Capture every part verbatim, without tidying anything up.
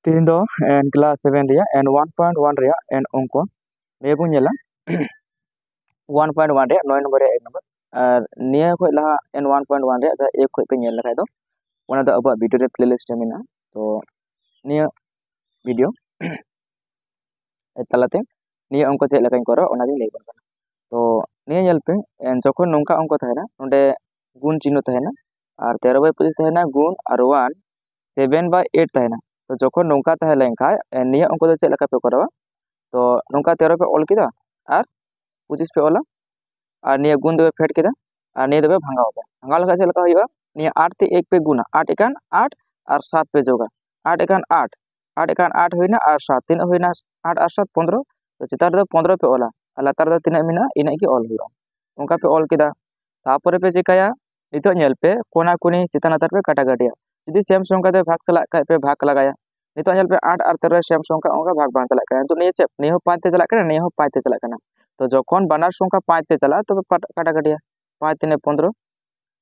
ᱛᱮᱦᱮᱧ ᱫᱚ ᱮᱱ ᱠᱞᱟᱥ ᱥᱮᱵᱷᱮᱱ ᱨᱮᱭᱟᱜ ᱮᱱ ᱚᱣᱟᱱ ᱯᱚᱭᱮᱱᱴ ᱚᱣᱟᱱ ᱨᱮᱭᱟᱜ ᱮᱱ ᱚᱝᱠᱚ ᱱᱤᱭᱟᱹ ᱵᱚᱱ ᱧᱮᱞᱟ᱾ ᱚᱣᱟᱱ ᱯᱚᱭᱮᱱᱴ ᱚᱣᱟᱱ ᱨᱮᱭᱟᱜ ᱱᱚᱭ ᱱᱚᱢᱵᱚᱨ ᱨᱮᱭᱟᱜ ᱮᱠ ᱱᱚᱢᱵᱚᱨ᱾ ᱟᱨ ᱱᱤᱭᱟᱹ ᱠᱷᱚᱱ ᱞᱟᱦᱟ ᱮᱱ ᱚᱣᱟᱱ ᱯᱚᱭᱮᱱᱴ ᱚᱣᱟᱱ ᱨᱮᱭᱟᱜ ᱡᱟᱦᱟᱸ ᱮᱠ ᱠᱷᱚᱱ ᱯᱮ ᱧᱮᱞ ᱞᱮᱠᱷᱟᱡ ᱫᱚ, ᱚᱱᱟ ᱫᱚ ᱟᱵᱚᱣᱟᱜ ᱵᱷᱤᱰᱤᱭᱳ ᱨᱮ ᱯᱞᱮ ᱞᱤᱥᱴ ᱨᱮ ᱢᱮᱱᱟᱜᱼᱟ᱾ ᱛᱚ ᱱᱤᱭᱟᱹ ᱵᱷᱤᱰᱤᱭᱳ ᱛᱟᱞᱟᱛᱮ ᱱᱤᱭᱟᱹ ᱚᱝᱠᱚ ᱪᱮᱫ ᱞᱮᱠᱟᱧ ᱠᱚᱨᱟᱣᱟ ᱚᱱᱟᱜᱤᱧ ᱞᱟᱹᱭ ᱟᱵᱚᱱ ᱠᱟᱱᱟ᱾ ᱛᱚ ᱱᱤᱭᱟᱹ ᱧᱮᱞ ᱯᱮ, ᱮ, ᱡᱚᱠᱷᱚᱱ ᱱᱚᱝᱠᱟ ᱚᱝᱠᱚ ᱛᱟᱦᱮᱱᱟ, ᱱᱚᱰᱮ ᱜᱩᱱ ᱪᱤᱱᱦᱚ ᱛᱟᱦᱮᱱᱟ ᱟᱨ ᱛᱮᱨᱚ ᱵᱟᱭ ᱯᱚᱸᱪᱤᱥ ᱛᱟᱦᱮᱱᱟ ᱜᱩᱱ ᱟᱨ ᱚᱣᱟᱱ ᱥᱮᱵᱷᱮᱱ ᱵᱟᱭ ᱮᱭᱤᱴ ᱛᱟᱦᱮᱱᱟ᱾ ᱛᱚ ᱡᱚᱠᱷᱚᱱ ᱱᱚᱝᱠᱟ ᱛᱟᱦᱮᱸ ᱞᱮᱱᱠᱷᱟᱡ, ᱮ, ᱱᱤᱭᱟᱹ ᱚᱝᱠᱚ ᱫᱚ ᱪᱮᱫ ᱞᱮᱠᱟ ᱯᱮ ᱠᱚᱨᱟᱣᱟ? ᱛᱚ ᱱᱚᱝᱠᱟ ᱛᱮᱨᱚ ᱯᱮ ᱚᱞ ᱠᱮᱫᱟ ᱟᱨ ᱯᱚᱸᱪᱤᱥ ᱯᱮ ᱚᱞᱟ ᱟᱨ ᱱᱤᱭᱟᱹ ᱜᱩᱱ ᱫᱚᱯᱮ ᱯᱷᱮᱰ ᱠᱮᱫᱟ ᱟᱨ ᱱᱤᱭᱟᱹ ᱫᱚᱯᱮ ᱵᱷᱟᱸᱜᱟᱣ ᱯᱮ᱾ ᱵᱷᱟᱸᱜᱟᱣ ᱞᱮᱠᱷᱟᱡ ᱪᱮᱫ ᱞᱮᱠᱟ ᱦᱩᱭᱩᱜᱼᱟ? ᱱᱤᱭᱟᱹ ᱟᱴ ᱛᱮ ᱮᱠ ᱯᱮ ᱜᱩᱱᱟ, ᱟᱴ ᱮᱠᱟᱱ ᱟᱴ ᱟᱨ ᱥᱟᱛ ᱯᱮ ᱡᱳᱜᱟ, ᱟᱴ ᱮᱠᱟᱱ ᱟᱴ, ᱟᱴ ᱮᱠᱟᱱ ᱟᱴ ᱦᱩᱭᱱᱟ ᱟᱨ ᱥᱟᱛ, ᱛᱤᱱᱟᱹᱜ ᱦᱩᱭᱱᱟ? ᱟᱴ ᱟᱨ ᱥᱟᱛ ᱯᱚᱱᱫᱽᱨᱚ᱾ ᱛᱚ ᱪᱮᱛᱟᱱ ᱨᱮᱫᱚ ᱯᱚᱱᱫᱽᱨᱚ ᱯᱮ ᱚᱞᱟ ᱟᱨ ᱞᱟᱛᱟᱨ ᱨᱮᱫᱚ ᱛᱤᱱᱟᱹᱜ ᱢᱮᱱᱟᱜᱼᱟ ᱤᱱᱟᱹᱜ ᱜᱮ ᱚᱞ ᱦᱩᱭᱩᱜᱼᱟ᱾ ᱚᱱᱠᱟ ᱯᱮ ᱚᱞ ᱠᱮᱫᱟ, ᱛᱟᱯᱚᱨᱮ ᱯᱮ ᱪᱮᱠᱟᱭᱟ? ᱱᱤᱛᱚᱜ ᱧᱮᱞ ᱯᱮ, ᱠᱚᱱᱟ ᱠᱚᱱᱤ ᱪᱮᱛᱟᱱ ᱞᱟᱛᱟᱨ ᱯᱮ ᱠᱟᱴᱟ ᱠᱟᱴᱤᱭᱟ᱾ ᱡᱩᱫᱤ ᱥᱮᱢ ᱥᱚᱝᱠᱷᱟ ᱛᱮ ᱵᱷᱟᱜᱽ ᱪᱟᱞᱟᱜ ᱠᱷᱟᱡ ᱯᱮ ᱵᱷᱟᱜᱽ ᱞᱟᱜᱟᱭᱟ᱾ ᱱᱤᱛᱚᱜ ᱧᱮᱞ ᱯᱮ, ᱟᱴ ᱟᱨ ᱛᱮᱨᱚ ᱥᱮᱢ ᱥᱚᱝᱠᱷᱟ, ᱚᱱᱠᱟ ᱵᱷᱟᱜᱽ ᱵᱟᱝ ᱪᱟᱞᱟᱜ ᱠᱟᱱᱟ᱾ ᱱᱤᱛᱚᱜ ᱱᱤᱭᱟᱹ ᱪᱮᱫ? ᱱᱤᱭᱟᱹ ᱦᱚᱸ ᱯᱟᱸᱪ ᱛᱮ ᱪᱟᱞᱟᱜ ᱠᱟᱱᱟ, ᱱᱤᱭᱟᱹ ᱦᱚᱸ ᱯᱟᱸᱪ ᱛᱮ ᱪᱟᱞᱟᱜ ᱠᱟᱱᱟ᱾ ᱛᱚ ᱡᱚᱠᱷᱚᱱ ᱵᱟᱱᱟᱨ ᱥᱚᱝᱠᱷᱟ ᱯᱟᱸᱪ ᱛᱮ ᱪᱟᱞᱟᱜᱼᱟ, ᱛᱚᱵᱮ ᱯᱟᱴ-, ᱠᱟᱴᱟ ᱠᱟᱴᱤᱭᱟ, ᱯᱟᱸᱪ ᱛᱤᱱᱮ ᱯᱚᱱᱫᱽᱨᱚ,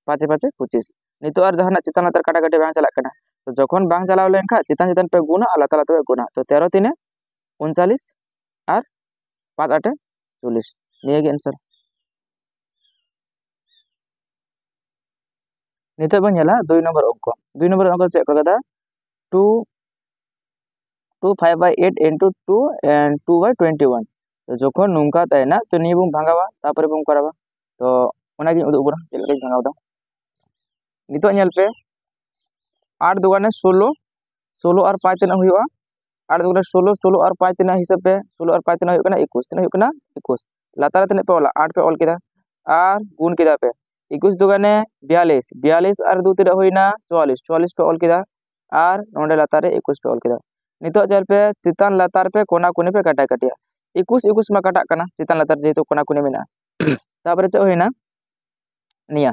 ᱯᱟᱸᱪᱮ ᱯᱟᱸᱪᱮ ᱯᱚᱸᱪᱤᱥ᱾ ᱱᱤᱛᱚᱜ ᱟᱨ ᱡᱟᱦᱟᱱᱟᱜ ᱪᱮᱛᱟᱱ ᱞᱟᱛᱟᱨ ᱠᱟᱴᱟ ᱠᱟᱴᱤ ᱵᱟᱝ ᱪᱟᱞᱟᱜ ᱠᱟᱱᱟ᱾ ᱛᱚ ᱡᱚᱠᱷᱚᱱ ᱵᱟᱝ ᱪᱟᱞᱟᱣ ᱞᱮᱱᱠᱷᱟᱱ ᱪᱮᱛᱟᱱ ᱪᱮᱛᱟᱱ ᱯᱮ ᱜᱩᱱᱟ ᱟᱨ ᱞᱟᱛᱟᱨ ᱞᱟᱛᱟᱨ ᱯᱮ ᱜᱩᱱᱟ᱾ ᱛᱚ ᱛᱮᱨᱚ ᱛᱤᱱᱮ ᱩᱱᱪᱟᱞᱤᱥ ᱟᱨ ᱯᱟᱸᱪ ᱟᱴᱮ ᱪᱚᱞᱞᱤᱥ᱾ ᱱᱤᱭᱟᱹ ᱜᱮ ᱮᱱᱥᱟᱨ᱾ ᱱᱤᱛᱚᱜ ᱵᱚᱱ ᱧᱮᱞᱟ ᱫᱩᱭ ᱱᱚᱢᱵᱚᱨ ᱚᱝᱠᱚ᱾ ᱫᱩᱭ ᱱᱚᱢᱵᱚᱨ ᱚᱝᱠᱚ ᱪᱮᱫ ᱠᱚ ᱠᱟᱫᱟ? Two, two five by eight into two and two by twenty one. ᱛᱚ ᱡᱚᱠᱷᱚᱱ ᱱᱚᱝᱠᱟ ᱛᱟᱦᱮᱱᱟ, ᱛᱚ ᱱᱤᱭᱟᱹ ᱵᱚᱱ ᱵᱷᱟᱜᱟᱣᱟ, ᱛᱟᱯᱚᱨᱮ ᱵᱚᱱ ᱠᱚᱨᱟᱣᱟ᱾ ᱛᱚ ᱚᱱᱟᱜᱤᱧ ᱩᱫᱩᱜ ᱟᱵᱚᱱᱟ ᱪᱮᱫ ᱞᱮᱠᱟᱧ ᱵᱷᱟᱜᱟᱣ ᱫᱟ᱾ ᱱᱤᱛᱚᱜ ᱧᱮᱞ ᱯᱮ, ᱟᱴ ᱫᱩᱜᱟᱱᱮ ᱥᱳᱞᱳ, ᱥᱳᱞᱳ ᱟᱨ ᱯᱟᱸᱪ ᱛᱤᱱᱟᱹᱜ ᱦᱩᱭᱩᱜᱼᱟ? ᱟᱴ ᱫᱩᱜᱟᱱᱮ ᱥᱳᱞᱳ, ᱥᱳᱞᱳ ᱟᱨ ᱯᱟᱸᱪ ᱛᱤᱱᱟᱹᱜ ᱦᱤᱥᱟᱹᱵ ᱯᱮ? ᱥᱳᱞᱳ ᱟᱨ ᱯᱟᱸᱪ ᱛᱤᱱᱟᱹᱜ ᱦᱩᱭᱩᱜ ᱠᱟᱱᱟ? ᱮᱠᱩᱥ᱾ ᱛᱤᱱᱟᱹᱜ ᱦᱩᱭᱩᱜ ᱠᱟᱱᱟ? ᱮᱠᱩᱥ᱾ ᱞᱟᱛᱟᱨ ᱨᱮ ᱛᱤᱱᱟᱹᱜ ᱯᱮ ᱚᱞᱟ? ᱟᱴ ᱯᱮ ᱚᱞ ᱠᱮᱫᱟ ᱟᱨ ᱜᱩᱱ ᱠᱮᱫᱟ ᱯᱮ᱾ ᱮᱠᱩᱥ ᱫᱩᱜᱟᱱᱮ ᱵᱤᱭᱟᱞᱤᱥ, ᱵᱤᱭᱟᱞᱤᱥ ᱟᱨ ᱫᱩ ᱛᱤᱱᱟᱹᱜ ᱦᱩᱭᱱᱟ? ᱪᱩᱣᱟᱞᱤᱥ, ᱪᱩᱣᱟᱞᱤᱥ ᱯᱮ ᱚᱞ ᱠᱮᱫᱟ ᱟᱨ ᱱᱚᱰᱮ ᱞᱟᱛᱟᱨ ᱨᱮ ᱮᱠᱩᱥ ᱯᱮ ᱚᱞ ᱠᱮᱫᱟ᱾ ᱱᱤᱛᱚᱜ ᱧᱮᱞ ᱯᱮ, ᱪᱮᱛᱟᱱ ᱞᱟᱛᱟᱨ ᱯᱮ ᱠᱚᱱᱟ ᱠᱩᱱᱤ ᱯᱮ ᱠᱟᱴᱟ ᱠᱟᱴᱤᱭᱟ᱾ ᱮᱠᱩᱥ ᱮᱠᱩᱥ ᱢᱟ ᱠᱟᱴᱟᱜ ᱠᱟᱱᱟ, ᱪᱮᱛᱟᱱ ᱞᱟᱛᱟᱨ ᱡᱮᱦᱮᱛᱩ ᱠᱚᱱᱟ ᱠᱩᱱᱤ ᱢᱮᱱᱟᱜᱼᱟ᱾ ᱛᱟᱯᱚᱨᱮ ᱪᱮᱫ ᱦᱩᱭᱱᱟ? ᱱᱤᱭᱟᱹ,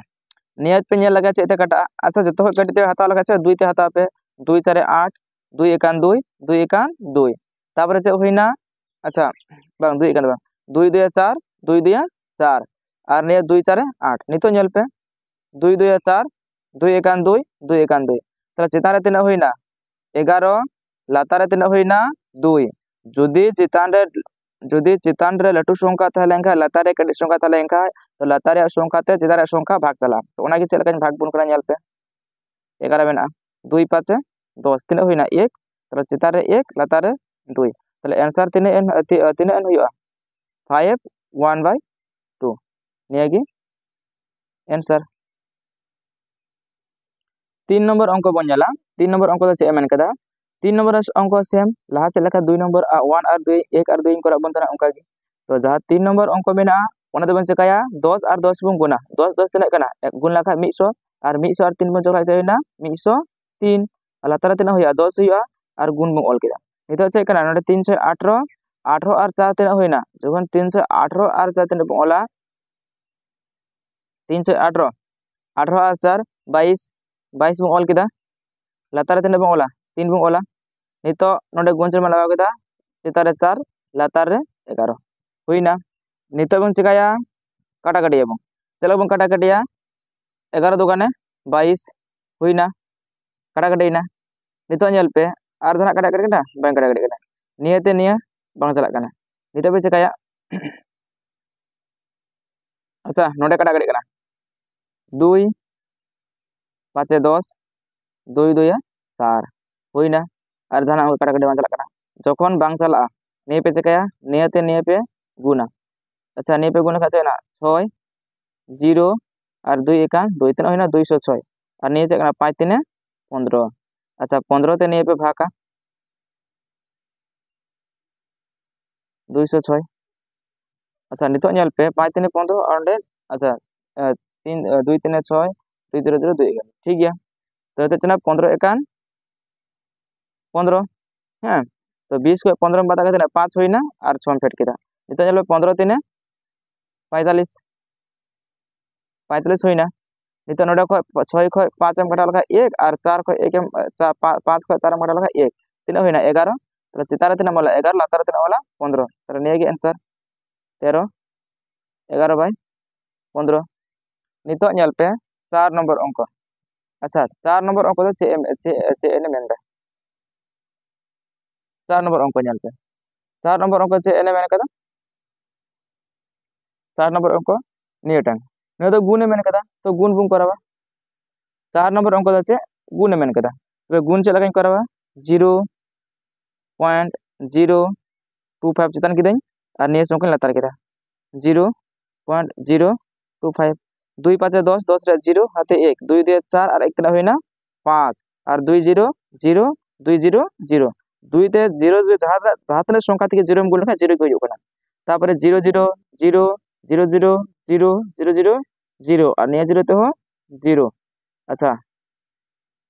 ᱱᱤᱭᱟᱹ ᱯᱮ ᱧᱮᱞ ᱞᱮᱠᱷᱟᱱ ᱪᱮᱫ ᱛᱮ ᱠᱟᱴᱟᱜᱼᱟ? ᱟᱪᱪᱷᱟ, ᱡᱚᱛᱚ ᱠᱷᱚᱱ ᱠᱟᱹᱴᱤᱡ ᱛᱮ ᱦᱟᱛᱟᱣ ᱞᱮᱠᱷᱟᱱ ᱪᱮᱫ? ᱫᱩᱭ ᱛᱮ ᱦᱟᱛᱟᱣ ᱯᱮ᱾ ᱫᱩᱭ ᱪᱟᱨᱮ ᱟᱴ, ᱫᱩᱭ ᱮᱠᱟᱱ ᱫᱩᱭ, ᱫᱩᱭ ᱮᱠᱟᱱ ᱫᱩᱭ᱾ ᱛᱟᱯᱚᱨᱮ ᱪᱮᱫ ᱦᱩᱭᱱᱟ? ᱟᱪᱪᱷᱟ, ᱵᱟᱝ, ᱫᱩᱭ ᱮᱠᱟᱱ ᱫᱚ ᱵᱟᱝ, ᱫᱩᱭ ᱫᱩᱭᱟ ᱪᱟᱨ, ᱫᱩᱭ ᱫᱩᱭᱟ ᱪᱟᱨ, ᱟᱨ ᱱᱤᱭᱟᱹ ᱫᱩᱭ ᱪᱟᱨᱮ ᱟᱴ᱾ ᱱᱤᱛᱚᱜ ᱧᱮᱞ ᱯᱮ, ᱫᱩᱭ ᱫᱩᱭᱟ ᱪᱟᱨ, ᱫᱩᱭ ᱮᱠᱟᱱ ᱫᱩᱭ, ᱫᱩᱭ ᱮᱠᱟᱱ ᱫᱩᱭ᱾ ᱛᱟᱦᱞᱮ ᱪᱮᱛᱟᱱ ᱨᱮ ᱛᱤᱱᱟᱹᱜ ᱦᱩᱭᱱᱟ? ᱮᱜᱟᱨᱚ, ᱞᱟᱛᱟᱨ ᱨᱮ ᱛᱤᱱᱟᱹᱜ ᱦᱩᱭᱱᱟ? ᱫᱩᱭ᱾ ᱡᱩᱫᱤ ᱪᱮᱛᱟᱱ ᱨᱮ, ᱡᱩᱫᱤ ᱪᱮᱛᱟᱱ ᱨᱮ ᱞᱟᱹᱴᱩ ᱥᱚᱝᱠᱷᱟ ᱛᱟᱦᱮᱸ ᱞᱮᱱᱠᱷᱟᱱ, ᱞᱟᱛᱟᱨ ᱨᱮ ᱠᱟᱹᱴᱤᱡ ᱥᱚᱝᱠᱷᱟ ᱛᱟᱦᱮᱸ ᱞᱮᱱᱠᱷᱟᱱ, ᱛᱚ ᱞᱟᱛᱟᱨ ᱨᱮᱭᱟᱜ ᱥᱚᱝᱠᱷᱟ ᱛᱮ ᱪᱮᱛᱟᱱ ᱨᱮᱭᱟᱜ ᱥᱚᱝᱠᱷᱟ ᱵᱷᱟᱜᱽ ᱪᱟᱞᱟᱜᱼᱟ᱾ ᱛᱚ ᱚᱱᱟ ᱜᱮ ᱪᱮᱫ ᱞᱮᱠᱟᱧ ᱵᱷᱟᱜᱽ ᱵᱚᱱ ᱠᱟᱱᱟ ᱧᱮᱞ ᱯᱮ᱾ ᱮᱜᱟᱨᱚ ᱢᱮᱱᱟᱜᱼᱟ, ᱫᱩᱭ ᱯᱟᱸᱪᱮ ᱫᱚᱥ, ᱛᱤᱱᱟᱹᱜ ᱦᱩᱭᱱᱟ? ᱮᱠ᱾ ᱛᱟᱦᱞᱮ ᱪᱮᱛᱟᱱ ᱨᱮ ᱮᱠ, ᱞᱟᱛᱟᱨ ᱨᱮ ᱫᱩᱭ᱾ ᱛᱟᱦᱞᱮ answer ᱛᱤᱱᱟᱹᱜ ᱮᱱ, ᱛᱤ-, ᱛᱤᱱᱟᱹᱜ ᱮᱱ ᱦᱩᱭᱩᱜᱼᱟ? Five one by two᱾ ᱱᱤᱭᱟᱹ ᱜᱮ answer᱾ ᱛᱤᱱ ᱱᱚᱢᱵᱚᱨ ᱚᱝᱠᱚ ᱵᱚᱱ ᱧᱮᱞᱟ᱾ ᱛᱤᱱ ᱱᱚᱢᱵᱚᱨ ᱚᱝᱠᱚ ᱫᱚ ᱪᱮᱫ ᱮ ᱢᱮᱱ ᱠᱟᱫᱟ? ᱛᱤᱱ ᱱᱚᱢᱵᱚᱨ ᱚᱝᱠᱚ ᱥᱮᱢ, ᱞᱟᱦᱟ ᱪᱮᱫ ᱞᱮᱠᱟ ᱫᱩᱭ ᱱᱚᱢᱵᱚᱨ ᱟᱨ ᱚᱣᱟᱱ ᱟᱨ ᱫᱩᱭ, ᱮᱠ ᱟᱨ ᱫᱩᱭ ᱤᱧ ᱠᱚᱨᱟᱣ ᱵᱚᱱ ᱛᱟᱦᱮᱱᱟ, ᱚᱱᱠᱟ ᱜᱮ᱾ ᱛᱚ ᱡᱟᱦᱟᱸ ᱛᱤᱱ ᱱᱚᱢᱵᱚᱨ ᱚᱝᱠᱚ ᱢᱮᱱᱟᱜᱼᱟ, ᱚᱱᱟ ᱫᱚᱵᱚᱱ ᱪᱮᱠᱟᱭᱟ, ᱫᱚᱥ ᱟᱨ ᱫᱚᱥ ᱵᱚᱱ ᱜᱩᱱᱟ᱾ ᱫᱚᱥ ᱫᱚᱥ ᱛᱤᱱᱟᱹᱜ ᱠᱟᱱᱟ? ᱮᱠ ᱜᱩᱱ ᱞᱮᱠᱷᱟᱱ ᱢᱤᱫ ᱥᱚ, ᱟᱨ ᱢᱤᱫ ᱥᱚ ᱟᱨ ᱛᱤᱱ ᱵᱚᱱ ᱡᱚᱲᱟᱭ ᱛᱮ ᱦᱩᱭᱱᱟ ᱢᱤᱫ ᱥᱚ ᱛᱤᱱ᱾ ᱟᱨ ᱞᱟᱛᱟᱨ ᱨᱮ ᱛᱤᱱᱟᱹᱜ ᱦᱩᱭᱩᱜᱼᱟ? ᱫᱚᱥ ᱦᱩᱭᱩᱜᱼᱟ, ᱟᱨ ᱜᱩᱱ ᱵᱚᱱ ᱚᱞ ᱠᱮᱫᱟ᱾ ᱱᱤᱛᱚᱜ ᱪᱮᱫ ᱠᱟᱱᱟ? ᱱᱚᱰᱮ ᱛᱤᱱ ᱪᱷᱚᱭ ᱟᱴᱷᱨᱚ, ᱟᱴᱷᱨᱚ ᱟᱨ ᱪᱟᱨ ᱛᱤᱱᱟᱹᱜ ᱦᱩᱭᱱᱟ? ᱡᱚᱠᱷᱚᱱ ᱛᱤᱱ ᱪᱷᱚᱭ ᱟᱴᱷᱨᱚ ᱟᱨ ᱪᱟᱨ ᱛᱤᱱᱟᱹᱜ ᱵᱚᱱ ᱚᱞᱟ? ᱛᱤᱱ ᱪᱷᱚᱭ ᱟᱴᱷᱨᱚ, ᱟᱴᱷᱨᱚ ᱟᱨ ᱪᱟᱨ ᱵᱟᱭᱤᱥ, ᱵᱟᱭᱤᱥ ᱵᱚᱱ ᱚᱞ ᱠᱮᱫᱟ᱾ ᱞᱟᱛᱟᱨ ᱨᱮ ᱛᱤᱱᱟᱹᱜ ᱵᱚᱱ ᱚᱞᱟ? ᱛᱤᱱ ᱵᱚᱱ ᱚᱞᱟ᱾ ᱱᱤᱛᱚᱜ ᱱᱚᱰᱮ ᱜᱩᱱ ᱪᱤᱱᱦᱟᱹ ᱞᱟᱜᱟᱣ ᱠᱮᱫᱟ, ᱪᱮᱛᱟᱱ ᱨᱮ ᱪᱟᱨ, ᱞᱟᱛᱟᱨ ᱨᱮ ᱮᱜᱟᱨᱚ᱾ ᱦᱩᱭᱱᱟ᱾ ᱱᱤᱛᱚᱜ ᱵᱚᱱ ᱪᱮᱠᱟᱭᱟ? ᱠᱟᱴᱟᱠᱟᱴᱤᱭᱟᱵᱚᱱ᱾ ᱪᱮᱫ ᱞᱮᱠᱟ ᱵᱚᱱ ᱠᱟᱴᱟᱠᱟᱴᱤᱭᱟ? ᱮᱜᱟᱨᱚ ᱫᱩ ᱜᱟᱱᱮ ᱵᱟᱭᱤᱥ᱾ ᱦᱩᱭᱱᱟ, ᱠᱟᱴᱟᱠᱟᱴᱤᱭᱮᱱᱟ᱾ ᱱᱤᱛᱚᱜ ᱧᱮᱞ ᱯᱮ, ᱟᱨ ᱫᱚ ᱱᱟᱜ ᱠᱟᱴᱟᱠᱟᱴᱤ ᱠᱟᱱᱟ? ᱵᱟᱝ ᱠᱟᱴᱟᱠᱟᱴᱤ ᱠᱟᱱᱟ᱾ ᱱᱤᱭᱟᱹ ᱛᱮ ᱱᱤᱭᱟᱹ ᱵᱟᱝ ᱪᱟᱞᱟᱜ ᱠᱟᱱᱟ᱾ ᱱᱤᱛᱚᱜ ᱯᱮ ᱪᱮᱠᱟᱭᱟ? ᱟᱪᱪᱷᱟ, ᱱᱚᱰᱮ ᱠᱟᱴᱟᱠᱟᱴᱤ ᱠᱟᱱᱟ᱾ ᱫᱩᱭ ᱯᱟᱸᱪᱮ ᱫᱚᱥ, ᱫᱩᱭ ᱫᱩᱭᱮ ᱪᱟᱨ᱾ ᱦᱩᱭᱱᱟ᱾ ᱟᱨ ᱡᱟᱦᱟᱱᱟᱜ ᱚᱱᱠᱟ ᱠᱟᱴᱟᱠᱟᱴᱤ ᱵᱟᱝ ᱪᱟᱞᱟᱜ ᱠᱟᱱᱟ᱾ ᱡᱚᱠᱷᱚᱱ ᱵᱟᱝ ᱪᱟᱞᱟᱜᱼᱟ, ᱱᱤᱭᱟᱹ ᱯᱮ ᱪᱮᱠᱟᱭᱟ? ᱱᱤᱭᱟᱹ ᱛᱮ ᱱᱤᱭᱟᱹ ᱯᱮ ᱜᱩᱱᱟ᱾ ᱟᱪᱪᱷᱟ, ᱱᱤᱭᱟᱹ ᱯᱮ ᱜᱩᱱ ᱞᱮᱠᱷᱟᱱ ᱪᱮᱫ ᱦᱩᱭᱱᱟ? ᱪᱷᱚᱭ, ᱡᱤᱨᱳ ᱟᱨ ᱫᱩᱭ ᱮᱠᱟᱱ ᱫᱩᱭ, ᱛᱤᱱᱟᱹᱜ ᱦᱩᱭᱱᱟ? ᱫᱩᱭᱥᱚ ᱪᱷᱚᱭ᱾ ᱟᱨ ᱱᱤᱭᱟᱹ ᱪᱮᱫ ᱠᱟᱱᱟ? ᱯᱟᱸᱪ ᱛᱤᱱᱮ ᱯᱚᱱᱨᱚ᱾ ᱟᱪᱪᱷᱟ, ᱯᱚᱱᱨᱚ ᱛᱮ ᱱᱤᱭᱟᱹ ᱯᱮ ᱵᱷᱟᱜᱟ, ᱫᱩᱭᱥᱚ ᱪᱷᱚᱭ᱾ ᱟᱪᱪᱷᱟ, ᱱᱤᱛᱚᱜ ᱧᱮᱞ ᱯᱮ, ᱯᱟᱸᱪ ᱛᱤᱱᱮ ᱯᱚᱱᱨᱚ ᱟᱨ ᱚᱸᱰᱮ, ᱟᱪᱪᱷᱟ, ᱮ, ᱛᱤᱱ, ᱮ, ᱫᱩᱭ ᱛᱤᱱᱮ ᱪᱷᱚᱭ, ᱫᱩᱭ ᱡᱤᱨᱳ ᱡᱤᱨᱳ, ᱫᱩᱭ ᱮᱜᱟᱨᱚ᱾ ᱴᱷᱤᱠ ᱜᱮᱭᱟ᱾ ᱛᱚ ᱱᱤᱛᱚᱜ ᱪᱮᱫ ᱠᱟᱱᱟ? ᱯᱚᱱᱨᱚ ᱮᱠᱟᱱ ᱯᱚᱱᱨᱚ᱾ ᱦᱮᱸ, ᱛᱚ ᱵᱤᱥ ᱠᱷᱚᱱ ᱯᱚᱱᱨᱚ ᱵᱟᱫ ᱠᱟᱛᱮ ᱛᱤᱱᱟᱹᱜ? ᱯᱟᱸᱪ ᱦᱩᱭᱱᱟ ᱟᱨ ᱪᱷᱚᱢ ᱯᱷᱮᱰ ᱠᱮᱫᱟ᱾ ᱱᱤᱛᱚᱜ ᱧᱮᱞ ᱯᱮ, ᱯᱚᱱᱨᱚ ᱛᱤᱱᱮ ᱯᱚᱸᱭᱛᱟᱞᱤᱥ, ᱯᱚᱸᱭᱛᱟᱞᱤᱥ ᱦᱩᱭᱱᱟ᱾ ᱱᱤᱛᱚᱜ ᱱᱚᱰᱮ ᱠᱷᱚᱱ ᱪᱷᱚᱭ ᱠᱷᱚᱱ ᱯᱟᱸᱪ ᱮᱢ ᱠᱟᱴᱟᱣ ᱞᱮᱠᱷᱟᱱ ᱮᱠ, ᱟᱨ ᱪᱟᱨ ᱠᱷᱚᱱ ᱮᱠ ᱮᱢ, ᱪᱟ-, ᱯᱟ-, ᱯᱟᱸᱪ ᱠᱷᱚᱱ ᱪᱟᱨ ᱮᱢ ᱠᱟᱴᱟᱣ ᱞᱮᱠᱷᱟᱱ ᱮᱠ᱾ ᱛᱤᱱᱟᱹᱜ ᱦᱩᱭᱱᱟ? ᱮᱜᱟᱨᱚ᱾ ᱛᱟᱦᱞᱮ ᱪᱮᱛᱟᱱ ᱨᱮ ᱛᱤᱱᱟᱹᱜ ᱮᱢ ᱚᱞᱟ? ᱮᱜᱟᱨᱚ᱾ ᱞᱟᱛᱟᱨ ᱨᱮ ᱛᱤᱱᱟᱹᱜ ᱮᱢ ᱚᱞᱟ? ᱯᱚᱱᱨᱚ᱾ ᱛᱟᱦᱞᱮ ᱱᱤᱭᱟᱹ ᱜᱮ answer, ᱛᱮᱨᱚ, ᱮᱜᱟᱨᱚ by ᱯᱚᱱᱨᱚ᱾ ᱱᱤᱛᱚᱜ ᱧᱮᱞ ᱯᱮ, ᱪᱟᱨ ᱱᱚᱢᱵᱚᱨ ᱚᱝᱠᱚ᱾ ᱟᱪᱪᱷᱟ, ᱪᱟᱨ ᱱᱚᱢᱵᱚᱨ ᱚᱝᱠᱚ ᱫᱚ ᱪᱮᱫ ᱮᱢ, ᱪᱮᱫ, ᱪᱮᱫ ᱮ ᱢᱮᱱᱫᱟ? ᱪᱟᱨ ᱱᱚᱢᱵᱚᱨ ᱚᱝᱠᱚ ᱧᱮᱞ ᱯᱮ᱾ ᱪᱟᱨ ᱱᱚᱢᱵᱚᱨ ᱚᱝᱠᱚ ᱪᱮᱫ ᱮ ᱢᱮᱱ ᱠᱟᱫᱟ? ᱪᱟᱨ ᱱᱚᱢᱵᱚᱨ ᱚᱝᱠᱚ ᱱᱤᱭᱟᱹᱴᱟᱝ, ᱱᱤᱭᱟᱹ ᱫᱚ ᱜᱩᱱ ᱮ ᱢᱮᱱ ᱠᱟᱫᱟ, ᱛᱚ ᱜᱩᱱ ᱵᱚᱱ ᱠᱚᱨᱟᱣᱟ᱾ ᱪᱟᱨ ᱱᱚᱢᱵᱚᱨ ᱚᱝᱠᱚ ᱫᱚ ᱪᱮᱫ? ᱜᱩᱱ ᱮ ᱢᱮᱱ ᱠᱟᱫᱟ᱾ ᱛᱚᱵᱮ ᱜᱩᱱ ᱪᱮᱫ ᱞᱮᱠᱟᱧ ᱠᱚᱨᱟᱣᱟ? Zero point zero two five ᱪᱮᱛᱟᱱ ᱠᱤᱫᱟᱹᱧ ᱟᱨ ᱱᱤᱭᱟᱹ ᱥᱚᱝᱠᱷᱟᱧ ᱞᱟᱛᱟᱨ ᱠᱮᱫᱟ, zero point zero two five. ᱫᱩᱭ ᱯᱟᱸᱪᱮ ᱫᱚᱥ, ᱫᱚᱥ ᱨᱮ ᱡᱤᱨᱳ, ᱦᱟᱛᱮ ᱮᱠ, ᱫᱩᱭ ᱫᱩᱭᱮ ᱪᱟᱨ ᱟᱨ ᱮᱠ ᱛᱤᱱᱟᱹᱜ ᱦᱩᱭᱱᱟ? ᱯᱟᱸᱪ᱾ ᱟᱨ ᱫᱩᱭ ᱡᱤᱨᱳ ᱡᱤᱨᱳ ᱫᱩᱭ ᱡᱤᱨᱳ ᱡᱤᱨᱳ, ᱫᱩᱭ ᱛᱮ ᱡᱤᱨᱳ ᱡᱟᱦᱟᱸ ᱡᱟᱦᱟᱸ ᱛᱤᱱᱟᱹᱜ ᱥᱚᱝᱠᱷᱟ ᱛᱮᱜᱮ ᱡᱤᱨᱳᱢ ᱜᱩᱱ ᱞᱮᱠᱷᱟᱱ ᱡᱤᱨᱳ ᱜᱮ ᱦᱩᱭᱩᱜ ᱠᱟᱱᱟ᱾ ᱛᱟᱨᱯᱚᱨᱮ zero zero zero zero zero zero zero zero zero ᱟᱨ ᱱᱤᱭᱟᱹ ᱡᱤᱨᱳ ᱛᱮᱦᱚᱸ ᱡᱤᱨᱳ᱾ ᱟᱪᱪᱷᱟ,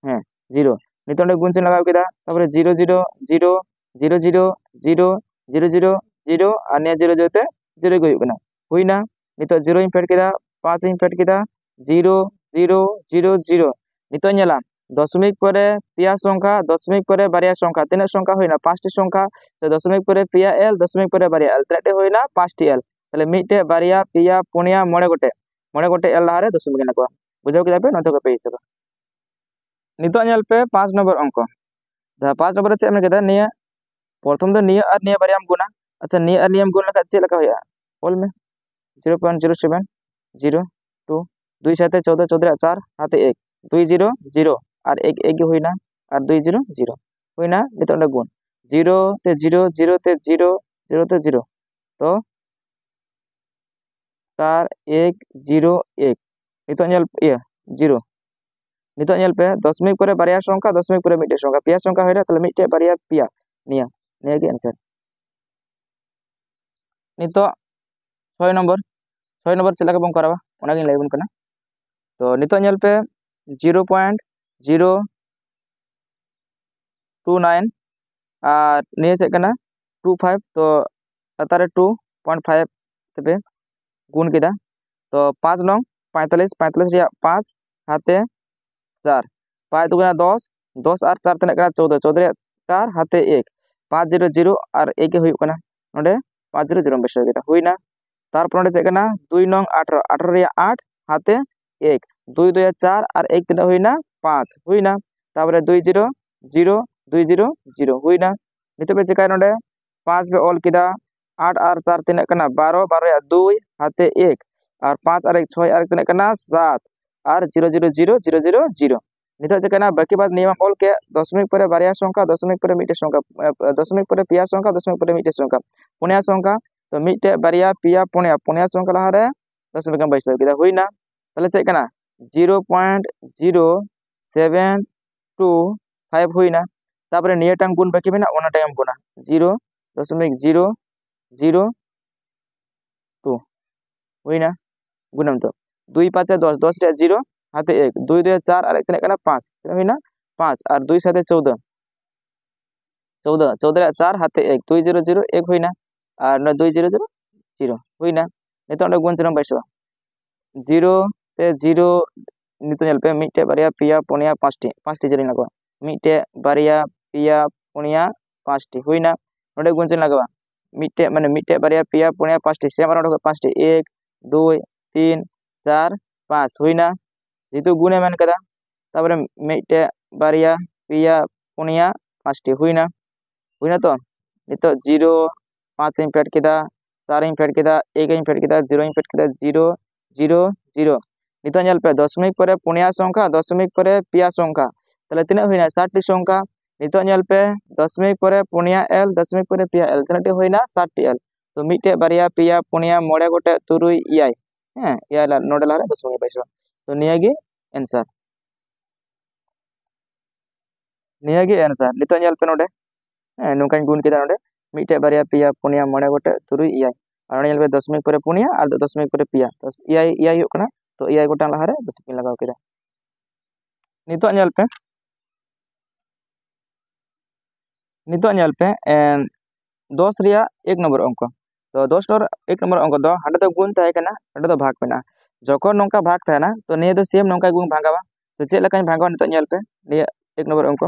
ᱦᱮᱸ, ᱡᱤᱨᱳ᱾ ᱱᱤᱛᱚᱜ ᱚᱸᱰᱮ ᱜᱩᱱ ᱪᱤᱱᱦᱟᱹ ᱞᱟᱜᱟᱣ ᱠᱮᱫᱟ, ᱛᱟᱨᱯᱚᱨᱮ zero zero zero zero zero zero zero zero zero ᱟᱨ ᱱᱤᱭᱟᱹ ᱡᱤᱨᱳ ᱡᱤᱨᱳ ᱛᱮ ᱡᱤᱨᱳ ᱜᱮ ᱦᱩᱭᱩᱜ ᱠᱟᱱᱟ᱾ ᱦᱩᱭᱱᱟ᱾ ᱱᱤᱛᱚᱜ ᱡᱤᱨᱳᱧ ᱯᱷᱮᱰ ᱠᱮᱫᱟ, ᱯᱟᱸᱪ ᱤᱧ ᱯᱷᱮᱰ ᱠᱮᱫᱟ, ᱡᱤᱨᱳ ᱡᱤᱨᱳ ᱡᱤᱨᱳ ᱡᱤᱨᱳ᱾ ᱱᱤᱛᱚᱜ ᱧᱮᱞᱟᱢ, ᱫᱚᱥᱢᱤᱠ ᱯᱚᱨᱮ ᱯᱮᱭᱟ ᱥᱚᱝᱠᱷᱟ, ᱫᱚᱥᱢᱤᱠ ᱯᱚᱨᱮ ᱵᱟᱨᱭᱟ ᱥᱚᱝᱠᱷᱟ, ᱛᱤᱱᱟᱹᱜ ᱥᱚᱝᱠᱷᱟ ᱦᱩᱭᱱᱟ? ᱯᱟᱸᱪᱴᱤ ᱥᱚᱝᱠᱷᱟ᱾ ᱛᱚ ᱫᱚᱥᱢᱤᱠ ᱯᱚᱨᱮ ᱯᱮᱭᱟ ᱮᱞ, ᱫᱚᱥᱢᱤᱠ ᱯᱚᱨᱮ ᱵᱟᱨᱭᱟ ᱮᱞ, ᱛᱤᱱᱟᱹᱜ ᱴᱤ ᱦᱩᱭᱱᱟ? ᱯᱟᱸᱪᱴᱤ ᱮᱞ᱾ ᱛᱟᱦᱞᱮ ᱢᱤᱫᱴᱮᱡ, ᱵᱟᱨᱭᱟ, ᱯᱮᱭᱟ, ᱯᱩᱱᱭᱟ, ᱢᱚᱬᱮ ᱜᱚᱴᱮᱡ, ᱢᱚᱬᱮ ᱜᱚᱴᱮᱡ ᱮᱞ ᱞᱟᱦᱟᱨᱮ ᱫᱚᱥᱢᱤᱠ ᱢᱮᱱᱟᱜ ᱠᱚᱣᱟ᱾ ᱵᱩᱡᱷᱟᱹᱣ ᱠᱮᱫᱟ ᱯᱮ? ᱱᱚᱛᱮ ᱠᱚ ᱯᱮ ᱦᱤᱥᱟᱹᱵᱟ᱾ ᱱᱤᱛᱚᱜ ᱧᱮᱞ ᱯᱮ ᱯᱟᱸᱪ ᱱᱚᱢᱵᱚᱨ ᱚᱝᱠᱚ᱾ ᱡᱟᱦᱟᱸ ᱯᱟᱸᱪ ᱱᱚᱢᱵᱚᱨ ᱨᱮ ᱪᱮᱫ ᱮᱢ ᱢᱮᱱ ᱠᱮᱫᱟ? ᱱᱤᱭᱟᱹ ᱯᱨᱚᱛᱷᱚᱢ ᱫᱚ ᱱᱤᱭᱟᱹ ᱟᱨ ᱱᱤᱭᱟᱹ ᱵᱟᱨᱭᱟᱢ ᱜᱩᱱᱟ᱾ ᱟᱪᱪᱷᱟ, ᱱᱤᱭᱟᱹ ᱟᱨ ᱱᱤᱭᱟᱹᱢ ᱜᱩᱱ ᱞᱮᱠᱷᱟᱱ ᱪᱮᱫ ᱞᱮᱠᱟ ᱦᱩᱭᱩᱜᱼᱟ? ᱚᱞ ᱢᱮ, zero point zero seven zero two. ᱫᱩᱭ ᱥᱟᱛᱮ ᱪᱳᱫᱽᱫᱳ, ᱪᱳᱫᱽᱫᱳ ᱨᱮᱭᱟᱜ ᱪᱟᱨ, ᱦᱟᱛᱮ ᱮᱠ, ᱫᱩᱭ ᱡᱤᱨᱳ ᱡᱤᱨᱳ ᱟᱨ ᱮᱠ ᱮᱠ ᱜᱮ ᱦᱩᱭᱱᱟ, ᱟᱨ ᱫᱩᱭ ᱡᱤᱨᱳ ᱡᱤᱨᱳ ᱦᱩᱭᱱᱟ᱾ ᱱᱤᱛᱚᱜ ᱚᱸᱰᱮ ᱜᱩᱱ, ᱡᱤᱨᱳ ᱛᱮ ᱡᱤᱨᱳ, ᱡᱤᱨᱳ ᱛᱮ ᱡᱤᱨᱳ, ᱡᱤᱨᱳ ᱛᱮ ᱡᱤᱨᱳ᱾ ᱛᱚ ᱪᱟᱨ ᱮᱠ ᱡᱤᱨᱳ ᱮᱠ᱾ ᱱᱤᱛᱚᱜ ᱧᱮᱞ, ᱤᱭᱟᱹ, ᱡᱤᱨᱳ᱾ ᱱᱤᱛᱚᱜ ᱧᱮᱞ ᱯᱮ, ᱫᱚᱥᱢᱤᱠ ᱯᱚᱨᱮ ᱵᱟᱨᱭᱟ ᱥᱚᱝᱠᱷᱟ, ᱫᱚᱥᱢᱤᱠ ᱯᱚᱨᱮ ᱢᱤᱫᱴᱮᱡ ᱥᱚᱝᱠᱷᱟ, ᱯᱮᱭᱟ ᱥᱚᱝᱠᱷᱟ ᱦᱩᱭᱱᱟ, ᱛᱟᱦᱞᱮ ᱢᱤᱫᱴᱮᱡ, ᱵᱟᱨᱭᱟ, ᱯᱮᱭᱟ, ᱱᱤᱭᱟᱹ, ᱱᱤᱭᱟᱹ ᱜᱮ ᱟᱱᱥᱟᱨ᱾ ᱱᱤᱛᱚᱜ ᱪᱷᱚᱭ ᱱᱚᱢᱵᱚᱨ, ᱪᱷᱚᱭ ᱱᱚᱢᱵᱚᱨ ᱪᱮᱫ ᱞᱮᱠᱟ ᱵᱚᱱ ᱠᱚᱨᱟᱣᱟ ᱚᱱᱟᱜᱤᱧ ᱞᱟᱹᱭ ᱟᱵᱚᱱ ᱠᱟᱱᱟ᱾ ᱛᱚ ᱱᱤᱛᱚᱜ ᱧᱮᱞ ᱯᱮ, zero point zero two nine, ᱟᱨ ᱱᱤᱭᱟᱹ ᱪᱮᱫ ᱠᱟᱱᱟ? Two five. ᱛᱚ ᱞᱟᱛᱟᱨ ᱨᱮ ᱴᱩ ᱯᱚᱭᱮᱱᱴ ᱯᱷᱟᱭᱤᱵᱷ ᱛᱮᱯᱮ ᱜᱩᱱ ᱠᱮᱫᱟ᱾ ᱛᱚ ᱯᱟᱸᱪ ᱱᱚᱝ ᱯᱚᱸᱭᱛᱟᱞᱞᱤᱥ, ᱯᱚᱸᱭᱛᱟᱞᱞᱤᱥ ᱨᱮᱭᱟᱜ ᱯᱟᱸᱪ ᱦᱟᱛᱮ ᱪᱟᱨ, ᱯᱟᱸᱪ ᱫᱩ ᱠᱟᱱᱟ ᱫᱚᱥ, ᱫᱚᱥ ᱟᱨ ᱪᱟᱨ ᱛᱤᱱᱟᱹᱜ ᱠᱟᱱᱟ? ᱪᱳᱫᱽᱫᱳ, ᱪᱳᱫᱽᱫᱳ ᱨᱮᱭᱟᱜ ᱪᱟᱨ ᱦᱟᱛᱮ ᱮᱠ, ᱯᱟᱸᱪ ᱡᱤᱨᱳ ᱡᱤᱨᱳ ᱟᱨ ᱮᱠ ᱜᱮ ᱦᱩᱭᱩᱜ ᱠᱟᱱᱟ᱾ ᱱᱚᱰᱮ ᱯᱟᱸᱪ ᱡᱤᱨᱳ ᱡᱤᱨᱳᱢ ᱵᱟᱹᱭᱥᱟᱹᱣ ᱠᱮᱫᱟ, ᱦᱩᱭᱱᱟ᱾ ᱛᱟᱨᱯᱚᱨ ᱱᱚᱰᱮ ᱪᱮᱫ ᱠᱟᱱᱟ? ᱫᱩᱭ ᱱᱚᱝ ᱟᱴᱷᱨᱚ, ᱟᱴᱷᱨᱚ ᱨᱮᱭᱟᱜ ᱟᱴ ᱦᱟᱛᱮ ᱮᱠ, ᱫᱩᱭ ᱫᱩᱭᱟ ᱪᱟᱨ ᱟᱨ ᱮᱠ ᱛᱤᱱᱟᱹᱜ ᱦᱩᱭᱱᱟ? ᱯᱟᱸᱪ ᱦᱩᱭᱱᱟ᱾ ᱛᱟᱨᱯᱚᱨᱮ ᱫᱩᱭ ᱡᱤᱨᱳ ᱡᱤᱨᱳ ᱫᱩᱭ ᱡᱤᱨᱳ ᱡᱤᱨᱳ ᱦᱩᱭᱱᱟ᱾ ᱱᱤᱛᱚᱜ ᱯᱮ ᱪᱮᱠᱟᱭᱟ, ᱱᱚᱰᱮ ᱯᱟᱸᱪ ᱯᱮ ᱚᱞ ᱠᱮᱫᱟ, ᱟᱴ ᱟᱨ ᱪᱟᱨ ᱛᱤᱱᱟᱹᱜ ᱠᱟᱱᱟ? ᱵᱟᱨᱚ, ᱵᱟᱨᱚ ᱭᱟ ᱫᱩᱭ, ᱦᱟᱛᱮ ᱮᱠ, ᱟᱨ ᱯᱟᱸᱪ ᱟᱨ ᱮᱠ ᱪᱷᱚᱭ, ᱟᱨ ᱛᱤᱱᱟᱹᱜ ᱠᱟᱱᱟ? ᱥᱟᱛ, ᱟᱨ zero zero zero zero zero zero. ᱱᱤᱛᱚᱜ ᱪᱮᱠᱟᱭᱱᱟ? ᱵᱟᱹᱠᱤ ᱵᱟᱫ ᱱᱤᱭᱚᱢ ᱚᱞ ᱠᱮᱫ, ᱫᱚᱥᱢᱤᱠ ᱯᱚᱨᱮ ᱵᱟᱨᱭᱟ ᱥᱚᱝᱠᱷᱟ, ᱫᱚᱥᱢᱤᱠ ᱯᱚᱨᱮ ᱢᱤᱫᱴᱮᱡ ᱥᱚᱝᱠᱷᱟ, ᱮ, ᱫᱚᱥᱢᱤᱠ ᱯᱚᱨᱮ ᱯᱮᱭᱟ ᱥᱚᱝᱠᱷᱟ, ᱫᱚᱥᱢᱤᱠ ᱯᱚᱨᱮ ᱢᱤᱫᱴᱮᱡ ᱥᱚᱝᱠᱷᱟ, ᱯᱩᱱᱭᱟ ᱥᱚᱝᱠᱷᱟ᱾ ᱛᱚ ᱢᱤᱫᱴᱮᱡ, ᱵᱟᱨᱭᱟ, ᱯᱮᱭᱟ, ᱯᱩᱱᱭᱟ, ᱯᱩᱱᱭᱟ ᱥᱚᱝᱠᱷᱟ ᱞᱟᱦᱟᱨᱮ ᱫᱚᱥᱢᱤᱠ ᱮᱢ ᱵᱟᱹᱭᱥᱟᱹᱣ ᱠᱮᱫᱟ, ᱦᱩᱭᱱᱟ᱾ ᱛᱟᱦᱞᱮ ᱪᱮᱫ ᱠᱟᱱᱟ? Zero point zero seven two five ᱦᱩᱭᱱᱟ᱾ ᱛᱟᱯᱚᱨᱮ ᱱᱤᱭᱟᱹᱴᱟᱝ ᱜᱩᱱ ᱵᱟᱹᱠᱤ ᱢᱮᱱᱟᱜᱼᱟ, ᱚᱱᱟᱴᱟᱝ ᱮᱢ ᱜᱩᱱᱟ, ᱡᱤᱨᱳ ᱫᱚᱥᱢᱤᱠ ᱡᱤᱨᱳ ᱡᱤᱨᱳ ᱴᱩ᱾ ᱦᱩᱭᱱᱟ, ᱜᱩᱱᱟᱢ ᱛᱚ, ᱫᱩᱭ ᱯᱟᱸᱪᱮ ᱫᱚᱥ, ᱫᱚᱥ ᱨᱮᱭᱟᱜ ᱡᱤᱨᱳ, ᱦᱟᱛᱮ ᱮᱠ, ᱫᱩᱭ ᱫᱩᱭ ᱪᱟᱨ, ᱟᱨ ᱮᱠ ᱛᱤᱱᱟᱹᱜ ᱠᱟᱱᱟ? ᱯᱟᱸᱪ᱾ ᱛᱤᱱᱟᱹᱜ ᱦᱩᱭᱱᱟ? ᱯᱟᱸᱪ᱾ ᱟᱨ ᱫᱩᱭ ᱥᱟᱛᱮ ᱪᱳᱫᱽᱫᱳ, ᱪᱳᱫᱽᱫᱳ, ᱪᱳᱫᱽᱫᱳ ᱨᱮᱭᱟᱜ ᱪᱟᱨ, ᱦᱟᱛᱮ ᱮᱠ, ᱫᱩᱭ ᱡᱤᱨᱳ ᱡᱤᱨᱳ ᱮᱠ ᱦᱩᱭᱱᱟ, ᱟᱨ ᱱᱚᱰᱮ ᱫᱩᱭ ᱡᱤᱨᱳ ᱡᱤᱨᱳ ᱡᱤᱨᱳ ᱦᱩᱭᱱᱟ᱾ ᱱᱤᱛᱚᱜ ᱚᱸᱰᱮ ᱜᱩᱱ ᱪᱤᱱᱦᱟᱹᱢ ᱵᱟᱹᱭᱥᱟᱹᱣᱟ, ᱡᱤᱨᱳ ᱛᱮ ᱡᱤᱨᱳ᱾ ᱱᱤᱛᱚᱜ ᱧᱮᱞ ᱯᱮ, ᱢᱤᱫᱴᱮᱡ, ᱵᱟᱨᱭᱟ, ᱯᱮᱭᱟ, ᱯᱩᱱᱭᱟ, ᱯᱟᱸᱪᱴᱤ, ᱯᱟᱸᱪᱴᱤ ᱡᱤᱨᱳᱧ ᱞᱟᱜᱟᱣᱟ᱾ ᱢᱤᱫᱴᱮᱡ, ᱵᱟᱨᱭᱟ, ᱯᱮᱭᱟ, ᱯᱩᱱᱭᱟ, ᱯᱟᱸᱪᱴᱤ ᱦᱩᱭᱱᱟ᱾ ᱱᱚᱰᱮ ᱜᱩᱱ ᱪᱤᱱᱦᱟᱹᱧ ᱞᱟᱜᱟᱣᱟ, ᱢᱤᱫᱴᱮᱡ, ᱢᱟᱱᱮ ᱢᱤᱫᱴᱮᱡ, ᱵᱟᱨᱭᱟ, ᱯᱮᱭᱟ, ᱯᱩᱱᱭᱟ, ᱯᱟᱸᱪᱴᱤ, ᱥᱮᱢ ᱟᱨ ᱱᱚᱰᱮ ᱠᱷᱚᱱ ᱯᱟᱸᱪᱴᱤ, ᱮᱠ, ᱫᱩᱭ, ᱛᱤᱱ, ᱪᱟᱨ, ᱯᱟᱸᱪ ᱦᱩᱭᱱᱟ᱾ ᱡᱮᱦᱮᱛᱩ ᱜᱩᱱᱮ ᱢᱮᱱ ᱠᱟᱫᱟ, ᱛᱟᱯᱚᱨᱮ ᱢᱤᱫᱴᱮᱡ, ᱵᱟᱨᱭᱟ, ᱯᱮᱭᱟ, ᱯᱩᱱᱭᱟ, ᱯᱟᱸᱪᱴᱤ ᱦᱩᱭᱱᱟ᱾ ᱦᱩᱭᱱᱟ ᱛᱚ? ᱱᱤᱛᱚᱜ ᱡᱤᱨᱳ, ᱯᱟᱸᱪ ᱤᱧ ᱯᱷᱮᱰ ᱠᱮᱫᱟ, ᱪᱟᱨ ᱤᱧ ᱯᱷᱮᱰ ᱠᱮᱫᱟ, ᱮᱠ ᱤᱧ ᱯᱷᱮᱰ ᱠᱮᱫᱟ, ᱡᱤᱨᱳ ᱤᱧ ᱯᱷᱮᱰ ᱠᱮᱫᱟ, ᱡᱤᱨᱳ, ᱡᱤᱨᱳ, ᱡᱤᱨᱳ᱾ ᱱᱤᱛᱚᱜ ᱧᱮᱞ ᱯᱮ, ᱫᱚᱥᱢᱤᱠ ᱯᱚᱨᱮ ᱯᱩᱱᱭᱟ ᱥᱚᱝᱠᱷᱟ, ᱫᱚᱥᱢᱤᱠ ᱯᱚᱨᱮ ᱯᱮᱭᱟ ᱥᱚᱝᱠᱷᱟ, ᱛᱟᱦᱞᱮ ᱛᱤᱱᱟᱹᱜ ᱦᱩᱭᱱᱟ? ᱥᱟᱛᱴᱤ ᱥᱚᱝᱠᱷᱟ᱾ ᱱᱤᱛᱚᱜ ᱧᱮᱞ ᱯᱮ, ᱫᱚᱥᱢᱤᱠ ᱯᱚᱨᱮ ᱯᱩᱱᱭᱟ ᱮᱞ, ᱫᱚᱥᱢᱤᱠ ᱯᱚᱨᱮ ᱯᱮᱭᱟ ᱮᱞ, ᱛᱤᱱᱟᱹᱜ ᱴᱤ ᱦᱩᱭᱱᱟ? ᱥᱟᱛᱴᱤ ᱮᱞ᱾ ᱛᱚ ᱢᱤᱫᱴᱮᱡ, ᱵᱟᱨᱭᱟ, ᱯᱮᱭᱟ, ᱯᱩᱱᱭᱟ, ᱢᱚᱬᱮ ᱜᱚᱴᱮᱡ, ᱛᱩᱨᱩᱭ, ᱮᱭᱟᱭ, ᱦᱮᱸ, ᱮᱭᱟᱭ ᱞᱟ-, ᱱᱚᱰᱮ ᱞᱟᱦᱟᱨᱮ ᱫᱚᱥᱢᱤᱠ ᱵᱟᱹᱭᱥᱟᱹᱣᱟ᱾ ᱛᱚ ᱱᱤᱭᱟᱹ ᱜᱮ ᱮᱱᱥᱟᱨ, ᱱᱤᱭᱟᱹ ᱜᱮ ᱮᱱᱥᱟᱨ᱾ ᱱᱤᱛᱚᱜ ᱧᱮᱞ ᱯᱮ ᱱᱚᱰᱮ, ᱦᱮᱸ, ᱱᱚᱝᱠᱟᱧ ᱜᱩᱱ ᱠᱮᱫᱟ ᱱᱚᱰᱮ, ᱢᱤᱫᱴᱮᱡ, ᱵᱟᱨᱭᱟ, ᱯᱮᱭᱟ, ᱯᱩᱱᱭᱟ, ᱢᱚᱬᱮ ᱜᱚᱴᱮᱡ, ᱛᱩᱨᱩᱭ, ᱮᱭᱟᱭ, ᱟᱨ ᱚᱸᱰᱮ ᱧᱮᱞ ᱯᱮ, ᱫᱚᱥᱢᱤᱠ ᱯᱚᱨᱮ ᱯᱩᱱᱭᱟ ᱟᱨ ᱫᱚᱥᱢᱤᱠ ᱯᱚᱨᱮ ᱯᱮᱭᱟ, ᱛᱚ ᱮᱭᱟᱭ, ᱮᱭᱟᱭ ᱦᱩᱭᱩᱜ ᱠᱟᱱᱟ᱾ ᱛᱚ ᱮᱭᱟᱭ ᱜᱚᱴᱟᱝ ᱞᱟᱦᱟᱨᱮ ᱫᱚᱥᱢᱤᱠ ᱤᱧ ᱞᱟᱜᱟᱣ ᱠᱮᱫᱟ᱾ ᱱᱤᱛᱚᱜ ᱧᱮᱞ ᱯᱮ, ᱱᱤᱛᱚᱜ ᱧᱮᱞ ᱯᱮ, ᱮᱢ, ᱫᱚᱥ ᱨᱮᱭᱟᱜ ᱮᱠ ᱱᱚᱢᱵᱚᱨ ᱚᱝᱠᱚ᱾ ᱛᱚ ᱫᱚᱥ ᱱᱚᱢᱵᱚᱨ, ᱮᱠ ᱱᱚᱢᱵᱚᱨ ᱚᱝᱠᱚ ᱫᱚ ᱦᱟᱸᱰᱮ ᱫᱚ ᱜᱩᱱ ᱛᱟᱦᱮᱸ ᱠᱟᱱᱟ, ᱱᱚᱰᱮ ᱫᱚ ᱵᱷᱟᱜᱽ ᱢᱮᱱᱟᱜᱼᱟ᱾ ᱡᱚᱠᱷᱚᱱ ᱱᱚᱝᱠᱟ ᱵᱷᱟᱜᱽ ᱛᱟᱦᱮᱱᱟ, ᱛᱚ ᱱᱤᱭᱟᱹ ᱫᱚ ᱥᱮᱢ ᱱᱚᱝᱠᱟ ᱜᱮᱵᱚᱱ ᱵᱷᱟᱜᱟᱣᱟ᱾ ᱛᱚ ᱪᱮᱫ ᱞᱮᱠᱟᱧ ᱵᱷᱟᱜᱟᱣᱟ? ᱱᱤᱛᱚᱜ ᱧᱮᱞ ᱯᱮ, ᱱᱤᱭᱟᱹ ᱮᱠ ᱱᱚᱢᱵᱚᱨ ᱚᱝᱠᱚ,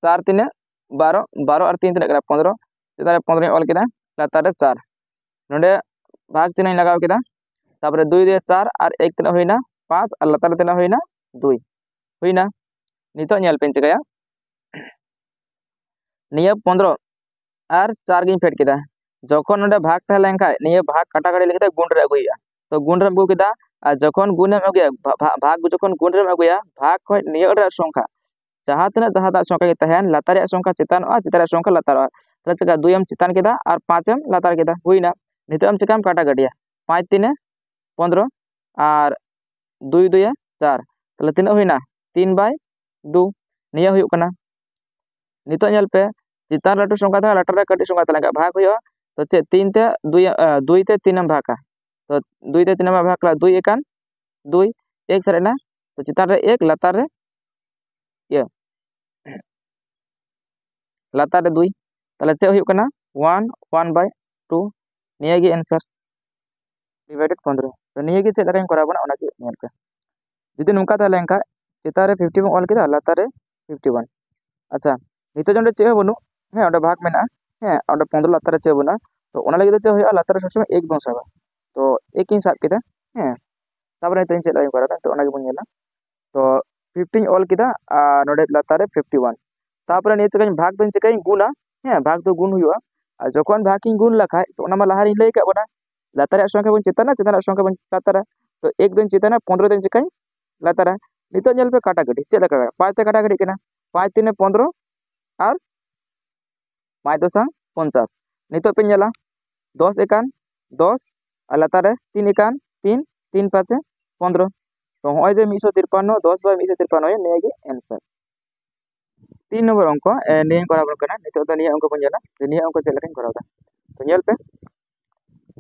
ᱪᱟᱨ ᱛᱤᱱᱟᱹᱜ? ᱵᱟᱨᱚ, ᱵᱟᱨᱚ ᱟᱨ ᱛᱤᱱ ᱛᱤᱱᱟᱹᱜ ᱠᱟᱱᱟ? ᱯᱚᱱᱨᱚ᱾ ᱪᱮᱛᱟᱱ ᱨᱮ ᱯᱚᱱᱨᱚᱧ ᱚᱞ ᱠᱮᱫᱟ, ᱞᱟᱛᱟᱨ ᱨᱮ ᱪᱟᱨ᱾ ᱱᱚᱰᱮ ᱵᱷᱟᱜᱽ ᱪᱤᱱᱦᱟᱹᱧ ᱞᱟᱜᱟᱣ ᱠᱮᱫᱟ, ᱛᱟᱯᱚᱨᱮ ᱫᱩᱭ ᱫᱩᱭ ᱪᱟᱨ, ᱟᱨ ᱮᱠ ᱛᱤᱱᱟᱹᱜ ᱦᱩᱭᱱᱟ? ᱯᱟᱸᱪ, ᱟᱨ ᱞᱟᱛᱟᱨ ᱨᱮ ᱛᱤᱱᱟᱹᱜ ᱦᱩᱭᱱᱟ? ᱫᱩᱭ᱾ ᱦᱩᱭᱱᱟ᱾ ᱱᱤᱛᱚᱜ ᱧᱮᱞ ᱯᱮᱧ ᱪᱤᱠᱟᱹᱭᱟ, ᱱᱤᱭᱟᱹ ᱯᱚᱱᱨᱚ ᱟᱨ ᱪᱟᱨ ᱜᱤᱧ ᱯᱷᱮᱰ ᱠᱮᱫᱟ᱾ ᱡᱚᱠᱷᱚᱱ ᱱᱚᱰᱮ ᱵᱷᱟᱜᱽ ᱛᱟᱦᱮᱸ ᱞᱮᱱᱠᱷᱟᱱ ᱱᱤᱭᱟᱹ ᱵᱷᱟᱜᱽ ᱠᱟᱴᱟᱠᱟᱴᱤ ᱞᱟᱹᱜᱤᱫ ᱛᱮ ᱜᱩᱱ ᱨᱮ ᱟᱹᱜᱩᱭ ᱦᱩᱭᱩᱜᱼᱟ᱾ ᱛᱚ ᱜᱩᱱ ᱨᱮᱢ ᱟᱹᱜᱩ ᱠᱮᱫᱟ, ᱟᱨ ᱡᱚᱠᱷᱚᱱ ᱜᱩᱱ ᱮᱢ ᱟᱹᱜᱩᱭᱟ, ᱵᱷᱟ- ᱵᱷᱟ- ᱵᱷᱟᱜᱽ ᱡᱚᱠᱷᱚᱱ ᱜᱩᱱ ᱨᱮᱢ ᱟᱹᱜᱩᱭᱟ, ᱵᱷᱟᱜᱽ ᱠᱷᱚᱱ ᱱᱤᱭᱟᱹ ᱨᱮᱭᱟᱜ ᱥᱚᱝᱠᱷᱟ, ᱡᱟᱦᱟᱸ ᱛᱤᱱᱟᱹᱜ ᱡᱟᱦᱟᱸᱴᱟᱜ ᱥᱚᱝᱠᱷᱟ ᱜᱮ ᱛᱟᱦᱮᱱ, ᱞᱟᱛᱟᱨ ᱨᱮᱭᱟᱜ ᱥᱚᱝᱠᱷᱟ ᱪᱮᱛᱟᱱᱚᱜᱼᱟ, ᱪᱮᱛᱟᱱ ᱨᱮᱭᱟᱜ ᱥᱚᱝᱠᱷᱟ ᱞᱟᱛᱟᱨᱚᱜᱼᱟ᱾ ᱛᱟᱦᱞᱮ ᱪᱮᱠᱟ, ᱫᱩᱭ ᱮᱢ ᱪᱮᱛᱟᱱ ᱠᱮᱫᱟ ᱟᱨ ᱯᱟᱸᱪ ᱮᱢ ᱞᱟᱛᱟᱨ ᱠᱮᱫᱟ, ᱦᱩᱭᱱᱟ᱾ ᱱᱤᱛᱚᱜ ᱮᱢ ᱪᱮᱠᱟᱢ ᱠᱟᱴᱟᱠᱟᱴᱤᱭᱟ, ᱯᱟᱸᱪ ᱛᱤᱱᱮ ᱯᱚᱱᱨᱚ ᱟᱨ ᱫᱩᱭ ᱫᱩᱭᱮ ᱪᱟᱨ, ᱛᱟᱦᱞᱮ ᱛᱤᱱᱟᱹᱜ ᱦᱩᱭᱱᱟ? ᱛᱤᱱ ᱵᱟᱭ ᱫᱩ᱾ ᱱᱤᱭᱟᱹ ᱦᱩᱭᱩᱜ ᱠᱟᱱᱟ᱾ ᱱᱤᱛᱚᱜ ᱧᱮᱞ ᱯᱮ, ᱪᱮᱛᱟᱱ ᱨᱮ ᱞᱟᱹᱴᱩ ᱥᱚᱝᱠᱷᱟ ᱛᱟᱦᱮᱸ, ᱞᱟᱛᱟᱨ ᱨᱮ ᱠᱟᱹᱴᱤᱡ ᱥᱚᱝᱠᱷᱟ ᱛᱟᱦᱮᱸ ᱞᱮᱱᱠᱷᱟᱱ ᱵᱷᱟᱜᱽ ᱦᱩᱭᱩᱜᱼᱟ᱾ ᱛᱚ ᱪᱮᱫ, ᱛᱤᱱ ᱛᱮ ᱫᱩᱭ, ᱟᱸ, ᱫᱩᱭ ᱛᱮ ᱛᱤᱱ ᱮᱢ ᱵᱷᱟᱜᱟ? ᱛᱚ ᱫᱩᱭ ᱛᱮ ᱛᱤᱱ ᱮᱢ ᱵᱷᱟᱜᱽ ᱞᱮᱠᱷᱟᱱ ᱫᱩᱭ ᱮᱠᱟᱱ ᱫᱩᱭ, ᱮᱠ ᱥᱟᱨᱮᱡ ᱮᱱᱟ᱾ ᱛᱚ ᱪᱮᱛᱟᱱ ᱨᱮ ᱮᱠ, ᱞᱟᱛᱟᱨ ᱨᱮ ᱤᱭᱟᱹ ᱞᱟᱛᱟᱨ ᱨᱮ ᱫᱩᱭ, ᱛᱟᱦᱞᱮ ᱪᱮᱫ ᱦᱩᱭᱩᱜ ᱠᱟᱱᱟ? ᱚᱣᱟᱱ, ᱚᱣᱟᱱ ᱵᱟᱭ ᱴᱩ᱾ ᱱᱤᱭᱟᱹ ᱜᱮ answer, divided ᱯᱚᱱᱨᱚ᱾ ᱛᱚ ᱱᱤᱭᱟᱹ ᱜᱮ ᱪᱮᱫ ᱞᱮᱠᱟᱧ ᱠᱚᱨᱟᱣ ᱠᱟᱱᱟ, ᱚᱱᱟ ᱜᱮ ᱧᱮᱞ ᱯᱮ᱾ ᱡᱩᱫᱤ ᱱᱚᱝᱠᱟ ᱛᱟᱦᱮᱸ ᱞᱮᱱᱠᱷᱟᱱ ᱪᱮᱛᱟᱱ ᱨᱮ ᱯᱷᱤᱯᱴᱤ ᱵᱚᱱ ᱚᱞ ᱠᱮᱫᱟ, ᱞᱟᱛᱟᱨ ᱨᱮ ᱯᱷᱤᱯᱴᱤ ᱚᱣᱟᱱ᱾ ᱟᱪᱪᱷᱟ, ᱱᱤᱛᱚᱜ ᱱᱚᱰᱮ ᱪᱮᱫ ᱦᱚᱸ ᱵᱟᱹᱱᱩᱜ, ᱦᱮᱸ, ᱚᱸᱰᱮ ᱵᱷᱟᱜᱽ ᱢᱮᱱᱟᱜᱼᱟ, ᱦᱮᱸ, ᱚᱸᱰᱮ ᱯᱚᱱᱨᱚ ᱞᱟᱛᱟᱨ ᱨᱮ ᱪᱮᱫ ᱦᱚᱸ ᱵᱟᱹᱱᱩᱜᱼᱟ᱾ ᱛᱚ ᱚᱱᱟ ᱞᱟᱹᱜᱤᱫ ᱫᱚ ᱪᱮᱫ ᱦᱩᱭᱩᱜᱼᱟ? ᱞᱟᱛᱟᱨ ᱨᱮ ᱥᱚᱵᱽ ᱥᱚᱢᱚᱭ ᱮᱠ ᱵᱚᱱ ᱥᱟᱵᱟ᱾ ᱛᱚ ᱮᱠ ᱤᱧ ᱥᱟᱵ ᱠᱮᱫᱟ, ᱦᱮᱸ, ᱛᱟᱨᱯᱚᱨᱮ ᱱᱤᱛᱚᱜ ᱤᱧ ᱪᱮᱫ ᱞᱮᱠᱟᱧ ᱠᱚᱨᱟᱣ ᱮᱫᱟ, ᱛᱚ ᱚᱱᱟ ᱜᱮᱵᱚᱱ ᱧᱮᱞᱟ᱾ ᱛᱚ ᱯᱷᱤᱯᱴᱤᱧ ᱚᱞ ᱠᱮᱫᱟ ᱟᱨ ᱱᱚᱰᱮ ᱞᱟᱛᱟᱨ ᱨᱮ ᱯᱷᱤᱯᱴᱤ ᱚᱣᱟᱱ᱾ ᱛᱟᱨᱯᱚᱨᱮ ᱱᱤᱭᱟᱹ ᱪᱮᱠᱟᱧ ᱵᱷᱟᱜᱽ ᱫᱚᱧ ᱪᱮᱠᱟᱧ ᱜᱩᱱᱟ, ᱦᱮᱸ, ᱵᱷᱟᱜᱽ ᱫᱚ ᱜᱩᱱ ᱦᱩᱭᱩᱜᱼᱟ᱾ ᱟᱨ ᱡᱚᱠᱷᱚᱱ ᱵᱷᱟᱜᱽ ᱤᱧ ᱜᱩᱱ ᱞᱮᱠᱷᱟᱡ, ᱛᱚ ᱚᱱᱟ ᱢᱟ ᱞᱟᱦᱟ ᱨᱤᱧ ᱞᱟᱹᱭ ᱟᱠᱟᱫ ᱵᱚᱱᱟ, ᱞᱟᱛᱟᱨ ᱨᱮᱭᱟᱜ ᱥᱚᱝᱠᱷᱟ ᱵᱚᱱ ᱪᱮᱛᱟᱱᱟ, ᱪᱮᱛᱟᱱ ᱨᱮᱭᱟᱜ ᱥᱚᱝᱠᱷᱟ ᱵᱚᱱ ᱞᱟᱛᱟᱨᱟ᱾ ᱛᱚ ᱮᱠ ᱫᱚᱧ ᱪᱮᱛᱟᱱᱟ, ᱯᱚᱱᱨᱚ ᱫᱚᱧ ᱪᱮᱠᱟᱧ ᱞᱟᱛᱟᱨᱟ᱾ ᱱᱤᱛᱚᱜ ᱧᱮᱞ ᱯᱮ ᱠᱟᱴᱟᱠᱟᱴᱤ ᱪᱮᱫ ᱞᱮᱠᱟ, ᱯᱟᱸᱪ ᱛᱮ ᱠᱟᱴᱟᱠᱟᱴᱤᱜ ᱠᱟᱱᱟ, ᱯᱟᱸᱪ ᱛᱤᱱᱮ ᱯᱚᱱᱨᱚ ᱟᱨ ᱯᱟᱸᱪ ᱫᱚᱥᱟ ᱯᱚᱧᱪᱟᱥ᱾ ᱱᱤᱛᱚᱜ ᱯᱮ ᱧᱮᱞᱟ, ᱫᱚᱥ ᱮᱠᱟᱱ ᱫᱚᱥ, ᱟᱨ ᱞᱟᱛᱟᱨ ᱨᱮ ᱛᱤᱱ ᱮᱠᱟᱱ ᱛᱤᱱ, ᱛᱤᱱ ᱯᱟᱸᱪᱮ ᱯᱚᱱᱨᱚ᱾ ᱛᱚ ᱦᱚᱸᱜᱼᱚᱭ ᱡᱮ ᱢᱤᱫᱥᱚ ᱛᱤᱨᱯᱟᱱᱱᱚ, ᱫᱚᱥ ᱵᱟᱭ ᱢᱤᱫᱥᱚ ᱛᱤᱨᱯᱟᱱᱱᱚ, ᱱᱤᱭᱟᱹ ᱜᱮ answer᱾ ᱛᱤᱱ ᱱᱚᱢᱵᱚᱨ ᱚᱝᱠᱚ, ᱮ, ᱱᱤᱭᱟᱹᱧ ᱠᱚᱨᱟᱣ ᱟᱵᱚᱱ ᱠᱟᱱᱟ᱾ ᱱᱤᱛᱚᱜ ᱫᱚ ᱱᱤᱭᱟᱹ ᱚᱝᱠᱚ ᱵᱚᱱ ᱧᱮᱞᱟ ᱡᱮ ᱱᱤᱭᱟᱹ ᱚᱝᱠᱚ ᱪᱮᱫ ᱞᱮᱠᱟᱧ ᱠᱚᱨᱟᱣ ᱮᱫᱟ᱾ ᱛᱚ ᱧᱮᱞ ᱯᱮ,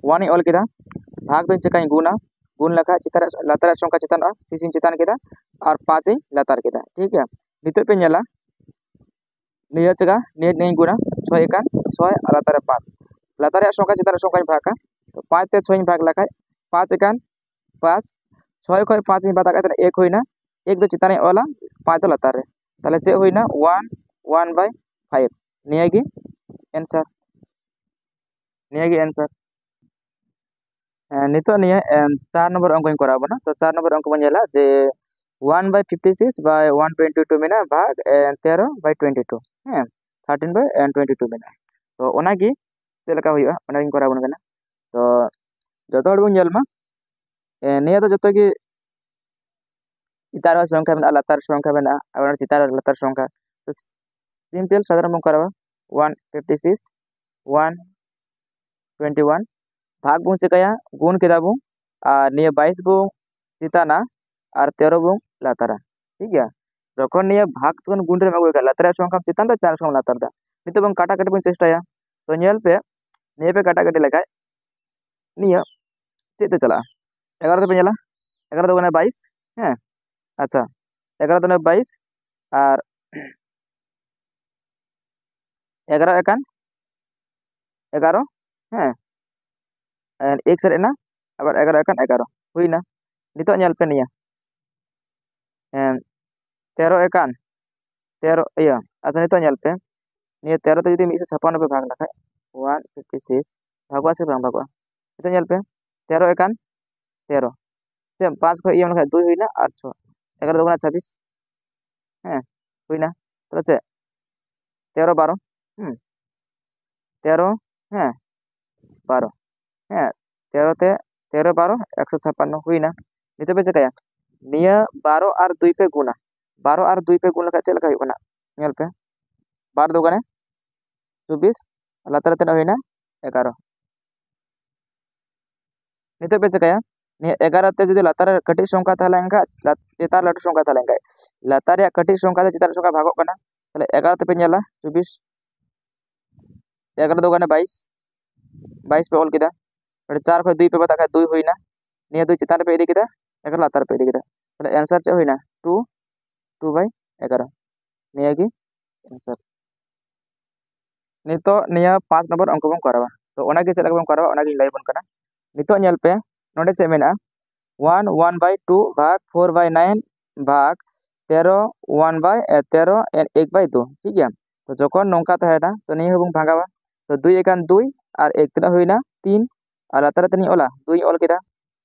ᱚᱣᱟᱱ ᱤᱧ ᱚᱞ ᱠᱮᱫᱟ, ᱵᱷᱟᱜᱽ ᱫᱚᱧ ᱪᱮᱠᱟᱧ ᱜᱩᱱᱟ, ᱜᱩᱱ ᱞᱮᱠᱷᱟᱡ ᱪᱮᱛᱟᱱ ᱨᱮ, ᱞᱟᱛᱟᱨ ᱨᱮᱭᱟᱜ ᱥᱚᱝᱠᱷᱟ ᱪᱮᱛᱟᱱᱚᱜᱼᱟ, ᱥᱤᱥ ᱤᱧ ᱪᱮᱛᱟᱱ ᱠᱮᱫᱟ ᱟᱨ ᱯᱟᱸᱪ ᱤᱧ ᱞᱟᱛᱟᱨ ᱠᱮᱫᱟ, ᱴᱷᱤᱠ ᱜᱮᱭᱟ᱾ ᱱᱤᱛᱚᱜ ᱯᱮ ᱧᱮᱞᱟ, ᱱᱤᱭᱟᱹ ᱪᱮᱠᱟ, ᱱᱤᱭᱟᱹ ᱱᱤᱭᱟᱹᱧ ᱜᱩᱱᱟ, ᱪᱷᱚᱭ ᱮᱠᱟᱱ ᱪᱷᱚᱭ ᱟᱨ ᱞᱟᱛᱟᱨ ᱨᱮ ᱯᱟᱸᱪ, ᱞᱟᱛᱟᱨ ᱨᱮᱭᱟᱜ ᱥᱚᱝᱠᱷᱟ ᱪᱮᱛᱟᱱ ᱨᱮᱭᱟᱜ ᱥᱚᱝᱠᱷᱟᱧ ᱵᱷᱟᱜᱟ᱾ ᱛᱚ ᱯᱟᱸᱪ ᱛᱮ ᱪᱷᱚᱭᱤᱧ ᱵᱷᱟᱜᱽ ᱞᱮᱠᱷᱟᱡ ᱯᱟᱸᱪ ᱮᱠᱟᱱ ᱯᱟᱸᱪ, ᱪᱷᱚᱭ ᱠᱷᱚᱡ ᱯᱟᱸᱪ ᱤᱧ ᱵᱟᱫ ᱠᱟᱜ ᱠᱷᱟᱱ ᱮᱠ ᱦᱩᱭᱱᱟ, ᱮᱠ ᱫᱚ ᱪᱮᱛᱟᱱ ᱨᱤᱧ ᱚᱞᱟ, ᱯᱟᱸᱪ ᱫᱚ ᱞᱟᱛᱟᱨ ᱨᱮ, ᱛᱟᱦᱞᱮ ᱪᱮᱫ ᱦᱩᱭᱱᱟ? ᱚᱣᱟᱱ, ᱚᱣᱟᱱ ᱵᱟᱭ ᱯᱷᱟᱭᱤᱵᱷ᱾ ᱱᱤᱭᱟᱹ ᱜᱮ answer, ᱱᱤᱭᱟᱹ ᱜᱮ answer᱾ ᱦᱮᱸ, ᱱᱤᱛᱚᱜ ᱱᱤᱭᱟᱹ, ᱮᱢ, ᱪᱟᱨ ᱱᱚᱢᱵᱚᱨ ᱚᱝᱠᱚᱧ ᱠᱚᱨᱟᱣ ᱵᱚᱱᱟ᱾ ᱛᱚ ᱪᱟᱨ ᱱᱚᱢᱵᱚᱨ ᱚᱝᱠᱚ ᱵᱚᱱ ᱧᱮᱞᱟ ᱡᱮ one by fifty six by one twenty two ᱢᱮᱱᱟᱜᱼᱟ, ᱵᱷᱟᱜᱽ, ᱮ, ᱛᱮᱨᱚ by twenty two᱾ ᱦᱮᱸ, thirteen by twenty two ᱢᱮᱱᱟᱜᱼᱟ᱾ ᱛᱚ ᱚᱱᱟᱜᱮ ᱪᱮᱫ ᱞᱮᱠᱟ ᱦᱩᱭᱩᱜᱼᱟ ᱚᱱᱟᱜᱤᱧ ᱠᱚᱨᱟᱣ ᱟᱵᱚᱱ ᱠᱟᱱᱟ᱾ ᱛᱚ ᱡᱚᱛᱚ ᱦᱚᱲ ᱵᱚᱱ ᱧᱮᱞ ᱢᱟ᱾ ᱮ, ᱱᱤᱭᱟᱹ ᱫᱚ ᱡᱚᱛᱚ ᱜᱮ ᱪᱮᱛᱟᱱ ᱨᱮ ᱥᱚᱝᱠᱷᱟ ᱢᱮᱱᱟᱜᱼᱟ, ᱞᱟᱛᱟᱨ ᱥᱚᱝᱠᱷᱟ ᱢᱮᱱᱟᱜᱼᱟ, ᱟᱵᱟᱨ ᱪᱮᱛᱟᱱ ᱨᱮ ᱞᱟᱛᱟᱨ ᱥᱚᱝᱠᱷᱟ᱾ ᱥᱤᱢᱯᱮᱞ ᱥᱟᱫᱷᱟᱨᱚᱱ ᱵᱚᱱ ᱠᱚᱨᱟᱣᱟ, one fifty six, one twenty one, ᱵᱷᱟᱜᱽ ᱵᱚᱱ ᱪᱤᱠᱟᱹᱭᱟ, ᱜᱩᱱ ᱠᱮᱫᱟ ᱵᱚᱱ, ᱟᱨ ᱱᱤᱭᱟᱹ ᱵᱟᱭᱤᱥ ᱵᱚᱱ ᱪᱮᱛᱟᱱᱟ ᱟᱨ ᱛᱮᱨᱚ ᱵᱚᱱ ᱞᱟᱛᱟᱨᱟ, ᱴᱷᱤᱠ ᱜᱮᱭᱟ᱾ ᱡᱚᱠᱷᱚᱱ ᱱᱤᱭᱟᱹ ᱵᱷᱟᱜᱽ ᱡᱚᱠᱷᱚᱱ ᱜᱩᱱ ᱨᱮᱢ ᱟᱹᱜᱩᱭ ᱠᱷᱟᱱ, ᱞᱟᱛᱟᱨ ᱨᱮᱭᱟᱜ ᱥᱚᱝᱠᱷᱟᱢ ᱪᱮᱛᱟᱱ ᱫᱟ, ᱪᱮᱛᱟᱱ ᱨᱮᱭᱟᱜ ᱥᱚᱝᱠᱷᱟᱢ ᱞᱟᱛᱟᱨ ᱫᱟ᱾ ᱱᱤᱛᱚᱜ ᱵᱚᱱ ᱠᱟᱴᱟ ᱠᱟᱴᱤ ᱵᱚᱱ ᱪᱮᱥᱴᱟᱭᱟ᱾ ᱛᱚ ᱧᱮᱞ ᱯᱮ, ᱱᱤᱭᱟᱹ ᱯᱮ ᱠᱟᱴᱟ ᱠᱟᱴᱤ ᱞᱮᱠᱷᱟᱡ ᱱᱤᱭᱟᱹ ᱪᱮᱫ ᱛᱮ ᱪᱟᱞᱟᱜᱼᱟ? ᱮᱜᱟᱨᱚ ᱛᱮᱯᱮ ᱧᱮᱞᱟ, ᱮᱜᱟᱨᱚ ᱫᱚ ᱠᱟᱱᱟ ᱵᱟᱭᱤᱥ, ᱦᱮᱸ, ᱟᱪᱪᱷᱟ, ᱮᱜᱟᱨᱚ ᱫᱚ ᱵᱟᱭᱤᱥ, ᱟᱨ ᱮᱜᱟᱨᱚ ᱮᱠᱟᱱ ᱮᱜᱟᱨᱚ, ᱦᱮᱸ, ᱮᱠ ᱥᱮᱫ ᱮᱱᱟ, ᱟᱵᱟᱨ ᱮᱜᱟᱨᱚ ᱮᱠᱟᱱ ᱮᱜᱟᱨᱚ ᱦᱩᱭᱱᱟ᱾ ᱱᱤᱛᱚᱜ ᱧᱮᱞ ᱯᱮ ᱱᱤᱭᱟᱹ, ᱦᱮᱸ, ᱛᱮᱨᱚ ᱮᱠᱟᱱ ᱛᱮᱨᱚ, ᱤᱭᱟᱹ, ᱟᱪᱪᱷᱟ, ᱱᱤᱛᱚᱜ ᱧᱮᱞ ᱯᱮ, ᱱᱤᱭᱟᱹ ᱛᱮᱨᱚ ᱛᱮ ᱡᱩᱫᱤ ᱢᱤᱫᱥᱚ ᱪᱷᱟᱯᱟᱱᱱᱚ ᱯᱮ ᱵᱷᱟᱜᱽ ᱞᱮᱠᱷᱟᱡ, one fifty six, ᱵᱷᱟᱜᱚᱜᱼᱟ ᱥᱮ ᱵᱟᱝ ᱵᱷᱟᱜᱚᱜᱼᱟ? ᱱᱤᱛᱚᱜ ᱧᱮᱞ ᱯᱮ, ᱛᱮᱨᱚ ᱮᱠᱟᱱ ᱛᱮᱨᱚ, ᱥᱮ ᱯᱟᱸᱪ ᱠᱷᱚᱡ ᱤᱭᱟᱹ ᱞᱮᱠᱷᱟᱡ ᱫᱩᱭ ᱦᱩᱭᱱᱟ ᱟᱨ ᱪᱷᱚ, ᱮᱜᱟᱨᱚ ᱫᱩ ᱠᱟᱱᱟ ᱪᱷᱟᱵᱵᱤᱥ, ᱦᱮᱸ, ᱦᱩᱭᱱᱟ᱾ ᱛᱟᱦᱞᱮ ᱪᱮᱫ, ᱛᱮᱨᱚ ᱵᱟᱨᱚ, ᱦᱮᱸ, ᱛᱮᱨᱚ, ᱦᱮᱸ, ᱵᱟᱨᱚ, ᱦᱮᱸ, ᱛᱮᱨᱚ ᱛᱮ, ᱛᱮᱨᱚ ᱵᱟᱨᱚ ᱮᱠᱥᱚ ᱪᱷᱟᱯᱟᱱᱱᱚ ᱦᱩᱭᱱᱟ᱾ ᱱᱤᱛᱚᱜ ᱯᱮ ᱪᱤᱠᱟᱹᱭᱟ, ᱱᱤᱭᱟᱹ ᱵᱟᱨᱚ ᱟᱨ ᱫᱩᱭ ᱯᱮ ᱜᱩᱱᱟ, ᱵᱟᱨᱚ ᱟᱨ ᱫᱩᱭ ᱯᱮ ᱜᱩᱱ ᱞᱮᱠᱷᱟᱡ ᱪᱮᱫ ᱞᱮᱠᱟ ᱦᱩᱭᱩᱜ ᱠᱟᱱᱟ? ᱧᱮᱞ ᱯᱮ, ᱵᱟᱨ ᱫᱩ ᱜᱟᱱᱮ ᱪᱚᱵᱵᱤᱥ, ᱞᱟᱛᱟᱨ ᱨᱮ ᱛᱤᱱᱟᱹᱜ ᱦᱩᱭᱱᱟ? ᱮᱜᱟᱨᱚ᱾ ᱱᱤᱛᱚᱜ ᱯᱮ ᱪᱤᱠᱟᱹᱭᱟ, ᱱᱤᱭᱟᱹ ᱮᱜᱟᱨᱚ ᱛᱮ ᱡᱩᱫᱤ ᱞᱟᱛᱟᱨ ᱨᱮ ᱠᱟᱹᱴᱤᱡ ᱥᱚᱝᱠᱷᱟ ᱛᱟᱦᱮᱸ ᱞᱮᱱᱠᱷᱟᱡ, ᱞᱟ-, ᱪᱮᱛᱟᱱ ᱨᱮ ᱞᱟᱹᱴᱩ ᱥᱚᱝᱠᱷᱟ ᱛᱟᱦᱮᱸ ᱞᱮᱱᱠᱷᱟᱡ, ᱞᱟᱛᱟᱨ ᱨᱮᱭᱟᱜ ᱠᱟᱹᱴᱤᱡ ᱥᱚᱝᱠᱷᱟ ᱛᱮ ᱪᱮᱛᱟᱱ ᱨᱮᱭᱟᱜ ᱥᱚᱝᱠᱷᱟ ᱵᱷᱟᱜᱚᱜ ᱠᱟᱱᱟ, ᱛᱟᱦᱞᱮ ᱮᱜᱟᱨᱚ ᱛᱮᱯᱮ ᱧᱮᱞᱟ ᱪᱚᱵᱵᱤᱥ, ᱮᱜᱟᱨᱚ ᱫᱩ ᱜᱟᱱᱮ ᱵᱟᱭᱤᱥ, ᱵᱟᱭᱤᱥ ᱯᱮ ᱚᱞ ᱠᱮᱫᱟ, ᱚᱸᱰᱮ ᱪᱟᱨ ᱠᱷᱚᱡ ᱫᱩᱭ ᱯᱮ ᱵᱟᱫ ᱠᱷᱟᱡ ᱫᱩᱭ ᱦᱩᱭᱱᱟ, ᱱᱤᱭᱟᱹ ᱫᱩᱭ ᱪᱮᱛᱟᱱ ᱨᱮᱯᱮ ᱤᱫᱤ ᱠᱮᱫᱟ, ᱮᱜᱟᱨᱚ ᱞᱟᱛᱟᱨ ᱨᱮᱯᱮ ᱤᱫᱤ ᱠᱮᱫᱟ, ᱛᱟᱦᱞᱮ answer ᱪᱮᱫ ᱦᱩᱭᱱᱟ? Two, two by ᱮᱜᱟᱨᱚ᱾ ᱱᱤᱭᱟᱹ ᱜᱮ answer᱾ ᱱᱤᱛᱚᱜ ᱱᱤᱭᱟᱹ ᱯᱟᱸᱪ ᱱᱚᱢᱵᱚᱨ ᱚᱝᱠᱚ ᱵᱚᱱ ᱠᱚᱨᱟᱣᱟ᱾ ᱛᱚ ᱚᱱᱟᱜᱮ ᱪᱮᱫ ᱞᱮᱠᱟ ᱵᱚᱱ ᱠᱚᱨᱟᱣᱟ ᱚᱱᱟᱜᱤᱧ ᱞᱟᱹᱭ ᱟᱵᱚᱱ ᱠᱟᱱᱟ᱾ ᱱᱤᱛᱚᱜ ᱧᱮᱞ ᱯᱮ, ᱱᱚᱰᱮ ᱪᱮᱫ ᱢᱮᱱᱟᱜᱼᱟ? One, one by two ᱵᱷᱟᱜᱽ four by nine ᱵᱷᱟᱜᱽ ᱛᱮᱨᱚ, one by, ᱮ, ᱛᱮᱨᱚ ᱮᱠ by ᱫᱩ, ᱴᱷᱤᱠ ᱜᱮᱭᱟ᱾ ᱛᱚ ᱡᱚᱠᱷᱚᱱ ᱱᱚᱝᱠᱟ ᱛᱟᱦᱮᱱᱟ, ᱛᱚ ᱱᱤᱭᱟᱹ ᱦᱚᱸᱵᱚᱱ ᱵᱷᱟᱜᱟᱣᱟ᱾ ᱛᱚ ᱫᱩᱭ ᱮᱠᱟᱱ ᱫᱩᱭ ᱟᱨ ᱮᱠ ᱛᱤᱱᱟᱹᱜ ᱦᱩᱭᱱᱟ? ᱛᱤᱱ᱾ ᱟᱨ ᱞᱟᱛᱟᱨ ᱨᱮ ᱛᱤᱱᱟᱹᱜ ᱤᱧ ᱚᱞᱟ? ᱫᱩᱭ ᱤᱧ ᱚᱞ ᱠᱮᱫᱟ,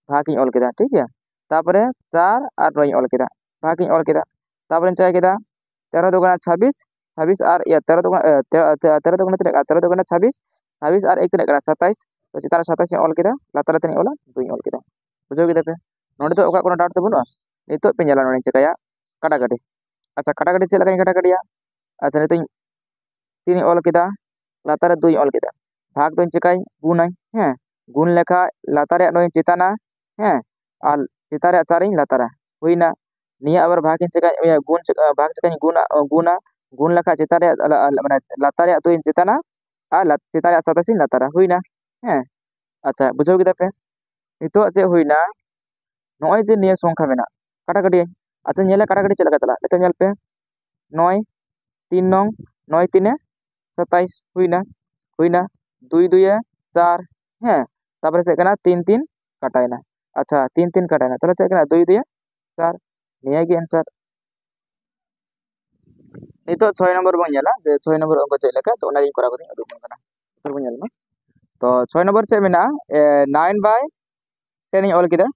ᱵᱷᱟᱜᱽ ᱤᱧ ᱚᱞ ᱠᱮᱫᱟ, ᱴᱷᱤᱠ ᱜᱮᱭᱟ᱾ ᱛᱟᱨᱯᱚᱨᱮ ᱪᱟᱨ ᱟᱨ ᱱᱚᱭ ᱤᱧ ᱚᱞ ᱠᱮᱫᱟ, ᱵᱷᱟᱜᱽ ᱤᱧ ᱚᱞ ᱠᱮᱫᱟ᱾ ᱛᱟᱨᱯᱚᱨᱮᱧ ᱪᱤᱠᱟᱹ ᱠᱮᱫᱟ, ᱛᱮᱨᱚ ᱫᱩ ᱜᱟᱱᱟ ᱪᱷᱟᱵᱵᱤᱥ, ᱪᱷᱟᱵᱵᱤᱥ ᱟᱨ ᱤᱭᱟᱹ ᱛᱮᱨᱚ ᱫᱩᱜᱩᱱᱟ ᱛᱮᱨᱚ ᱫᱩᱜᱩᱱᱟ ᱛᱤᱱᱟᱹᱜ ᱠᱟᱱᱟ? ᱛᱮᱨᱚ ᱫᱩᱜᱩᱱᱟ ᱪᱷᱟᱵᱵᱤᱥ, ᱪᱷᱟᱵᱵᱤᱥ ᱟᱨ ᱮᱠ ᱛᱤᱱᱟᱹᱜ ᱠᱟᱱᱟ? ᱥᱟᱛᱟᱭᱤᱥ᱾ ᱛᱚ ᱪᱮᱛᱟᱱ ᱨᱮ ᱥᱟᱛᱟᱭᱤᱥ ᱤᱧ ᱚᱞ ᱠᱮᱫᱟ, ᱞᱟᱛᱟᱨ ᱨᱮ ᱛᱤᱱᱟᱹᱜ ᱤᱧ ᱚᱞᱟ? ᱫᱩᱭ ᱤᱧ ᱚᱞ ᱠᱮᱫᱟ᱾ ᱵᱩᱡᱷᱟᱹᱣ ᱠᱮᱫᱟ ᱯᱮ? ᱱᱚᱰᱮ ᱫᱚ ᱚᱠᱟ ᱠᱳᱱᱳ ᱰᱟᱣᱩᱴ ᱫᱚ ᱵᱟᱹᱱᱩᱜᱼᱟ᱾ ᱱᱤᱛᱚᱜ ᱯᱮ ᱧᱮᱞᱟ ᱱᱚᱰᱮᱧ ᱪᱤᱠᱟᱹᱭᱟ ᱠᱟᱴᱟᱠᱟᱴᱤ᱾ ᱟᱪᱪᱷᱟ, ᱠᱟᱴᱟᱠᱟᱴᱤ ᱪᱮᱫ ᱞᱮᱠᱟᱧ ᱠᱟᱴᱟᱠᱟᱴᱤᱭᱟ? ᱟᱪᱪᱷᱟ, ᱱᱤᱛᱚᱜ ᱤᱧ ᱛᱤᱱ ᱤᱧ ᱚᱞ ᱠᱮᱫᱟ, ᱞᱟᱛᱟᱨ ᱨᱮ ᱫᱩᱭ ᱤᱧ ᱚᱞ ᱠᱮᱫᱟ, ᱵᱷᱟᱜᱽ ᱫᱚᱧ ᱪᱤᱠᱟᱹᱧ? ᱜᱩᱱᱟᱹᱧ᱾ ᱦᱮᱸ, ᱜᱩᱱ ᱞᱮᱠᱷᱟᱡ ᱞᱟᱛᱟᱨ ᱨᱮᱭᱟᱜ ᱱᱚᱭ ᱤᱧ ᱪᱮᱛᱟᱱᱟ, ᱦᱮᱸ, ᱟᱨ ᱪᱮᱛᱟᱱ ᱨᱮᱭᱟᱜ ᱪᱟᱨ ᱤᱧ ᱞᱟᱛᱟᱨᱟ᱾ ᱦᱩᱭᱱᱟ᱾ ᱱᱤᱭᱟᱹ ᱟᱵᱟᱨ ᱵᱷᱟᱜᱽ ᱤᱧ ᱪᱤᱠᱟᱹᱧ? ᱤᱭᱟᱹ, ᱜᱩᱱ ᱪᱤᱠᱟᱹ-, ᱵᱷᱟᱜᱽ ᱪᱤᱠᱟᱹᱧ ᱜᱩᱱᱟ, ᱜᱩᱱᱟ᱾ ᱜᱩᱱ ᱞᱮᱠᱷᱟᱡ ᱪᱮᱛᱟᱱ ᱨᱮᱭᱟᱜ ᱞᱟ-, ᱞᱟ-, ᱢᱟᱱᱮ ᱞᱟᱛᱟᱨ ᱨᱮᱭᱟᱜ ᱫᱩᱭ ᱤᱧ ᱪᱮᱛᱟᱱᱟ ᱟᱨ ᱞᱟ-, ᱪᱮᱛᱟᱱ ᱨᱮᱭᱟᱜ ᱥᱟᱛᱟᱥ ᱤᱧ ᱞᱟᱛᱟᱨᱟ᱾ ᱦᱩᱭᱱᱟ᱾ ᱦᱮᱸ, ᱟᱪᱪᱷᱟ, ᱵᱩᱡᱷᱟᱹᱣ ᱠᱮᱫᱟ ᱯᱮ? ᱱᱤᱛᱚᱜ ᱪᱮᱫ ᱦᱩᱭᱱᱟ? ᱱᱚᱜᱼᱚᱭ ᱡᱮ ᱱᱤᱭᱟᱹ ᱥᱚᱝᱠᱷᱟ ᱢᱮᱱᱟᱜ, ᱠᱟᱴᱟᱠᱟᱴᱤ᱾ ᱟᱪᱪᱷᱟ, ᱧᱮᱞᱟ ᱠᱟᱴᱟᱠᱟᱴᱤ ᱪᱮᱫ ᱞᱮᱠᱟ ᱪᱟᱞᱟᱜ᱾ ᱱᱤᱛᱚᱜ ᱧᱮᱞ ᱯᱮ, ᱱᱚᱭ, ᱛᱤᱱ ᱱᱚᱝ, ᱱᱚᱭ ᱛᱤᱱᱮ ᱥᱟᱛᱟᱭᱤᱥ, ᱦᱩᱭᱱᱟ, ᱦᱩᱭᱱᱟ, ᱫᱩᱭ ᱫᱩᱭᱮ ᱪᱟᱨ, ᱦᱮᱸ, ᱛᱟᱨᱯᱚᱨᱮ ᱪᱮᱫ ᱠᱟᱱᱟ? ᱛᱤᱱ ᱛᱤᱱ ᱠᱟᱴᱟᱭᱮᱱᱟ᱾ ᱟᱪᱪᱷᱟ, ᱛᱤᱱ ᱛᱤᱱ ᱠᱟᱴᱟᱭᱮᱱᱟ, ᱛᱟᱦᱚᱞᱮ ᱪᱮᱫ ᱠᱟᱱᱟ? ᱫᱩᱭ ᱫᱩᱭᱮ ᱪᱟᱨ, ᱱᱤᱭᱟᱹ ᱜᱮ ᱮᱱᱥᱟᱨ᱾ ᱱᱤᱛᱚᱜ ᱪᱷᱚᱭ ᱱᱚᱢᱵᱚᱨ ᱵᱚᱱ ᱧᱮᱞᱟ ᱡᱮ ᱪᱷᱚᱭ ᱱᱚᱢᱵᱚᱨ ᱚᱝᱠᱚ ᱪᱮᱫ ᱞᱮᱠᱟ, ᱛᱚ ᱚᱱᱟᱜᱤᱧ ᱠᱚᱨᱟᱣ ᱠᱟᱛᱮᱧ ᱩᱫᱩᱜ ᱟᱵᱚᱱ ᱠᱟᱱᱟ᱾ ᱱᱤᱛᱚᱜ ᱵᱚᱱ ᱧᱮᱞ ᱢᱟ᱾ ᱛᱚ ᱪᱷᱚᱭ ᱱᱚᱢᱵᱚᱨ ᱪᱮᱫ ᱢᱮᱱᱟᱜᱼᱟ? ᱱᱟᱭᱤᱱ ᱵᱟᱭ ᱴᱮᱱ ᱤᱧ ᱚᱞ ᱠᱮᱫᱟ᱾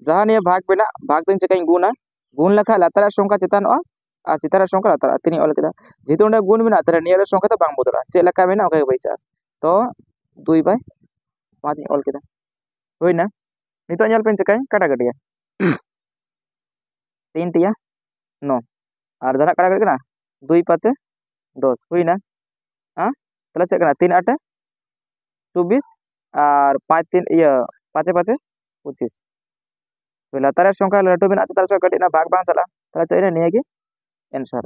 ᱡᱟᱦᱟᱸ ᱱᱤᱭᱟᱹ ᱵᱷᱟᱜᱽ ᱢᱮᱱᱟᱜ, ᱵᱷᱟᱜᱽ ᱫᱚᱧ ᱪᱤᱠᱟᱹᱧ? ᱜᱩᱱᱟ᱾ ᱜᱩᱱ ᱞᱮᱠᱷᱟᱱ ᱞᱟᱛᱟᱨ ᱨᱮᱭᱟᱜ ᱥᱚᱝᱠᱷᱟ ᱪᱮᱛᱟᱱᱚᱜᱼᱟ ᱟᱨ ᱪᱮᱛᱟᱱ ᱨᱮᱭᱟᱜ ᱥᱚᱝᱠᱷᱟ ᱞᱟᱛᱟᱨᱚᱜᱼᱟ᱾ ᱛᱤᱱᱤᱧ ᱚᱞ ᱠᱮᱫᱟ, ᱡᱮᱦᱮᱛᱩ ᱚᱸᱰᱮ ᱜᱩᱱ ᱢᱮᱱᱟᱜᱼᱟ, ᱛᱟᱦᱞᱮ ᱱᱤᱭᱟᱹ ᱨᱮ ᱥᱚᱝᱠᱷᱟ ᱫᱚ ᱵᱟᱝ ᱵᱚᱫᱚᱞᱚᱜᱼᱟ, ᱪᱮᱫ ᱞᱮᱠᱟ ᱢᱮᱱᱟᱜᱼᱟ ᱚᱱᱠᱟ ᱜᱮ ᱵᱟᱹᱭᱥᱟᱹᱜᱼᱟ᱾ ᱛᱚ ᱫᱩᱭ ᱵᱟᱭ ᱯᱟᱸᱪ ᱤᱧ ᱚᱞ ᱠᱮᱫᱟ, ᱦᱩᱭᱱᱟ᱾ ᱱᱤᱛᱚᱜ ᱧᱮᱞ ᱯᱮ ᱪᱤᱠᱟᱹᱧ ᱠᱟᱴᱟᱠᱟᱴᱤᱭᱟ᱾ ᱛᱤᱱ ᱛᱤᱭᱟ ᱱᱚ, ᱟᱨ ᱡᱟᱦᱟᱱᱟᱜ ᱠᱟᱴᱟᱠᱟᱴᱤ ᱠᱟᱱᱟ? ᱫᱩᱭ ᱯᱟᱸᱪᱮ ᱫᱚᱥ, ᱦᱩᱭᱱᱟ᱾ ᱦᱮᱸ, ᱛᱟᱦᱞᱮ ᱪᱮᱫ ᱠᱟᱱᱟ? ᱛᱤᱱ ᱟᱴᱮ ᱪᱚᱵᱵᱤᱥ ᱟᱨ ᱯᱟᱸᱪ ᱛᱤᱱ, ᱤᱭᱟᱹ, ᱯᱟᱸᱪᱮ ᱯᱟᱸᱪᱮ ᱯᱚᱸᱪᱤᱥ᱾ ᱛᱚ ᱞᱟᱛᱟᱨ ᱨᱮ ᱥᱚᱝᱠᱷᱟ ᱞᱟᱹᱴᱩ ᱢᱮᱱᱟᱜᱼᱟ, ᱪᱮᱛᱟᱱ ᱨᱮ ᱥᱚᱝᱠᱷᱟ ᱠᱟᱹᱴᱤᱡ ᱢᱮᱱᱟᱜᱼᱟ, ᱵᱷᱟᱜᱽ ᱵᱟᱝ ᱪᱟᱞᱟᱜᱼᱟ, ᱛᱟᱦᱞᱮ ᱪᱮᱫ ᱦᱩᱭᱱᱟ? ᱱᱤᱭᱟᱹ ᱜᱮ ᱮᱱᱥᱟᱨ᱾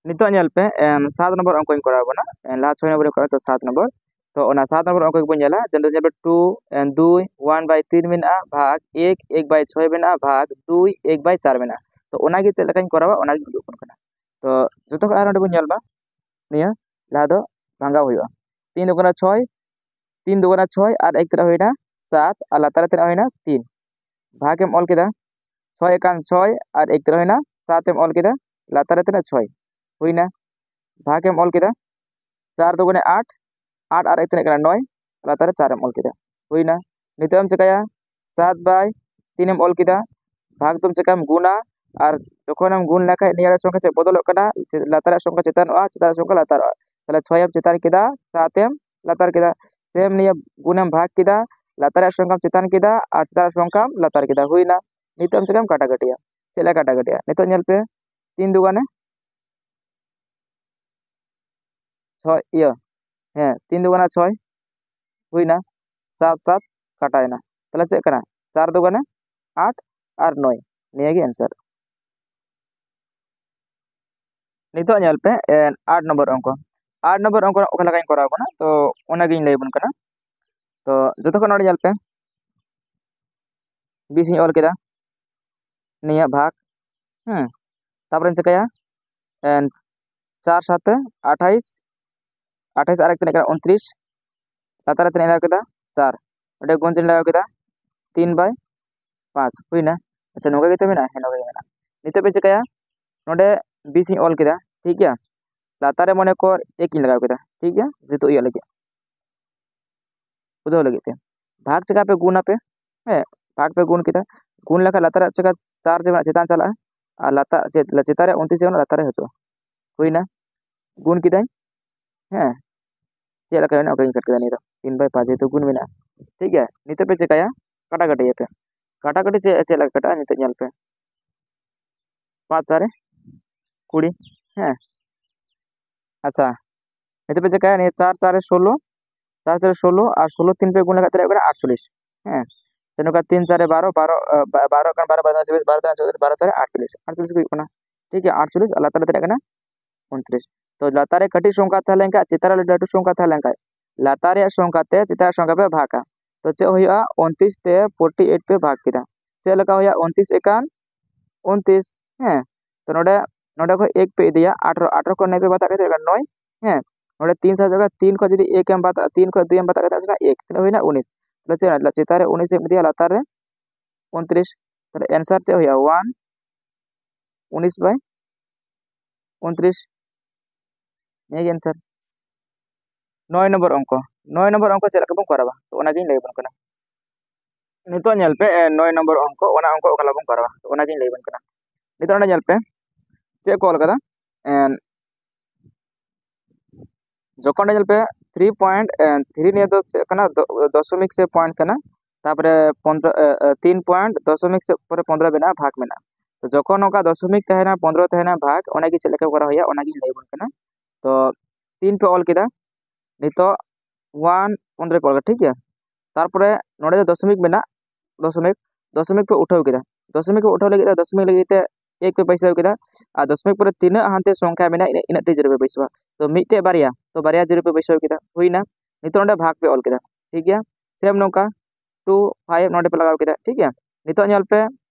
ᱱᱤᱛᱚᱜ ᱧᱮᱞ ᱯᱮ, ᱮᱢ, ᱥᱟᱛ ᱱᱚᱢᱵᱚᱨ ᱚᱝᱠᱚᱧ ᱠᱚᱨᱟᱣ ᱟᱵᱚᱱᱟ᱾ ᱮᱢ, ᱞᱟᱦᱟ ᱪᱷᱚᱭ ᱱᱚᱢᱵᱚᱨ ᱠᱚᱨᱟᱣ, ᱛᱚ ᱥᱟᱛ ᱱᱚᱢᱵᱚᱨ᱾ ᱛᱚ ᱚᱱᱟ ᱥᱟᱛ ᱱᱚᱢᱵᱚᱨ ᱚᱝᱠᱚ ᱜᱮᱵᱚᱱ ᱧᱮᱞᱟ, ᱡᱮᱢᱚᱱ ᱧᱮᱞ ᱯᱮ ᱴᱩ, ᱮᱢ, ᱫᱩᱭ, ᱚᱣᱟᱱ ᱵᱟᱭ ᱛᱤᱱ ᱢᱮᱱᱟᱜᱼᱟ, ᱵᱷᱟᱜᱽ ᱮᱠ, ᱮᱠ ᱵᱟᱭ ᱪᱷᱚᱭ ᱢᱮᱱᱟᱜᱼᱟ, ᱵᱷᱟᱜᱽ ᱫᱩᱭ, ᱮᱠ ᱵᱟᱭ ᱪᱟᱨ ᱢᱮᱱᱟᱜᱼᱟ᱾ ᱛᱚ ᱚᱱᱟᱜᱮ ᱪᱮᱫ ᱞᱮᱠᱟᱧ ᱠᱚᱨᱟᱣᱟ, ᱚᱱᱟᱜᱤᱧ ᱩᱫᱩᱜ ᱟᱵᱚᱱ ᱠᱟᱱᱟ᱾ ᱛᱚ ᱡᱚᱛᱚ ᱠᱷᱚᱱ ᱟᱨ ᱱᱚᱰᱮ ᱵᱚᱱ ᱧᱮᱞ ᱢᱟ, ᱱᱤᱭᱟᱹ ᱞᱟᱦᱟ ᱫᱚ ᱵᱷᱟᱸᱜᱟᱣ ᱦᱩᱭᱩᱜᱼᱟ᱾ ᱛᱤᱱ ᱫᱩ ᱠᱟᱱᱟ ᱪᱷᱚᱭ, ᱛᱤᱱ ᱫᱩ ᱠᱟᱱᱟ ᱪᱷᱚᱭ ᱟᱨ ᱮᱠ ᱛᱤᱱᱟᱹᱜ ᱦᱩᱭᱱᱟ? ᱥᱟᱛ, ᱟᱨ ᱞᱟᱛᱟᱨ ᱨᱮ ᱛᱤᱱᱟᱹᱜ ᱦᱩᱭᱱᱟ? ᱛᱤᱱ᱾ ᱵᱷᱟᱜᱽ ᱮᱢ ᱚᱞ ᱠᱮᱫᱟ, ᱪᱷᱚᱭ ᱮᱠᱟᱱ ᱪᱷᱚᱭ ᱟᱨ ᱮᱠ ᱛᱤᱱᱟᱹᱜ ᱦᱩᱭᱱᱟ? ᱥᱟᱛ ᱮᱢ ᱚᱞ ᱠᱮᱫᱟ, ᱞᱟᱛᱟᱨ ᱨᱮ ᱛᱤᱱᱟᱹᱜ? ᱪᱷᱚᱭ᱾ ᱦᱩᱭᱱᱟ᱾ ᱵᱷᱟᱜᱽ ᱮᱢ ᱚᱞ ᱠᱮᱫᱟ, ᱪᱟᱨ ᱫᱩᱜᱩᱱᱮ ᱟᱴ, ᱟᱴ ᱟᱨ ᱮᱠ ᱛᱤᱱᱟᱹᱜ ᱠᱟᱱᱟ? ᱱᱚᱭ, ᱞᱟᱛᱟᱨ ᱨᱮ ᱪᱟᱨ ᱮᱢ ᱚᱞ ᱠᱮᱫᱟ, ᱦᱩᱭᱱᱟ᱾ ᱱᱤᱛᱚᱜ ᱮᱢ ᱪᱤᱠᱟᱹᱭᱟ? ᱥᱟᱛ ᱵᱟᱭ ᱛᱤᱱ ᱮᱢ ᱚᱞ ᱠᱮᱫᱟ, ᱵᱷᱟᱜᱽ ᱫᱚᱢ ᱪᱤᱠᱟᱹᱭᱟᱢ? ᱜᱩᱱᱟ, ᱟᱨ ᱡᱚᱠᱷᱚᱱᱮᱢ ᱜᱩᱱ ᱞᱮᱠᱷᱟᱡ ᱱᱤᱭᱟᱹ ᱨᱮᱭᱟᱜ ᱥᱚᱝᱠᱷᱟ ᱪᱮᱫ ᱵᱚᱫᱚᱞᱚᱜ ᱠᱟᱱᱟ? ᱪᱮ-, ᱞᱟᱛᱟᱨ ᱨᱮᱭᱟᱜ ᱥᱚᱝᱠᱷᱟ ᱪᱮᱛᱟᱱᱚᱜᱼᱟ, ᱪᱮᱛᱟᱱ ᱨᱮᱭᱟᱜ ᱥᱚᱝᱠᱷᱟ ᱞᱟᱛᱟᱨᱚᱜᱼᱟ᱾ ᱛᱟᱦᱞᱮ ᱪᱷᱚᱭᱮᱢ ᱪᱮᱛᱟᱱ ᱠᱮᱫᱟ, ᱥᱟᱛᱮᱢ ᱞᱟᱛᱟᱨ ᱠᱮᱫᱟ᱾ ᱥᱮᱢ ᱱᱤᱭᱟᱹ ᱜᱩᱱᱮᱢ ᱵᱷᱟᱜᱽ ᱠᱮᱫᱟ, ᱞᱟᱛᱟᱨ ᱨᱮᱭᱟᱜ ᱥᱚᱝᱠᱷᱟᱢ ᱪᱮᱛᱟᱱ ᱠᱮᱫᱟ ᱟᱨ ᱪᱮᱛᱟᱱ ᱨᱮᱭᱟᱜ ᱥᱚᱝᱠᱷᱟᱢ ᱞᱟᱛᱟᱨ ᱠᱮᱫᱟ, ᱦᱩᱭᱱᱟ᱾ ᱱᱤᱛᱚᱜ ᱮᱢ ᱪᱮᱠᱟᱢ ᱠᱟᱴᱟ ᱠᱟᱹᱴᱤᱭᱟ᱾ ᱪᱮᱫ ᱞᱮᱠᱟ ᱠᱟᱴᱟ ᱠᱟᱹᱴᱤᱭᱟ? ᱱᱤᱛᱚᱜ ᱧᱮᱞ ᱯᱮ, ᱛᱤᱱ ᱫᱩᱜᱟᱱᱮ ᱪᱷᱚᱭ, ᱤᱭᱟᱹ, ᱦᱮᱸ, ᱛᱤᱱ ᱫᱩᱜᱟᱱᱟ ᱪᱷᱚᱭ, ᱦᱩᱭᱱᱟ, ᱥᱟᱛ ᱥᱟᱛ ᱠᱟᱴᱟᱭᱮᱱᱟ᱾ ᱛᱟᱦᱞᱮ ᱪᱮᱫ ᱠᱟᱱᱟ? ᱪᱟᱨ ᱫᱩᱜᱟᱱᱮ ᱟᱴ ᱟᱨ ᱱᱚᱭ, ᱱᱤᱭᱟᱹ ᱜᱮ answer᱾ ᱱᱤᱛᱚᱜ ᱧᱮᱞ ᱯᱮ, ᱮ, ᱟᱴ ᱱᱚᱢᱵᱚᱨ ᱚᱝᱠᱚ᱾ ᱟᱴ ᱱᱚᱢᱵᱚᱨ ᱚᱝᱠᱚ ᱚᱠᱟ ᱞᱮᱠᱟᱧ ᱠᱚᱨᱟᱣ ᱠᱟᱱᱟ, ᱛᱚ ᱚᱱᱟᱜᱤᱧ ᱞᱟᱹᱭ ᱟᱵᱚᱱ ᱠᱟᱱᱟ᱾ ᱛᱚ ᱡᱚᱛᱚ ᱠᱷᱚᱱ ᱱᱚᱰᱮ ᱧᱮᱞ ᱯᱮ, ᱵᱤᱥ ᱤᱧ ᱚᱞ ᱠᱮᱫᱟ, ᱱᱤᱭᱟᱹ ᱵᱷᱟᱜᱽ, ᱦᱮᱸ, ᱛᱟᱨᱯᱚᱨᱮᱧ ᱪᱤᱠᱟᱹᱭᱟ, ᱮᱱ, ᱪᱟᱨ ᱥᱟᱛᱮ ᱟᱴᱷᱟᱭᱤᱥ, ᱟᱴᱷᱟᱭᱤᱥ ᱟᱨ ᱮᱠ ᱛᱤᱱᱟᱹᱜ ᱠᱟᱱᱟ? ᱩᱱᱛᱨᱤᱥ᱾ ᱞᱟᱛᱟᱨ ᱨᱮ ᱛᱤᱱᱟᱹᱜ ᱤᱧ ᱞᱟᱜᱟᱣ ᱠᱮᱫᱟ? ᱪᱟᱨ᱾ ᱚᱸᱰᱮ ᱜᱩᱱ ᱪᱤᱱᱦᱟᱹ ᱞᱟᱜᱟᱣ ᱠᱮᱫᱟ, ᱛᱤᱱ ᱵᱟᱭ ᱯᱟᱸᱪ᱾ ᱦᱩᱭᱱᱟ? ᱟᱪᱪᱷᱟ, ᱱᱚᱝᱠᱟ ᱜᱮᱛᱚ ᱢᱮᱱᱟᱜᱼᱟ? ᱦᱮᱸ, ᱱᱚᱝᱠᱟ ᱜᱮ ᱢᱮᱱᱟᱜᱼᱟ᱾ ᱱᱤᱛᱚᱜ ᱯᱮ ᱪᱤᱠᱟᱹᱭᱟ, ᱱᱚᱰᱮ ᱵᱤᱥ ᱤᱧ ᱚᱞ ᱠᱮᱫᱟ, ᱴᱷᱤᱠ ᱜᱮᱭᱟ? ᱞᱟᱛᱟᱨ ᱨᱮ ᱢᱚᱱᱮ ᱠᱚᱨ ᱮᱠ ᱤᱧ ᱞᱟᱜᱟᱣ ᱠᱮᱫᱟ, ᱴᱷᱤᱠ ᱜᱮᱭᱟ? ᱡᱮᱦᱮᱛᱩ ᱤᱭᱟᱹ ᱞᱟᱹᱜᱤᱫ, ᱵᱩᱡᱷᱟᱹᱣ ᱞᱟᱹᱜᱤᱫ ᱛᱮ᱾ ᱵᱷᱟᱜᱽ ᱪᱮᱠᱟ ᱯᱮ ᱜᱩᱱ ᱟᱯᱮ? ᱦᱮᱸ, ᱵᱷᱟᱜᱽ ᱯᱮ ᱜᱩᱱ ᱠᱮᱫᱟ, ᱜᱩᱱ ᱞᱮᱠᱷᱟᱱ ᱞᱟᱛᱟᱨ ᱨᱮ ᱪᱮᱠᱟ ᱪᱟᱨ ᱡᱮ ᱢᱮᱱᱟᱜᱼᱟ, ᱪᱮᱛᱟᱱ ᱪᱟᱞᱟᱜᱼᱟ, ᱟᱨ ᱞᱟᱛᱟᱨ ᱪᱮ-, ᱪᱮᱛᱟᱱ ᱨᱮ ᱩᱱᱛᱨᱤᱥ ᱡᱮ ᱢᱮᱱᱟᱜᱼᱟ, ᱞᱟᱛᱟᱨ ᱨᱮ ᱦᱤᱡᱩᱜᱼᱟ᱾ ᱦᱩᱭᱱᱟ, ᱜᱩᱱ ᱠᱤᱫᱟᱹᱧ, ᱦᱮᱸ, ᱪᱮᱫ ᱞᱮᱠᱟ ᱢᱮᱱᱟᱜᱼᱟ ᱚᱱᱠᱟᱧ ᱠᱟᱴ ᱠᱮᱫᱟ ᱱᱤᱭᱟᱹ ᱫᱚ, ᱛᱤᱱ ᱵᱟᱭ ᱯᱟᱸᱪ, ᱡᱮᱦᱮᱛᱩ ᱜᱩᱱ ᱢᱮᱱᱟᱜᱼᱟ, ᱴᱷᱤᱠ ᱜᱮᱭᱟ᱾ ᱱᱤᱛᱚᱜ ᱯᱮ ᱪᱮᱠᱟᱭᱟ, ᱠᱟᱴᱟᱠᱟᱴᱤᱭᱟᱯᱮ᱾ ᱠᱟᱴᱟᱠᱟᱴᱤ ᱪᱮᱫ, ᱪᱮᱫ ᱞᱮᱠᱟ ᱠᱟᱴᱟᱜᱼᱟ ᱱᱤᱛᱚᱜ ᱧᱮᱞ ᱯᱮ, ᱯᱟᱸᱪ ᱪᱟᱨᱮ ᱠᱩᱲᱤ, ᱦᱮᱸ, ᱟᱪᱪᱷᱟ, ᱱᱤᱛᱚᱜ ᱯᱮ ᱪᱮᱠᱟᱭᱟ, ᱱᱤᱭᱟᱹ ᱪᱟᱨ ᱪᱟᱨᱮ ᱥᱳᱞᱳ, ᱪᱟᱨ ᱪᱟᱨᱮ ᱥᱳᱞᱳ ᱟᱨ ᱥᱳᱞᱳ ᱛᱤᱱ ᱯᱮ ᱜᱩᱱ ᱞᱮᱠᱷᱟᱱ ᱛᱤᱱᱟᱹᱜ ᱦᱩᱭᱩᱜ ᱠᱟᱱᱟ? ᱟᱴᱪᱚᱞᱞᱤᱥ᱾ ᱦᱮᱸ, ᱛᱚ ᱱᱚᱝᱠᱟ ᱛᱤᱱ ᱪᱟᱨᱮ ᱵᱟᱨᱚ, ᱵᱟᱨᱚ, ᱟᱨ ᱵᱟ-, ᱵᱟᱨᱚ ᱠᱷᱟᱱ ᱵᱟᱨᱚ, ᱵᱟᱨᱚ ᱪᱚᱞᱞᱤᱥ, ᱵᱟᱨᱚ ᱛᱮ ᱪᱚᱞᱞᱤᱥ, ᱵᱟᱨᱚ ᱪᱟᱨᱮ ᱟᱴᱪᱚᱞᱞᱤᱥ, ᱟᱴᱪᱚᱞᱞᱤᱥ ᱜᱮ ᱦᱩᱭᱩᱜ ᱠᱟᱱᱟ, ᱴᱷᱤᱠ ᱜᱮᱭᱟ᱾ ᱟᱴᱪᱚᱞᱞᱤᱥ ᱟᱨ ᱞᱟᱛᱟᱨ ᱨᱮ ᱛᱤᱱᱟᱹᱜ ᱠᱟᱱᱟ? ᱩᱱᱛᱨᱤᱥ᱾ ᱛᱚ ᱞᱟᱛᱟᱨ ᱨᱮ ᱠᱟᱹᱴᱤᱡ ᱥᱚᱝᱠᱷᱟ ᱛᱟᱦᱮᱸ ᱞᱮᱱᱠᱷᱟᱱ, ᱪᱮᱛᱟᱱ ᱨᱮ ᱞᱟᱹᱴᱩ ᱥᱚᱝᱠᱷᱟ ᱛᱟᱦᱮᱸ ᱞᱮᱱᱠᱷᱟᱱ, ᱞᱟᱛᱟᱨ ᱨᱮᱭᱟᱜ ᱥᱚᱝᱠᱷᱟ ᱛᱮ ᱪᱮᱛᱟᱱ ᱨᱮᱭᱟᱜ ᱥᱚᱝᱠᱷᱟ ᱯᱮ ᱵᱷᱟᱜᱟ᱾ ᱛᱚ ᱪᱮᱫ ᱦᱩᱭᱩᱜᱼᱟ? ᱩᱱᱛᱨᱤᱥ ᱛᱮ ᱯᱷᱳᱨᱴᱤ ᱮᱭᱤᱴ ᱯᱮ ᱵᱷᱟᱜᱽ ᱠᱮᱫᱟ᱾ ᱪᱮᱫ ᱞᱮᱠᱟ ᱦᱩᱭᱩᱜᱼᱟ? ᱩᱱᱛᱨᱤᱥ ᱮᱠᱟᱱ ᱩᱱᱛᱨᱤᱥ, ᱦᱮᱸ᱾ ᱛᱚ ᱱᱚᱰᱮ, ᱱᱚᱰᱮ ᱠᱷᱚᱱ ᱮᱠ ᱯᱮ ᱤᱫᱤᱭᱟ, ᱟᱴᱷᱨᱚ, ᱟᱴᱷᱨᱚ ᱠᱷᱚᱱ ᱱᱚᱭ ᱯᱮ ᱵᱟᱫ ᱠᱟᱛᱮ ᱱᱚᱭ, ᱦᱮᱸ᱾ ᱱᱚᱰᱮ ᱛᱤᱱ ᱥᱟᱛ ᱡᱟᱭᱜᱟ ᱛᱤᱱ ᱠᱷᱚᱱ ᱡᱩᱫᱤ ᱮᱠ ᱮᱢ ᱵᱟᱫ, ᱛᱤᱱ ᱠᱷᱚᱱ ᱫᱩᱭ ᱮᱢ ᱵᱟᱫ ᱠᱟᱛᱮ ᱮᱠ, ᱛᱤᱱᱟᱹᱜ ᱦᱩᱭᱱᱟ? ᱩᱱᱤᱥ᱾ ᱛᱟᱦᱞᱮ ᱪᱮᱫ ᱦᱩᱭᱱᱟ? ᱪᱮᱛᱟᱱ ᱨᱮ ᱩᱱᱤᱥ ᱮᱢ ᱤᱫᱤᱭᱟ, ᱞᱟᱛᱟᱨ ᱨᱮ ᱩᱱᱛᱨᱤᱥ᱾ ᱛᱟᱦᱞᱮ answer ᱪᱮᱫ ᱦᱩᱭᱩᱜᱼᱟ? ᱚᱣᱟᱱ, ᱩᱱᱤᱥ ᱵᱟᱭ ᱩᱱᱛᱨᱤᱥ᱾ ᱱᱤᱭᱟᱹ ᱜᱮ answer᱾ ᱱᱚᱭ ᱱᱚᱢᱵᱚᱨ ᱚᱝᱠᱚ, ᱱᱚᱭ ᱱᱚᱢᱵᱚᱨ ᱚᱝᱠᱚ ᱪᱮᱫ ᱞᱮᱠᱟ ᱵᱚᱱ ᱠᱚᱨᱟᱣᱟ, ᱛᱚ ᱚᱱᱟᱜᱤᱧ ᱞᱟᱹᱭ ᱟᱵᱚᱱ ᱠᱟᱱᱟ᱾ ᱱᱤᱛᱚᱜ ᱧᱮᱞ ᱯᱮ, ᱮ, ᱱᱚᱭ ᱱᱚᱢᱵᱚᱨ ᱚᱝᱠᱚ, ᱚᱱᱟ ᱚᱝᱠᱚ ᱚᱠᱟ ᱞᱮᱠᱟ ᱵᱚᱱ ᱠᱚᱨᱟᱣᱟ, ᱛᱚ ᱚᱱᱟᱜᱤᱧ ᱞᱟᱹᱭ ᱟᱵᱚᱱ ᱠᱟᱱᱟ᱾ ᱱᱤᱛᱚᱜ ᱚᱸᱰᱮ ᱧᱮᱞ ᱯᱮ ᱪᱮᱫ ᱠᱚ ᱚᱞ ᱠᱟᱫᱟ᱾ ᱡᱚᱠᱷᱚᱱ ᱚᱸᱰᱮ ᱧᱮᱞ ᱯᱮ, ᱛᱷᱨᱤ ᱯᱚᱭᱮᱱᱴ ᱛᱷᱨᱤ ᱱᱤᱭᱟᱹ ᱫᱚ ᱪᱮᱫ ᱠᱟᱱᱟ? ᱫᱚᱥᱚᱢᱤᱠ ᱥᱮ ᱯᱚᱭᱮᱱᱴ ᱠᱟᱱᱟ᱾ ᱛᱟᱨᱯᱚᱨᱮ ᱯᱚᱱᱫᱽᱨᱚ ᱛᱤᱱ ᱯᱚᱭᱮᱱᱴ ᱫᱚᱥᱚᱢᱤᱠ ᱥᱮ ᱯᱚᱨᱮ ᱯᱚᱱᱫᱽᱨᱚ ᱢᱮᱱᱟᱜᱼᱟ, ᱵᱷᱟᱜᱽ ᱢᱮᱱᱟᱜᱼᱟ᱾ ᱛᱚ ᱡᱚᱠᱷᱚᱱ ᱱᱚᱝᱠᱟ ᱫᱚᱥᱚᱢᱤᱠ ᱛᱟᱦᱮᱱᱟ, ᱯᱚᱱᱫᱽᱨᱚ ᱛᱟᱦᱮᱱᱟ, ᱵᱷᱟᱜᱽ, ᱚᱱᱟᱜᱮ ᱪᱮᱫ ᱞᱮᱠᱟ ᱠᱚᱨᱟᱣ ᱦᱩᱭᱩᱜᱼᱟ, ᱚᱱᱟᱜᱤᱧ ᱞᱟᱹᱭ ᱟᱵᱚᱱ ᱠᱟᱱᱟ᱾ ᱛᱚ ᱛᱤᱱ ᱯᱮ ᱚᱞ ᱠᱮᱫᱟ, ᱱᱤᱛᱚᱜ ᱚᱣᱟᱱ ᱯᱚᱱᱫᱽᱨᱚ ᱯᱮ ᱚᱞ ᱠᱮᱫᱟ, ᱴᱷᱤᱠ ᱜᱮᱭᱟ᱾ ᱛᱟᱨᱯᱚᱨᱮ ᱱᱚᱰᱮ ᱫᱚ ᱫᱚᱥᱚᱢᱤᱠ ᱢᱮᱱᱟᱜ, ᱫᱚᱥᱚᱢᱤᱠ ᱫᱚᱥᱚᱢᱤᱠ ᱯᱮ ᱩᱴᱷᱟᱹᱣ ᱠᱮᱫᱟ᱾ ᱫᱚᱥᱚᱢᱤᱠ ᱯᱮ ᱩᱴᱷᱟᱹᱣ ᱞᱟᱹᱜᱤᱫ ᱫᱚ ᱫᱚᱥᱚᱢᱤᱠ ᱞᱟᱹᱜᱤᱫ ᱛᱮ ᱮᱠ ᱯᱮ ᱵᱟᱹᱭᱥᱟᱹᱣ ᱠᱮᱫᱟ᱾ ᱟᱨ ᱫᱚᱥᱚᱢᱤᱠ ᱯᱚᱨᱮ ᱛᱤᱱᱟᱹᱜ ᱦᱟᱱᱛᱮ ᱥᱚᱝᱠᱷᱟ ᱢᱮᱱᱟᱜᱼᱟ, ᱤᱱᱟᱹᱜ ᱤᱱᱟᱹᱜ ᱴᱤ ᱡᱤᱨᱳ ᱯᱮ ᱵᱟᱹᱭᱥᱟᱹᱣᱟ᱾ ᱛᱚ ᱢᱤᱫᱴᱮᱡ ᱵᱟᱨᱭᱟ, ᱛᱚ ᱵᱟᱨᱭᱟ ᱡᱤᱨᱳ ᱯᱮ ᱵᱟᱹᱭᱥᱟᱹᱣ ᱠᱮᱫᱟ, ᱦᱩᱭᱱᱟ᱾ ᱱᱤᱛᱚᱜ ᱚᱸᱰᱮ ᱵᱷᱟᱜᱽ ᱯᱮ ᱚᱞ ᱠᱮᱫᱟ, ᱴᱷᱤᱠ ᱜᱮᱭᱟ᱾ ᱥᱮᱢ ᱱᱚᱝᱠᱟ ᱴᱩ ᱯᱷᱟᱭᱤᱵᱷ ᱱᱚᱰᱮ ᱯᱮ ᱞᱟᱜᱟᱣ ᱠᱮᱫᱟ, ᱴᱷᱤᱠ ᱜᱮᱭᱟ᱾ ᱱᱤᱛᱚᱜ ᱧᱮᱞ ᱯᱮ,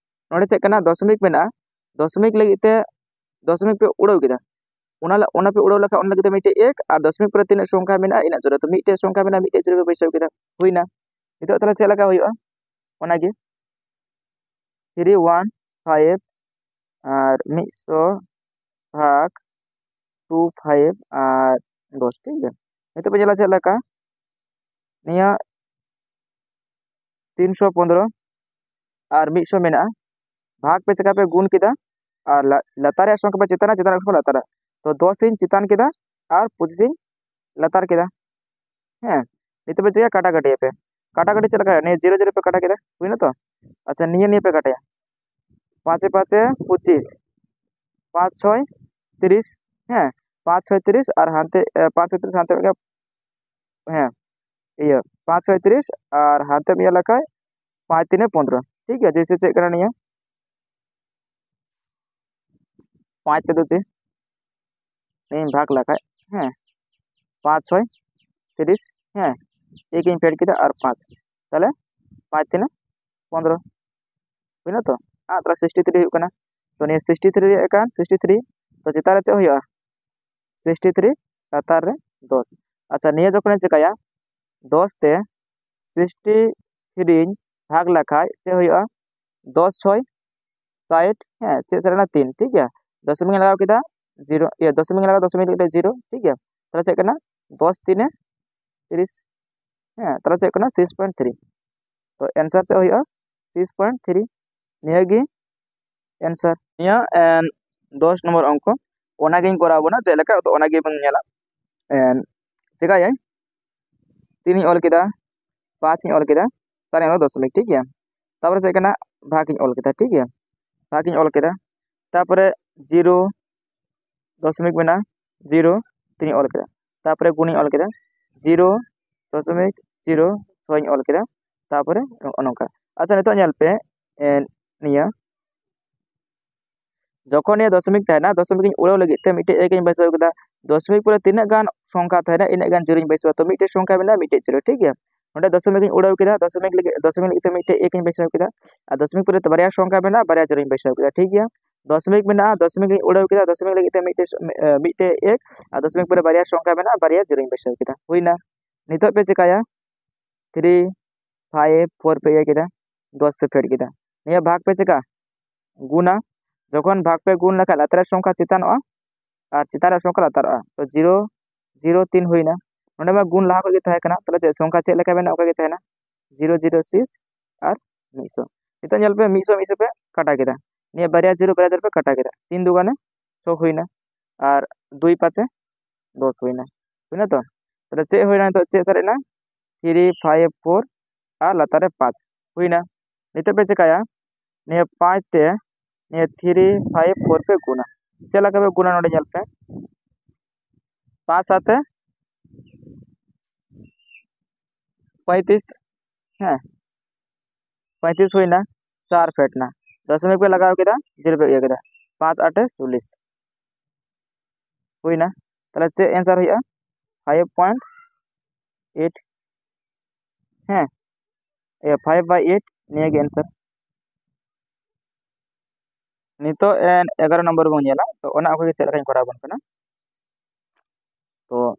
ᱱᱚᱰᱮ ᱪᱮᱫ ᱠᱟᱱᱟ? ᱫᱚᱥᱚᱢᱤᱠ ᱢᱮᱱᱟᱜᱼᱟ, ᱫᱚᱥᱚᱢᱤᱠ ᱞᱟᱹᱜᱤᱫ ᱛᱮ ᱫᱚᱥᱚᱢᱤᱠ ᱯᱮ ᱩᱲᱟᱹᱣ ᱠᱮᱫᱟ, ᱚᱱᱟ ᱞᱟ- ᱚᱱᱟ ᱯᱮ ᱩᱲᱟᱹᱣ ᱞᱮᱠᱷᱟᱱ ᱚᱱᱟ ᱞᱟᱹᱜᱤᱫ ᱛᱮ ᱢᱤᱫᱴᱮᱡ ᱮᱠ, ᱟᱨ ᱫᱚᱥᱚᱢᱤᱠ ᱯᱚᱨᱮ ᱛᱤᱱᱟᱹᱜ ᱥᱚᱝᱠᱷᱟ ᱢᱮᱱᱟᱜᱼᱟ, ᱤᱱᱟᱹᱜ ᱡᱳᱨ᱾ ᱛᱚ ᱢᱤᱫᱴᱮᱡ ᱥᱚᱝᱠᱷᱟ ᱢᱮᱱᱟᱜᱼᱟ, ᱢᱤᱫᱴᱮᱡ ᱡᱳᱨ ᱯᱮ ᱵᱟᱹᱭᱥᱟᱹᱣ ᱠᱮᱫᱟ, ᱦᱩᱭᱱᱟ᱾ ᱱᱤᱛᱚᱜ ᱛᱟᱦᱞᱮ ᱪᱮᱫ ᱞᱮᱠᱟ ᱦᱩᱭᱩᱜᱼᱟ? ᱚᱱᱟᱜᱮ ᱛᱷᱨᱤ ᱚᱣᱟᱱ ᱯᱷᱟᱭᱤᱵᱷ ᱟᱨ ᱢᱤᱫ ᱥᱚ ᱵᱷᱟᱜᱽ ᱴᱩ ᱯᱷᱟᱭᱤᱵᱷ ᱟᱨ ᱫᱚᱥ, ᱴᱷᱤᱠ ᱜᱮᱭᱟ᱾ ᱱᱤᱛᱚᱜ ᱯᱮ ᱧᱮᱞᱟ ᱪᱮᱫ ᱞᱮᱠᱟ, ᱱᱤᱭᱟᱹ ᱛᱤᱱᱥᱚ ᱯᱚᱱᱫᱽᱨᱚ ᱟᱨ ᱢᱤᱫ ᱥᱚ ᱢᱮᱱᱟᱜᱼᱟ, ᱵᱷᱟᱜᱽ ᱯᱮ ᱪᱮᱠᱟ ᱯᱮ ᱜᱩᱱ ᱠᱮᱫᱟ, ᱟᱨ ᱞᱟ- ᱞᱟᱛᱟᱨ ᱨᱮᱭᱟᱜ ᱥᱚᱝᱠᱷᱟ ᱯᱮ ᱪᱮᱛᱟᱱᱟ, ᱪᱮᱛᱟᱱ ᱨᱮᱭᱟᱜ ᱥᱚᱝᱠᱷᱟ ᱞᱟᱛᱟᱨᱟ᱾ ᱛᱚ ᱫᱚᱥ ᱤᱧ ᱪᱮᱛᱟᱱ ᱠᱮᱫᱟ ᱟᱨ ᱯᱚᱸᱪᱤᱥ ᱤᱧ ᱞᱟᱛᱟᱨ ᱠᱮᱫᱟ᱾ ᱦᱮᱸ, ᱱᱤᱛᱚᱜ ᱯᱮ ᱪᱮᱠᱟ, ᱠᱟᱴᱟᱠᱟᱴᱤ ᱟᱯᱮ᱾ ᱠᱟᱴᱟᱠᱟᱴᱤ ᱪᱮᱫ ᱞᱮᱠᱟ? ᱱᱤᱭᱟᱹ ᱡᱤᱨᱳ ᱡᱤᱨᱳ ᱯᱮ ᱠᱟᱴᱟ ᱠᱮᱫᱟ, ᱦᱩᱭᱱᱟ ᱛᱚ? ᱟᱪᱪᱷᱟ, ᱱᱤᱭᱟᱹ ᱱᱤᱭᱟᱹ ᱯᱮ ᱠᱟᱴᱟᱭᱟ, ᱯᱟᱸᱪᱮ ᱯᱟᱸᱪᱮ ᱯᱚᱸᱪᱤᱥ, ᱯᱟᱸᱪ ᱪᱷᱚᱭ ᱛᱤᱨᱤᱥ, ᱦᱮᱸ, ᱯᱟᱸᱪ ᱪᱷᱚᱭ ᱛᱤᱨᱤᱥ ᱟᱨ ᱦᱟᱱᱛᱮ ᱮ, ᱯᱟᱸᱪ ᱪᱷᱚᱭ ᱛᱤᱨᱤᱥ ᱦᱟᱱᱛᱮ ᱢᱤᱫ ᱜᱮ, ᱦᱮᱸ, ᱤᱭᱟᱹ ᱯᱟᱸᱪ ᱪᱷᱚᱭ ᱛᱤᱨᱤᱥ ᱟᱨ ᱦᱟᱱᱛᱮ ᱢᱤᱫ ᱞᱮᱠᱷᱟᱡ ᱯᱟᱸᱪ ᱛᱤᱱᱮ ᱯᱚᱱᱫᱽᱨᱚ, ᱴᱷᱤᱠ ᱜᱮᱭᱟ᱾ ᱡᱮᱭᱥᱮ ᱪᱮᱫ ᱠᱟᱱᱟ ᱱᱤᱭᱟᱹ ᱯᱟᱸᱪ ᱛᱮᱫᱚ ᱪᱮᱫ ᱤᱧ ᱵᱷᱟᱜᱽ ᱞᱮᱠᱷᱟᱡ, ᱦᱮᱸ, ᱯᱟᱸᱪ ᱪᱷᱚᱭ ᱛᱤᱨᱤᱥ, ᱦᱮᱸ, ᱮᱠ ᱤᱧ ᱯᱷᱮᱰ ᱠᱮᱫᱟ ᱟᱨ ᱯᱟᱸᱪ, ᱛᱟᱦᱞᱮ ᱯᱟᱸᱪ ᱛᱤᱱᱮ ᱯᱚᱱᱫᱽᱨᱚ, ᱦᱩᱭᱱᱟ ᱛᱚ? ᱟᱨ ᱛᱟᱦᱞᱮ ᱥᱤᱠᱥᱴᱤ ᱛᱷᱨᱤ ᱦᱩᱭᱩᱜ ᱠᱟᱱᱟ᱾ ᱛᱚ ᱱᱤᱭᱟᱹ ᱥᱤᱠᱥᱴᱤ ᱛᱷᱨᱤ ᱨᱮᱭᱟᱜ ᱠᱟᱱ ᱥᱤᱠᱥᱴᱤ ᱛᱷᱨᱤ, ᱛᱚ ᱪᱮᱛᱟᱱ ᱨᱮ ᱪᱮᱫ ᱦᱩᱭᱩᱜᱼᱟ? ᱥᱤᱠᱥᱴᱤ ᱛᱷᱨᱤ, ᱞᱟᱛᱟᱨ ᱨᱮ ᱫᱚᱥ᱾ ᱟᱪᱪᱷᱟ, ᱱᱤᱭᱟᱹ ᱡᱚᱠᱷᱚᱱᱤᱧ ᱪᱮᱠᱟᱭᱟ, ᱫᱚᱥ ᱛᱮ ᱥᱤᱠᱥᱴᱤ ᱛᱷᱨᱤᱧ ᱵᱷᱟᱜᱽ ᱞᱮᱠᱷᱟᱡ ᱪᱮᱫ ᱦᱩᱭᱩᱜᱼᱟ? ᱫᱚᱥ ᱪᱷᱚᱭ ᱥᱟᱭᱴ, ᱦᱮᱸ, ᱪᱮᱫ ᱥᱮᱴᱮᱨ ᱮᱱᱟ? ᱛᱤᱱ, ᱴᱷᱤᱠ ᱜᱮᱭᱟ᱾ ᱫᱚᱥᱚᱢᱤᱠ ᱤᱧ ᱞᱟᱜᱟᱣ ᱠᱮᱫᱟ, ᱡᱤᱨᱳ, ᱤᱭᱟᱹ, ᱫᱚᱥᱚᱢᱤᱠ ᱤᱧ ᱞᱟᱜᱟᱣ, ᱫᱚᱥᱚᱢᱤᱠ ᱞᱟᱹᱜᱤᱫ ᱛᱮ ᱡᱤᱨᱳ, ᱴᱷᱤᱠ ᱜᱮᱭᱟ᱾ ᱛᱟᱦᱞᱮ ᱪᱮᱫ ᱠᱟᱱᱟ? ᱫᱚᱥ ᱛᱤᱱᱮ ᱛᱤᱨᱤᱥ, ᱦᱮᱸ, ᱛᱟᱦᱞᱮ ᱪᱮᱫ ᱠᱟᱱᱟ? Six point three. ᱛᱚ ᱮᱱᱥᱟᱨ ᱪᱮᱫ ᱦᱩᱭᱩᱜᱼᱟ? Six point three. ᱱᱤᱭᱟᱹ ᱜᱮ ᱮᱱᱥᱟᱨ ᱱᱤᱭᱟᱹ ᱫᱚᱥ ᱱᱚᱢᱵᱚᱨ ᱚᱝᱠᱚ᱾ ᱚᱱᱟᱜᱤᱧ ᱠᱚᱨᱟᱣ ᱵᱚᱱᱟ ᱪᱮᱫ ᱞᱮᱠᱟ, ᱛᱚ ᱚᱱᱟᱜᱮ ᱵᱚᱱ ᱧᱮᱞᱟ᱾ ᱪᱮᱠᱟᱭᱟᱹᱧ, ᱛᱤᱱᱤᱧ ᱚᱞ ᱠᱮᱫᱟ, ᱯᱟᱸᱪ ᱤᱧ ᱚᱞ ᱠᱮᱫᱟ, ᱛᱟᱦᱞᱮ ᱚᱱᱟ ᱫᱚᱥᱢᱤᱠ, ᱴᱷᱤᱠ ᱜᱮᱭᱟ᱾ ᱛᱟᱨᱯᱚᱨᱮ ᱪᱮᱫ ᱠᱟᱱᱟ, ᱵᱷᱟᱜᱽ ᱤᱧ ᱚᱞ ᱠᱮᱫᱟ, ᱴᱷᱤᱠ ᱜᱮᱭᱟ, ᱵᱷᱟᱜᱽ ᱤᱧ ᱚᱞ ᱠᱮᱫᱟ᱾ ᱛᱟᱨᱯᱚᱨᱮ ᱡᱤᱨᱳ ᱫᱚᱥᱢᱤᱠ ᱢᱮᱱᱟᱜᱼᱟ, ᱡᱤᱨᱳ ᱛᱤᱱᱤᱧ ᱚᱞ ᱠᱮᱫᱟ᱾ ᱛᱟᱨᱯᱚᱨᱮ ᱜᱩᱱᱤᱧ ᱚᱞ ᱠᱮᱫᱟ, ᱡᱤᱨᱳ ᱫᱚᱥᱢᱤᱠ ᱡᱤᱨᱳ ᱪᱷᱚᱭᱤᱧ ᱚᱞ ᱠᱮᱫᱟ᱾ ᱛᱟᱨᱯᱚᱨᱮ ᱱᱚᱜᱼᱚ ᱱᱚᱝᱠᱟ᱾ ᱟᱪᱪᱷᱟ, ᱱᱤᱛᱚᱜ ᱧᱮᱞ ᱯᱮ, ᱮ, ᱱᱤᱭᱟᱹ ᱡᱚᱠᱷᱚᱱ ᱱᱤᱭᱟᱹ ᱫᱚᱥᱢᱤᱠ ᱛᱟᱦᱮᱱᱟ, ᱫᱚᱥᱢᱤᱠ ᱤᱧ ᱩᱲᱟᱹᱣ ᱞᱟᱹᱜᱤᱫ ᱛᱮ ᱢᱤᱫᱴᱮᱡ ᱮᱠ ᱤᱧ ᱵᱟᱹᱭᱥᱟᱹᱣ ᱠᱮᱫᱟ᱾ ᱫᱚᱥᱢᱤᱠ ᱯᱚᱨᱮ ᱛᱤᱱᱟᱹᱜ ᱜᱟᱱ ᱥᱚᱝᱠᱷᱟ ᱛᱟᱦᱮᱱᱟ, ᱤᱱᱟᱹᱜ ᱜᱟᱱ ᱡᱤᱨᱳᱧ ᱵᱟᱹᱭᱥᱟᱹᱣᱟ᱾ ᱛᱚ ᱢᱤᱫᱴᱮᱡ ᱥᱚᱝᱠᱷᱟ ᱢᱮᱱᱟᱜᱼᱟ, ᱢᱤᱫᱴᱮᱡ ᱡᱤᱨᱳ, ᱴᱷᱤᱠ ᱜᱮᱭᱟ᱾ ᱱᱚᱰᱮ ᱫᱚᱥᱢᱤᱠ ᱤᱧ ᱩᱲᱟᱹᱣ ᱠᱮᱫᱟ, ᱫᱚᱥᱢᱤᱠ ᱞᱟᱹᱜᱤᱫ, ᱫᱚᱥᱢᱤᱠ ᱞᱟᱹᱜᱤᱫ ᱛᱮ ᱢᱤᱫᱴᱮᱡ ᱮᱠ ᱤᱧ ᱵᱟᱹᱭᱥᱟᱹᱣ ᱠᱮᱫᱟ᱾ ᱟᱨ ᱫᱚᱥᱢᱤᱠ ᱯᱚᱨᱮ ᱛᱮ ᱵᱟᱨᱭᱟ ᱥᱚᱝᱠᱷᱟ ᱢᱮᱱᱟᱜᱼᱟ, ᱵᱟᱨᱭᱟ ᱡᱤᱨᱳᱧ ᱵᱟᱹᱭᱥᱟᱹᱣ ᱠᱮᱫᱟ, ᱴᱷᱤᱠ ᱜᱮᱭᱟ᱾ ᱫᱚᱥᱢᱤᱠ ᱢᱮᱱᱟᱜᱼᱟ, ᱫᱚᱥᱢᱤᱠ ᱤᱧ ᱩᱲᱟᱹᱣ ᱠᱮᱫᱟ, ᱫᱚᱥᱢᱤᱠ ᱞᱟᱹᱜᱤᱫ ᱛᱮ ᱢᱤᱫᱴᱮᱡ ᱥᱚ-, ᱢᱤ-, ᱮ, ᱢᱤᱫᱴᱮᱡ ᱮᱠ, ᱟᱨ ᱫᱚᱥᱢᱤᱠ ᱯᱚᱨᱮ ᱵᱟᱨᱭᱟ ᱥᱚᱝᱠᱷᱟ ᱢᱮᱱᱟᱜᱼᱟ, ᱵᱟᱨᱭᱟ ᱡᱤᱨᱳᱧ ᱵᱟᱹᱭᱥᱟᱹᱣ ᱠᱮᱫᱟ᱾ ᱦᱩᱭᱱᱟ᱾ ᱱᱤᱛᱚᱜ ᱯᱮ ᱪᱮᱠᱟᱭᱟ, ᱛᱷᱨᱤ ᱯᱷᱟᱭᱤᱵᱷ ᱯᱷᱳᱨ ᱯᱮ ᱤᱭᱟᱹ ᱠᱮᱫᱟ, ᱫᱚᱥ ᱯᱮ ᱯᱷᱮᱰ ᱠᱮᱫᱟ᱾ ᱱᱤᱭᱟᱹ ᱵᱷᱟᱜᱽ ᱯᱮ ᱪᱮᱠᱟ, ᱜᱩᱱᱟ᱾ ᱡᱚᱠᱷᱚᱱ ᱵᱷᱟᱜᱽ ᱯᱮ ᱜᱩᱱ ᱞᱮᱠᱷᱟᱱ ᱞᱟᱛᱟᱨ ᱨᱮ ᱥᱚᱝᱠᱷᱟ ᱪᱮᱛᱟᱱᱚᱜᱼᱟ ᱟᱨ ᱪᱮᱛᱟᱱ ᱨᱮ ᱥᱚᱝᱠᱷᱟ ᱞᱟᱛᱟᱨᱚᱜᱼᱟ᱾ ᱛᱚ ᱡᱤᱨᱳ ᱡᱤᱨᱳ ᱛᱤᱱ ᱦᱩᱭᱱᱟ᱾ ᱱᱚᱰᱮ ᱢᱟ ᱜᱩᱱ ᱞᱟᱦᱟ ᱠᱷᱚᱱ ᱜᱮ ᱛᱟᱦᱮᱸ ᱠᱟᱱᱟ, ᱛᱟᱦᱞᱮ ᱪᱮᱫ ᱥᱚᱝᱠᱷᱟ ᱪᱮᱫ ᱞᱮᱠᱟ ᱢᱮᱱᱟᱜᱼᱟ ᱚᱱᱠᱟ ᱜᱮ ᱛᱟᱦᱮᱱᱟ, ᱡᱤᱨᱳ ᱡᱤᱨᱳ ᱥᱤᱠᱥ ᱟᱨ ᱢᱤᱫ ᱥᱚ᱾ ᱱᱤᱛᱚᱜ ᱧᱮᱞ ᱯᱮ, ᱢᱤᱫ ᱥᱚ ᱢᱤᱫ ᱥᱚ ᱯᱮ ᱠᱟᱴᱟ ᱠᱮᱫᱟ, ᱱᱤᱭᱟᱹ ᱵᱟᱨᱭᱟ ᱡᱤᱨᱳ ᱵᱟᱨᱭᱟ ᱡᱤᱨᱳ ᱯᱮ ᱠᱟᱴᱟ ᱠᱮᱫᱟ, ᱛᱤᱱ ᱫᱩᱜᱟᱱᱮ ᱪᱷᱚ ᱦᱩᱭᱱᱟ ᱟᱨ ᱫᱩᱭ ᱯᱟᱸᱪᱮ ᱫᱚᱥ ᱦᱩᱭᱱᱟ, ᱦᱩᱭᱱᱟ ᱛᱚ? ᱛᱟᱦᱞᱮ ᱪᱮᱫ ᱦᱩᱭᱱᱟ ᱱᱤᱛᱚᱜ, ᱪᱮᱫ ᱥᱟᱨᱮᱡ ᱮᱱᱟ? ᱛᱷᱨᱤ ᱯᱷᱟᱭᱤᱵᱷ ᱯᱷᱳᱨ ᱟᱨ ᱞᱟᱛᱟᱨ ᱨᱮ ᱯᱟᱸᱪ ᱦᱩᱭᱱᱟ᱾ ᱱᱤᱛᱚᱜ ᱯᱮ ᱪᱮᱠᱟᱭᱟ, ᱱᱤᱭᱟᱹ ᱯᱟᱸᱪ ᱛᱮ ᱱᱤᱭᱟᱹ ᱛᱷᱨᱤ ᱯᱷᱟᱭᱤᱵᱷ ᱯᱷᱳᱨ ᱯᱮ ᱜᱩᱱᱟ᱾ ᱪᱮᱫ ᱞᱮᱠᱟ ᱯᱮ ᱜᱩᱱᱟ ᱱᱚᱰᱮ ᱧᱮᱞ ᱯᱮ, ᱯᱟᱸᱪ ᱥᱟᱛᱮ ᱯᱚᱸᱭᱛᱨᱤᱥ, ᱦᱮᱸ, ᱯᱚᱸᱭᱛᱨᱤᱥ ᱦᱩᱭᱱᱟ, ᱪᱟᱨ ᱯᱷᱮᱰ ᱱᱟ, ᱫᱚᱥᱢᱤᱠ ᱯᱮ ᱞᱟᱜᱟᱣ ᱠᱮᱫᱟ, ᱡᱤᱨᱳ ᱯᱮ ᱤᱭᱟᱹ ᱠᱮᱫᱟ, ᱯᱟᱸᱪ ᱟᱴᱮ ᱪᱚᱞᱞᱤᱥ ᱦᱩᱭᱱᱟ᱾ ᱛᱟᱦᱞᱮ ᱪᱮᱫ ᱮᱱᱥᱟᱨ ᱦᱩᱭᱩᱜᱼᱟ? ᱯᱷᱟᱭᱤᱵᱷ ᱯᱚᱭᱮᱱᱴ ᱮᱭᱤᱴ, ᱦᱮᱸ, ᱯᱷᱟᱭᱤᱵᱷ ᱵᱟᱭ ᱮᱭᱤᱴ, ᱱᱤᱭᱟᱹ ᱜᱮ ᱮᱱᱥᱟᱨ᱾ ᱱᱤᱛᱚᱜ ᱮᱱ ᱮᱜᱟᱨᱚ ᱱᱚᱢᱵᱚᱨ ᱵᱚᱱ ᱧᱮᱞᱟ, ᱛᱚ ᱚᱱᱟ ᱚᱱᱠᱟ ᱜᱮ ᱪᱮᱫ ᱞᱮᱠᱟᱧ ᱠᱚᱨᱟᱣ ᱟᱵᱚᱱ ᱠᱟᱱᱟ᱾ ᱛᱚ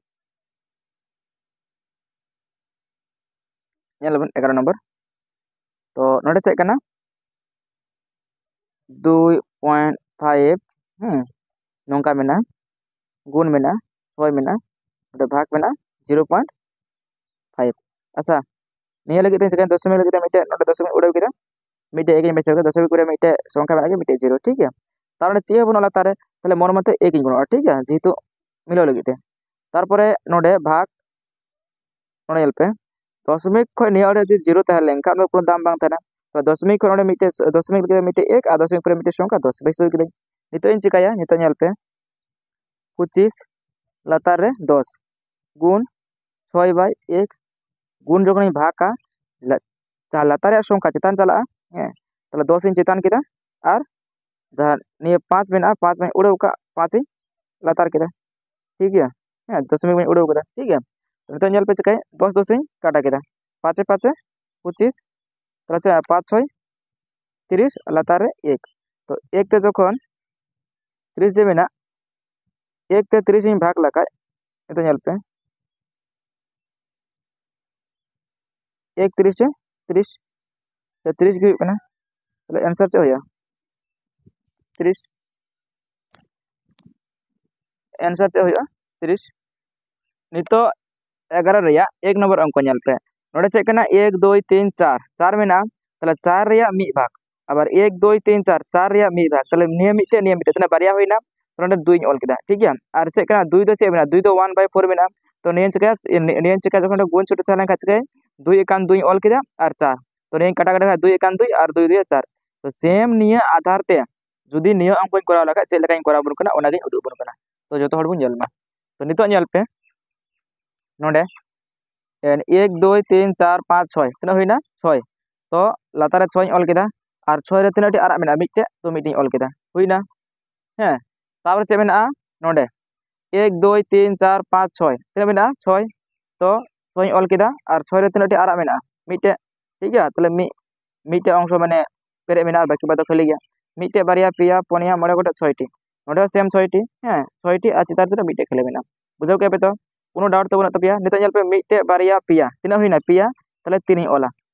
ᱧᱮᱞ ᱟᱵᱚᱱ ᱮᱜᱟᱨᱚ ᱱᱚᱢᱵᱚᱨ᱾ ᱛᱚ ᱱᱚᱰᱮ ᱪᱮᱫ ᱠᱟᱱᱟ, ᱫᱩᱭ ᱯᱚᱭᱮᱱᱴ ᱯᱷᱟᱭᱤᱵᱷ, ᱦᱮᱸ, ᱱᱚᱝᱠᱟ ᱢᱮᱱᱟᱜᱼᱟ, ᱜᱩᱱ ᱢᱮᱱᱟᱜᱼᱟ, ᱪᱷᱚᱭ ᱢᱮᱱᱟᱜᱼᱟ, ᱱᱚᱰᱮ ᱵᱷᱟᱜᱽ ᱢᱮᱱᱟᱜᱼᱟ ᱡᱤᱨᱳ ᱯᱚᱭᱮᱱᱴ ᱯᱷᱟᱭᱤᱵᱷ᱾ ᱟᱪᱪᱷᱟ, ᱱᱤᱭᱟᱹ ᱞᱟᱹᱜᱤᱫ ᱛᱮ ᱪᱤᱠᱟᱹᱭᱟ, ᱫᱚᱥᱢᱤᱠ ᱞᱟᱹᱜᱤᱫ ᱛᱮ ᱢᱤᱫᱴᱮᱱ ᱱᱚᱰᱮ ᱫᱚᱥᱢᱤᱠ ᱩᱲᱟᱹᱣ ᱠᱮᱫᱟ, ᱢᱤᱫᱴᱮᱡ ᱮᱠ ᱤᱧ ᱵᱟᱹᱭᱥᱟᱹᱣ ᱠᱮᱫᱟ, ᱫᱚᱥ ᱵᱤᱜᱽ ᱠᱚᱨᱮ ᱢᱤᱫᱴᱮᱡ ᱥᱚᱝᱠᱷᱟ ᱢᱮᱱᱟᱜ ᱜᱮᱭᱟ, ᱢᱤᱫᱴᱮᱡ ᱡᱤᱨᱳ, ᱴᱷᱤᱠ ᱜᱮᱭᱟ᱾ ᱛᱟᱨ ᱢᱟᱱᱮ ᱪᱮᱫ ᱦᱚᱸ ᱵᱟᱹᱱᱩᱜᱼᱟ ᱞᱟᱛᱟᱨ ᱨᱮ, ᱛᱟᱦᱚᱞᱮ ᱢᱚᱱᱮ ᱢᱚᱛᱚ ᱮᱠ ᱤᱧ ᱜᱩᱱᱚᱜᱼᱟ, ᱴᱷᱤᱠ ᱜᱮᱭᱟ, ᱡᱮᱦᱮᱛᱩ ᱢᱤᱞᱟᱹᱣ ᱞᱟᱹᱜᱤᱫ ᱛᱮ᱾ ᱛᱟᱨᱯᱚᱨᱮ ᱱᱚᱰᱮ ᱵᱷᱟᱜᱽ, ᱱᱚᱰᱮ ᱧᱮᱞ ᱯᱮ, ᱫᱚᱥᱢᱤᱠ ᱠᱷᱚᱱ ᱱᱤᱭᱟᱹ ᱚᱸᱰᱮ ᱡᱩᱫᱤ ᱡᱤᱨᱳ ᱛᱟᱦᱮᱸ ᱞᱮᱱᱠᱷᱟᱱ ᱫᱚ ᱠᱳᱱᱳ ᱫᱟᱢ ᱵᱟᱝ ᱛᱟᱦᱮᱱᱟ᱾ ᱛᱚ ᱫᱚᱥᱢᱤᱠ ᱠᱷᱚᱱ ᱚᱸᱰᱮ ᱢᱤᱫᱴᱮᱡ, ᱫᱚᱥᱢᱤᱠ ᱞᱟᱹᱜᱤᱫ ᱢᱤᱫᱴᱮᱡ ᱮᱠ ᱟᱨ ᱫᱚᱥᱢᱤᱠ ᱯᱚᱨᱮ ᱢᱤᱫᱴᱮᱡ ᱥᱚᱝᱠᱷᱟ ᱫᱚᱥ ᱵᱟᱹᱭᱥᱟᱹᱣ ᱠᱤᱫᱟᱹᱧ᱾ ᱱᱤᱛᱚᱜ ᱤᱧ ᱪᱤᱠᱟᱹᱭᱟ, ᱱᱤᱛᱚᱜ ᱧᱮᱞ ᱯᱮ, ᱯᱚᱸᱪᱤᱥ ᱞᱟᱛᱟᱨ ᱨᱮ ᱫᱚᱥ ᱜᱩᱱ ᱪᱷᱚᱭ ᱵᱟᱭ ᱮᱠ ᱜᱩᱱ ᱡᱚᱠᱷᱚᱱᱤᱧ ᱵᱷᱟᱜᱟ, ᱞᱟ-, ᱡᱟᱦᱟᱸ ᱞᱟᱛᱟᱨ ᱨᱮᱭᱟᱜ ᱥᱚᱝᱠᱷᱟ ᱪᱮᱛᱟᱱ ᱪᱟᱞᱟᱜᱼᱟ, ᱦᱮᱸ, ᱛᱟᱦᱚᱞᱮ ᱫᱚᱥ ᱤᱧ ᱪᱮᱛᱟᱱ ᱠᱮᱫᱟ, ᱟᱨ ᱡᱟᱦᱟᱸ ᱱᱤᱭᱟᱹ ᱯᱟᱸᱪ ᱢᱮᱱᱟᱜᱼᱟ, ᱯᱟᱸᱪ ᱢᱟᱧ ᱩᱲᱟᱹᱣ ᱠᱟᱜ, ᱯᱟᱸᱪ ᱤᱧ ᱞᱟᱛᱟᱨ ᱠᱮᱫᱟ, ᱴᱷᱤᱠ ᱜᱮᱭᱟ, ᱦᱮᱸ, ᱫᱚᱥᱢᱤᱠ ᱢᱟᱧ ᱩᱲᱟᱹᱣ ᱠᱟᱫᱟ, ᱴᱷᱤᱠ ᱜᱮᱭᱟ᱾ ᱱᱤᱛᱚᱜ ᱧᱮᱞ ᱯᱮ ᱪᱤᱠᱟᱹᱭ, ᱫᱚᱥ ᱫᱚᱥ ᱤᱧ ᱠᱟᱴᱟ ᱠᱮᱫᱟ, ᱯᱟᱸᱪᱮ ᱯᱟᱸᱪᱮ ᱯᱚᱸᱪᱤᱥ, ᱛᱟᱦᱚᱞᱮ ᱪᱮᱫ, ᱯᱟᱸᱪ ᱪᱷᱚᱭ ᱛᱤᱨᱤᱥ, ᱞᱟᱛᱟᱨ ᱨᱮ ᱮᱠ᱾ ᱛᱚ ᱮᱠ ᱛᱮ ᱡᱚᱠᱷᱚᱱ ᱛᱤᱨᱤᱥ ᱡᱮ ᱢᱮᱱᱟᱜ, ᱮᱠ ᱛᱮ ᱛᱤᱨᱤᱥ ᱤᱧ ᱵᱷᱟᱜᱽ ᱞᱮᱠᱷᱟᱡ, ᱱᱤᱛᱚᱜ ᱧᱮᱞ ᱯᱮ, ᱮᱠ ᱛᱤᱨᱤᱥ ᱨᱮ ᱛᱤᱨᱤᱥ, ᱛᱤᱨᱤᱥ ᱜᱮ ᱦᱩᱭᱩᱜ ᱠᱟᱱᱟ᱾ ᱛᱟᱦᱚᱞᱮ ᱮᱱᱥᱟᱨ ᱪᱮᱫ ᱦᱩᱭᱩᱜᱼᱟ? ᱛᱤᱨᱤᱥ᱾ ᱮᱱᱥᱟᱨ ᱪᱮᱫ ᱦᱩᱭᱩᱜᱼᱟ? ᱛᱤᱨᱤᱥ᱾ ᱱᱤᱛᱚᱜ ᱮᱜᱟᱨᱚ ᱨᱮᱭᱟᱜ ᱮᱠ ᱱᱚᱢᱵᱚᱨ ᱚᱝᱠᱚ ᱧᱮᱞ ᱯᱮ, ᱱᱚᱰᱮ ᱪᱮᱫ ᱠᱟᱱᱟ? ᱮᱠ ᱫᱩᱭ ᱛᱤᱱ ᱪᱟᱨ, ᱪᱟᱨ ᱢᱮᱱᱟᱜᱼᱟ, ᱛᱟᱦᱚᱞᱮ ᱪᱟᱨ ᱨᱮᱭᱟᱜ ᱢᱤᱫ ᱵᱷᱟᱜᱽ, ᱟᱵᱟᱨ ᱮᱠ ᱫᱩᱭ ᱛᱤᱱ ᱪᱟᱨ, ᱪᱟᱨ ᱨᱮᱭᱟᱜ ᱢᱤᱫ ᱵᱷᱟᱜᱽ, ᱛᱟᱦᱚᱞᱮ ᱱᱤᱭᱟᱹ ᱢᱤᱫᱴᱮᱡ, ᱱᱤᱭᱟᱹ ᱢᱤᱫᱴᱮᱡ, ᱛᱤᱱᱟᱹᱜ ᱵᱟᱨᱭᱟ ᱦᱩᱭᱱᱟ? ᱛᱚ ᱱᱚᱰᱮ ᱫᱩᱭ ᱤᱧ ᱚᱞ ᱠᱮᱫᱟ, ᱴᱷᱤᱠ ᱜᱮᱭᱟ᱾ ᱟᱨ ᱪᱮᱫ ᱠᱟᱱᱟ? ᱫᱩᱭ ᱫᱚ ᱪᱮᱫ ᱢᱮᱱᱟᱜᱼᱟ? ᱫᱩᱭ ᱫᱚ ᱚᱣᱟᱱ ᱵᱟᱭ ᱯᱷᱳᱨ ᱢᱮᱱᱟᱜᱼᱟ᱾ ᱛᱚ ᱱᱤᱭᱟᱹ ᱪᱤᱠᱟᱹ, ᱱᱤᱭᱟᱹ ᱪᱤᱠᱟᱹ ᱡᱚᱠᱷᱚᱱ ᱜᱩᱱ ᱪᱷᱩᱴᱟᱹ ᱛᱟᱦᱮᱸ ᱞᱮᱱᱠᱷᱟᱱ ᱪᱤᱠᱟᱹᱭ? ᱫᱩᱭ ᱮᱠᱟᱱ ᱫᱩᱭ ᱤᱧ ᱚᱞ ᱠᱮᱫᱟ ᱟᱨ ᱪᱟᱨ, ᱛᱚ ᱱᱤᱭᱟᱹ ᱠᱟᱴᱟ ᱠᱟᱴᱟ ᱠᱷᱟᱱ ᱫᱩᱭ ᱮᱠᱟᱱ ᱫᱩᱭ ᱟᱨ ᱫᱩᱭ ᱫᱩᱭ ᱪᱟᱨ᱾ ᱛᱚ ᱥᱮᱢ ᱱᱤᱭᱟᱹ ᱟᱫᱷᱟᱨ ᱛᱮ ᱡᱩᱫᱤ ᱱᱤᱭᱟᱹ ᱚᱝᱠᱚᱧ ᱠᱚᱨᱟᱣ ᱞᱮᱠᱷᱟᱡ ᱪᱮᱫ ᱞᱮᱠᱟᱧ ᱠᱚᱨᱟᱣ ᱵᱚᱱ ᱠᱟᱱᱟ, ᱚᱱᱟᱜᱤᱧ ᱩᱫᱩᱜ ᱵᱚᱱ ᱠᱟᱱᱟ᱾ ᱛᱚ ᱡᱚᱛᱚ ᱦᱚᱲ ᱵᱚᱱ ᱧᱮᱞ ᱢᱟ᱾ ᱛᱚ ᱱᱤᱛᱚᱜ ᱧᱮᱞ ᱯᱮ, ᱱᱚᱰᱮ ᱮᱠ ᱫᱩᱭ ᱛᱤᱱ ᱪᱟᱨ ᱯᱟᱸᱪ ᱪᱷᱚᱭ, ᱛᱤᱱᱟᱹᱜ ᱦᱩᱭᱱᱟ? ᱪᱷᱚᱭ᱾ ᱛᱚ ᱞᱟᱛᱟᱨ ᱨᱮ ᱪᱷᱚᱭ ᱤᱧ ᱚᱞ ᱠᱮᱫᱟ, ᱟᱨ ᱪᱷᱚᱭ ᱨᱮ ᱛᱤᱱᱟᱹᱜ ᱴᱤ ᱟᱨᱟᱜ ᱢᱮᱱᱟᱜᱼᱟ? ᱢᱤᱫᱴᱮᱡ, ᱛᱚ ᱢᱤᱫᱴᱮᱡ ᱤᱧ ᱚᱞ ᱠᱮᱫᱟ, ᱦᱩᱭᱱᱟ᱾ ᱦᱮᱸ, ᱛᱟᱨᱯᱚᱨᱮ ᱪᱮᱫ ᱢᱮᱱᱟᱜᱼᱟ ᱱᱚᱰᱮ? ᱮᱠ ᱫᱩᱭ ᱛᱤᱱ ᱪᱟᱨ ᱯᱟᱸᱪ ᱪᱷᱚᱭ, ᱛᱤᱱᱟᱹᱜ ᱢᱮᱱᱟᱜᱼᱟ? ᱪᱷᱚᱭ᱾ ᱛᱚ ᱪᱷᱚᱭ ᱤᱧ ᱚᱞ ᱠᱮᱫᱟ, ᱟᱨ ᱪᱷᱚᱭ ᱨᱮ ᱛᱤᱱᱟᱹᱜ ᱴᱤ ᱟᱨᱟᱜ ᱢᱮᱱᱟᱜᱼᱟ? ᱢᱤᱫᱴᱮᱡ, ᱴᱷᱤᱠ ᱜᱮᱭᱟ᱾ ᱛᱟᱦᱞᱮ ᱢᱤᱫ, ᱢᱤᱫᱴᱮᱡ ᱚᱝᱥᱚ ᱢᱟᱱᱮ ᱯᱮᱨᱮᱡ ᱢᱮᱱᱟᱜᱼᱟ, ᱵᱟᱹᱠᱤ ᱵᱟᱫ ᱫᱚ ᱠᱷᱟᱹᱞᱤ ᱜᱮᱭᱟ᱾ ᱢᱤᱫᱴᱮᱡ, ᱵᱟᱨᱭᱟ, ᱯᱮᱭᱟ, ᱯᱩᱱᱭᱟ, ᱢᱚᱬᱮ ᱜᱚᱴᱮᱡ, ᱪᱷᱚᱭ ᱴᱤ᱾ ᱱᱚᱰᱮ ᱦᱚᱸ ᱥᱮᱢ ᱪᱷᱚᱭ ᱴᱤ, ᱦᱮᱸ, ᱪᱷᱚᱭ ᱴᱤ, ᱟᱨ ᱪᱮᱛᱟᱱ ᱨᱮᱫᱚ ᱢᱤᱫᱴᱮᱡ ᱠᱷᱟᱹᱞᱤ ᱢᱮᱱᱟᱜᱼᱟ᱾ ᱵᱩᱡᱷᱟᱹᱣ ᱠᱮᱫ ᱯᱮ ᱛᱚ? ᱠᱳᱱᱳ ᱰᱟᱣᱩᱴ ᱛᱟᱵᱚᱱ ᱛᱟᱯᱮᱭᱟ? ᱱᱤᱛᱚᱜ ᱧᱮᱞ ᱯᱮ, ᱢᱤᱫᱴᱮᱡ, ᱵᱟᱨᱭᱟ, ᱯᱮᱭᱟ, ᱛᱤᱱᱟᱹᱜ ᱦᱩᱭᱱᱟ? ᱯᱮᱭᱟ᱾ ᱛᱟᱦᱞᱮ ᱛᱤᱱ ᱤᱧ ᱚᱞᱟ᱾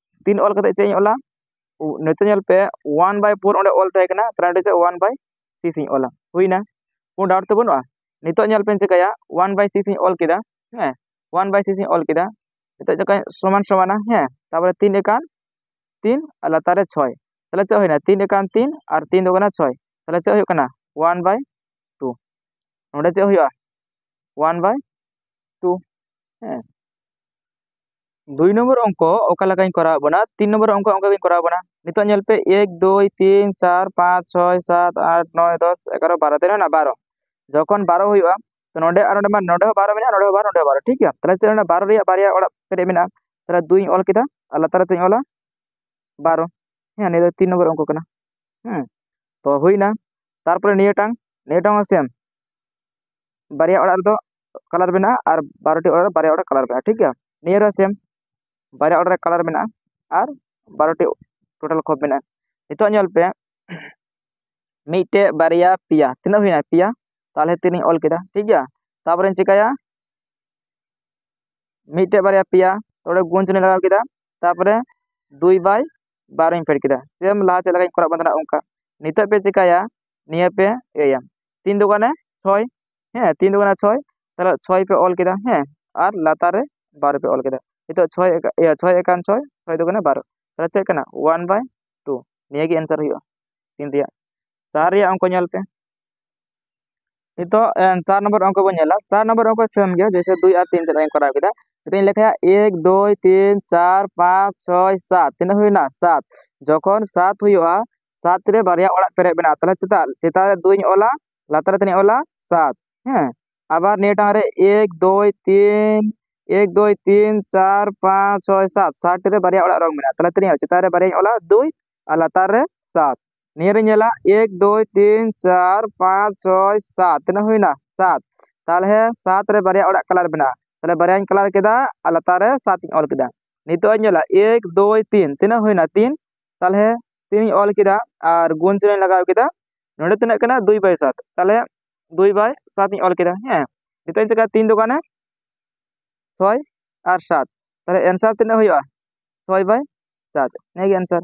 ᱛᱤᱱ ᱚᱞ ᱠᱟᱛᱮ ᱪᱮᱫ ᱤᱧ ᱚᱞᱟ? ᱩ-, ᱱᱤᱛᱚᱜ ᱧᱮᱞ ᱯᱮ, ᱚᱣᱟᱱ ᱵᱟᱭ ᱯᱷᱳᱨ ᱚᱸᱰᱮ ᱚᱞ ᱛᱟᱦᱮᱸ ᱠᱟᱱᱟ, ᱛᱟᱦᱞᱮ ᱚᱸᱰᱮ ᱪᱮᱫ ᱚᱣᱟᱱ ᱵᱟᱭ ᱥᱤᱠᱥ ᱤᱧ ᱚᱞᱟ᱾ ᱦᱩᱭᱱᱟ? ᱠᱳᱱᱳ ᱰᱟᱣᱩᱴ ᱛᱚ ᱵᱟᱹᱱᱩᱜᱼᱟ? ᱱᱤᱛᱚᱜ ᱧᱮᱞ ᱯᱮ, ᱪᱤᱠᱟᱹᱭᱟ, ᱚᱣᱟᱱ ᱵᱟᱭ ᱥᱤᱠᱥ ᱤᱧ ᱚᱞ ᱠᱮᱫᱟ, ᱦᱮᱸ, ᱚᱣᱟᱱ ᱵᱟᱭ ᱥᱤᱠᱥ ᱤᱧ ᱚᱞ ᱠᱮᱫᱟ᱾ ᱱᱤᱛᱚᱜ ᱪᱤᱠᱟᱹᱧ ᱥᱚᱢᱟᱱ ᱥᱚᱢᱟᱱᱟ, ᱦᱮᱸ, ᱛᱟᱨᱯᱚᱨᱮ ᱛᱤᱱ ᱮᱠᱟᱱ ᱛᱤᱱ ᱟᱨ ᱞᱟᱛᱟᱨ ᱨᱮ ᱪᱷᱚᱭ᱾ ᱛᱟᱦᱚᱞᱮ ᱪᱮᱫ ᱦᱩᱭᱱᱟ? ᱛᱤᱱ ᱮᱠᱟᱱ ᱛᱤᱱ ᱟᱨ ᱛᱤᱱ ᱫᱩ ᱠᱟᱱᱟ ᱪᱷᱚᱭ᱾ ᱛᱟᱦᱚᱞᱮ ᱪᱮᱫ ᱦᱩᱭᱩᱜ ᱠᱟᱱᱟ? ᱚᱣᱟᱱ ᱵᱟᱭ ᱴᱩ᱾ ᱱᱚᱰᱮ ᱪᱮᱫ ᱦᱩᱭᱩᱜᱼᱟ? ᱚᱣᱟᱱ ᱵᱟᱭ ᱴᱩ᱾ ᱦᱮᱸ, ᱫᱩᱭ ᱱᱚᱢᱵᱚᱨ ᱚᱝᱠᱚ ᱚᱠᱟ ᱞᱮᱠᱟᱧ ᱠᱚᱨᱟᱣ ᱵᱚᱱᱟ, ᱛᱤᱱ ᱱᱚᱢᱵᱚᱨ ᱚᱝᱠᱚ ᱚᱱᱠᱟ ᱜᱤᱧ ᱠᱚᱨᱟᱣ ᱵᱚᱱᱟ᱾ ᱱᱤᱛᱚᱜ ᱧᱮᱞ ᱯᱮ, ᱮᱠ ᱫᱩᱭ ᱛᱤᱱ ᱪᱟᱨ ᱯᱟᱸᱪ ᱪᱷᱚᱭ ᱥᱟᱛ ᱟᱴ ᱱᱚᱭ ᱫᱚᱥ ᱮᱜᱟᱨᱚ ᱵᱟᱨᱚ, ᱛᱤᱱᱟᱹᱜ ᱦᱩᱭᱱᱟ? ᱵᱟᱨᱚ᱾ ᱡᱚᱠᱷᱚᱱ ᱵᱟᱨᱚ ᱦᱩᱭᱩᱜᱼᱟ, ᱛᱚ ᱱᱚᱰᱮ ᱟᱨ ᱱᱚᱰᱮ ᱢᱟ, ᱱᱚᱰᱮ ᱦᱚᱸ ᱵᱟᱨᱚ ᱢᱮᱱᱟᱜᱼᱟ, ᱱᱚᱰᱮ ᱦᱚᱸ ᱵᱟᱨᱚ, ᱱᱚᱰᱮ ᱦᱚᱸ ᱵᱟᱨᱚ, ᱴᱷᱤᱠ ᱜᱮᱭᱟ᱾ ᱛᱟᱦᱚᱞᱮ ᱪᱮᱫ ᱚᱱᱟ ᱵᱟᱨᱚ ᱨᱮᱭᱟᱜ ᱵᱟᱨᱭᱟ ᱚᱲᱟᱜ ᱯᱮᱨᱮᱡ ᱢᱮᱱᱟᱜᱼᱟ, ᱛᱟᱦᱚᱞᱮ ᱫᱩᱭ ᱤᱧ ᱚᱞ ᱠᱮᱫᱟ ᱟᱨ ᱞᱟᱛᱟᱨ ᱨᱮ ᱪᱮᱫ ᱤᱧ ᱚᱞᱟ? ᱵᱟᱨᱚ᱾ ᱦᱮᱸ, ᱱᱤᱭᱟᱹ ᱫᱚ ᱛᱤᱱ ᱱᱚᱢᱵᱚᱨ ᱚᱝᱠᱚ ᱠᱟᱱᱟ᱾ ᱦᱮᱸ, ᱛᱚ ᱦᱩᱭᱱᱟ᱾ ᱛᱟᱨᱯᱚᱨᱮ ᱱᱤᱭᱟᱹᱴᱟᱝ, ᱱᱤᱭᱟᱹᱴᱟᱝ ᱦᱚᱸ ᱥᱮᱢ, ᱵᱟᱨᱭᱟ ᱚᱲᱟᱜ ᱨᱮᱫᱚ ᱠᱟᱞᱟᱨ ᱢᱮᱱᱟᱜᱼᱟ ᱟᱨ ᱵᱟᱨᱚᱴᱤ ᱚᱲᱟᱜ ᱨᱮ ᱵᱟᱨᱭᱟ ᱚᱲᱟᱜ ᱠᱟᱞᱟᱨ ᱢᱮᱱᱟᱜᱼᱟ, ᱴᱷᱤᱠ ᱜᱮᱭᱟ᱾ ᱱᱤᱭᱟᱹ ᱨᱮᱦᱚᱸ ᱥᱮᱢ, ᱵᱟᱨᱭᱟ ᱚᱲᱟᱜ ᱨᱮ ᱠᱟᱞᱟᱨ ᱢᱮᱱᱟᱜᱼᱟ ᱟᱨ ᱵᱟᱨᱚᱴᱤ ᱴᱳᱴᱟᱞ ᱠᱷᱚᱯ ᱢᱮᱱᱟᱜᱼᱟ᱾ ᱱᱤᱛᱚᱜ ᱧᱮᱞ ᱯᱮ, ᱢᱤᱫᱴᱮᱡ, ᱵᱟᱨᱭᱟ, ᱯᱮᱭᱟ, ᱛᱤᱱᱟᱹᱜ ᱦᱩᱭᱱᱟ? ᱯᱮᱭᱟ᱾ ᱛᱟᱦᱚᱞᱮ ᱛᱤᱱᱤᱧ ᱚᱞ ᱠᱮᱫᱟ, ᱴᱷᱤᱠ ᱜᱮᱭᱟ᱾ ᱛᱟᱨᱯᱚᱨᱮᱧ ᱪᱤᱠᱟᱹᱭᱟ? ᱢᱤᱫᱴᱮᱡ, ᱵᱟᱨᱭᱟ, ᱯᱮᱭᱟ, ᱛᱚᱵᱮ ᱜᱩᱱ ᱪᱤᱱᱦᱟᱹᱧ ᱞᱟᱜᱟᱣ ᱠᱮᱫᱟ᱾ ᱛᱟᱨᱯᱚᱨᱮ ᱫᱩᱭ ᱵᱟᱭ ᱵᱟᱨᱚᱧ ᱯᱷᱮᱰ ᱠᱮᱫᱟ᱾ ᱥᱮᱢ ᱞᱟᱦᱟ ᱪᱮᱫ ᱞᱮᱠᱟᱧ ᱠᱚᱨᱟᱣ ᱠᱟᱱ ᱛᱟᱦᱮᱱᱟ ᱚᱱᱠᱟ᱾ ᱱᱤᱛᱚᱜ ᱯᱮ ᱪᱤᱠᱟᱹᱭᱟ? ᱱᱤᱭᱟᱹ ᱯᱮ ᱤᱭᱟᱹᱭᱟ, ᱛᱤᱱ ᱫᱩ ᱠᱟᱱᱟ ᱪᱷᱚᱭ᱾ ᱦᱮᱸ, ᱛᱤᱱ ᱫᱩ ᱠᱟᱱᱟ ᱪᱷᱚᱭ᱾ ᱛᱟᱦᱚᱞᱮ ᱪᱷᱚᱭ ᱯᱮ ᱚᱞ ᱠᱮᱫᱟ, ᱦᱮᱸ, ᱟᱨ ᱞᱟᱛᱟᱨ ᱨᱮ ᱵᱟᱨᱚ ᱯᱮ ᱚᱞ ᱠᱮᱫᱟ᱾ ᱱᱤᱛᱚᱜ ᱪᱷᱚᱭ ᱮᱠᱟ-, ᱤᱭᱟᱹ, ᱪᱷᱚᱭ ᱮᱠᱟᱱ ᱪᱷᱚᱭ, ᱪᱷᱚᱭ ᱫᱩ ᱠᱟᱱᱟ ᱵᱟᱨᱚ᱾ ᱛᱟᱦᱚᱞᱮ ᱪᱮᱫ ᱠᱟᱱᱟ? ᱚᱣᱟᱱ ᱵᱟᱭ ᱴᱩ᱾ ᱱᱤᱭᱟᱹ ᱜᱮ ᱮᱱᱥᱟᱨ ᱦᱩᱭᱩᱜᱼᱟ ᱛᱤᱱ ᱨᱮᱭᱟᱜ᱾ ᱪᱟᱨ ᱨᱮᱭᱟᱜ ᱚᱝᱠᱚ ᱧᱮᱞ ᱯᱮ᱾ ᱱᱤᱛᱚᱜ, ᱮ, ᱪᱟᱨ ᱱᱚᱢᱵᱚᱨ ᱚᱝᱠᱚ ᱵᱚᱱ ᱧᱮᱞᱟ᱾ ᱪᱟᱨ ᱱᱚᱢᱵᱚᱨ ᱚᱝᱠᱚ ᱥᱮᱢ ᱜᱮ, ᱡᱮᱭᱥᱮ ᱫᱩᱭ ᱟᱨ ᱛᱤᱱ ᱪᱮᱫ ᱞᱮᱠᱟᱧ ᱠᱚᱨᱟᱣ ᱠᱮᱫᱟ᱾ ᱱᱤᱛᱚᱜ ᱤᱧ ᱞᱮᱠᱷᱟᱭᱟ, ᱮᱠ, ᱫᱩᱭ, ᱛᱤᱱ, ᱪᱟᱨ, ᱯᱟᱸᱪ, ᱪᱷᱚᱭ, ᱥᱟᱛ᱾ ᱛᱤᱱᱟᱹᱜ ᱦᱩᱭᱱᱟ? ᱥᱟᱛ᱾ ᱡᱚᱠᱷᱚᱱ ᱥᱟᱛ ᱦᱩᱭᱩᱜᱼᱟ, ᱥᱟᱛ ᱨᱮ ᱵᱟᱨᱭᱟ ᱚᱲᱟᱜ ᱯᱮᱨᱮᱡ ᱢᱮᱱᱟᱜᱼᱟ᱾ ᱛᱟᱦᱚᱞᱮ ᱪᱮᱛᱟᱱ, ᱪᱮᱛᱟᱱ ᱨᱮ ᱫᱩᱭ ᱤᱧ ᱚᱞᱟ, ᱞᱟᱛᱟᱨ ᱨᱮ ᱛᱤᱱᱟᱹᱜ ᱤᱧ ᱚᱞᱟ? ᱥᱟᱛ᱾ ᱦᱮᱸ, ᱟᱵᱟᱨ ᱱᱤᱭᱟᱹᱴᱟᱝ ᱨᱮ ᱮᱠ, ᱫᱩᱭ, ᱛᱤᱱ, ᱮᱠ, ᱫᱩᱭ, ᱛᱤᱱ, ᱪᱟᱨ, ᱯᱟᱸᱪ, ᱪᱷᱚᱭ, ᱥᱟᱛ᱾ ᱥᱟᱛ ᱨᱮ ᱵᱟᱨᱭᱟ ᱚᱲᱟᱜ ᱨᱚᱝ ᱢᱮᱱᱟᱜᱼᱟ᱾ ᱛᱟᱦᱚᱞᱮ ᱛᱤᱱᱟᱹᱜ ᱦᱩᱭᱩᱜᱼᱟ? ᱪᱮᱛᱟᱱ ᱨᱮ ᱵᱟᱨᱭᱟᱧ ᱚᱞᱟ, ᱫᱩᱭ, ᱟᱨ ᱞᱟᱛᱟᱨ ᱨᱮ ᱥᱟᱛ᱾ ᱱᱤᱭᱟᱹ ᱨᱤᱧ ᱧᱮᱞᱟ, ᱮᱠ, ᱫᱩᱭ, ᱛᱤᱱ, ᱪᱟᱨ, ᱯᱟᱸᱪ, ᱪᱷᱚᱭ, ᱥᱟᱛ᱾ ᱛᱤᱱᱟᱹᱜ ᱦᱩᱭᱱᱟ? ᱥᱟᱛ᱾ ᱛᱟᱦᱚᱞᱮ ᱥᱟᱛ ᱨᱮ ᱵᱟᱨᱭᱟ ᱚᱲᱟᱜ ᱠᱟᱞᱟᱨ ᱢᱮᱱᱟᱜᱼᱟ, ᱛᱟᱦᱚᱞᱮ ᱵᱟᱨᱭᱟᱧ ᱠᱟᱞᱟᱨ ᱠᱮᱫᱟ ᱟᱨ ᱞᱟᱛᱟᱨ ᱨᱮ ᱥᱟᱛ ᱤᱧ ᱚᱞ ᱠᱮᱫᱟ᱾ ᱱᱤᱛᱚᱜ ᱤᱧ ᱧᱮᱞᱟ, ᱮᱠ, ᱫᱩᱭ, ᱛᱤᱱ᱾ ᱛᱤᱱᱟᱹᱜ ᱦᱩᱭᱱᱟ? ᱛᱤᱱ᱾ ᱛᱟᱦᱚᱞᱮ ᱛᱤᱱ ᱤᱧ ᱚᱞ ᱠᱮᱫᱟ ᱟᱨ ᱜᱩᱱ ᱪᱤᱱᱦᱟᱹᱧ ᱞᱟᱜᱟᱣ ᱠᱮᱫᱟ᱾ ᱱᱚᱰᱮ ᱛᱤᱱᱟᱹᱜ ᱠᱟᱱᱟ? ᱫᱩᱭ ᱵᱟᱭ ᱥᱟᱛ᱾ ᱛᱟᱦᱚᱞᱮ ᱫᱩᱭ ᱵᱟᱭ ᱥᱟᱛ ᱤᱧ ᱚᱞ ᱠᱮᱫᱟ᱾ ᱦᱮᱸ, ᱱᱤᱛᱚᱜ ᱤᱧ ᱪᱤᱠᱟᱹᱭᱟ? ᱛᱤᱱ ᱫᱩ ᱠᱟᱱᱟ ᱪᱷᱚᱭ ᱟᱨ ᱥᱟᱛ᱾ ᱛᱟᱦᱚᱞᱮ ᱮᱱᱥᱟᱨ ᱛᱤᱱᱟᱹᱜ ᱦᱩᱭᱩᱜᱼᱟ? ᱪᱷᱚᱭ ᱵᱟᱭ ᱥᱟᱛ᱾ ᱱᱤᱭᱟᱹ ᱜᱮ ᱮᱱᱥᱟᱨ᱾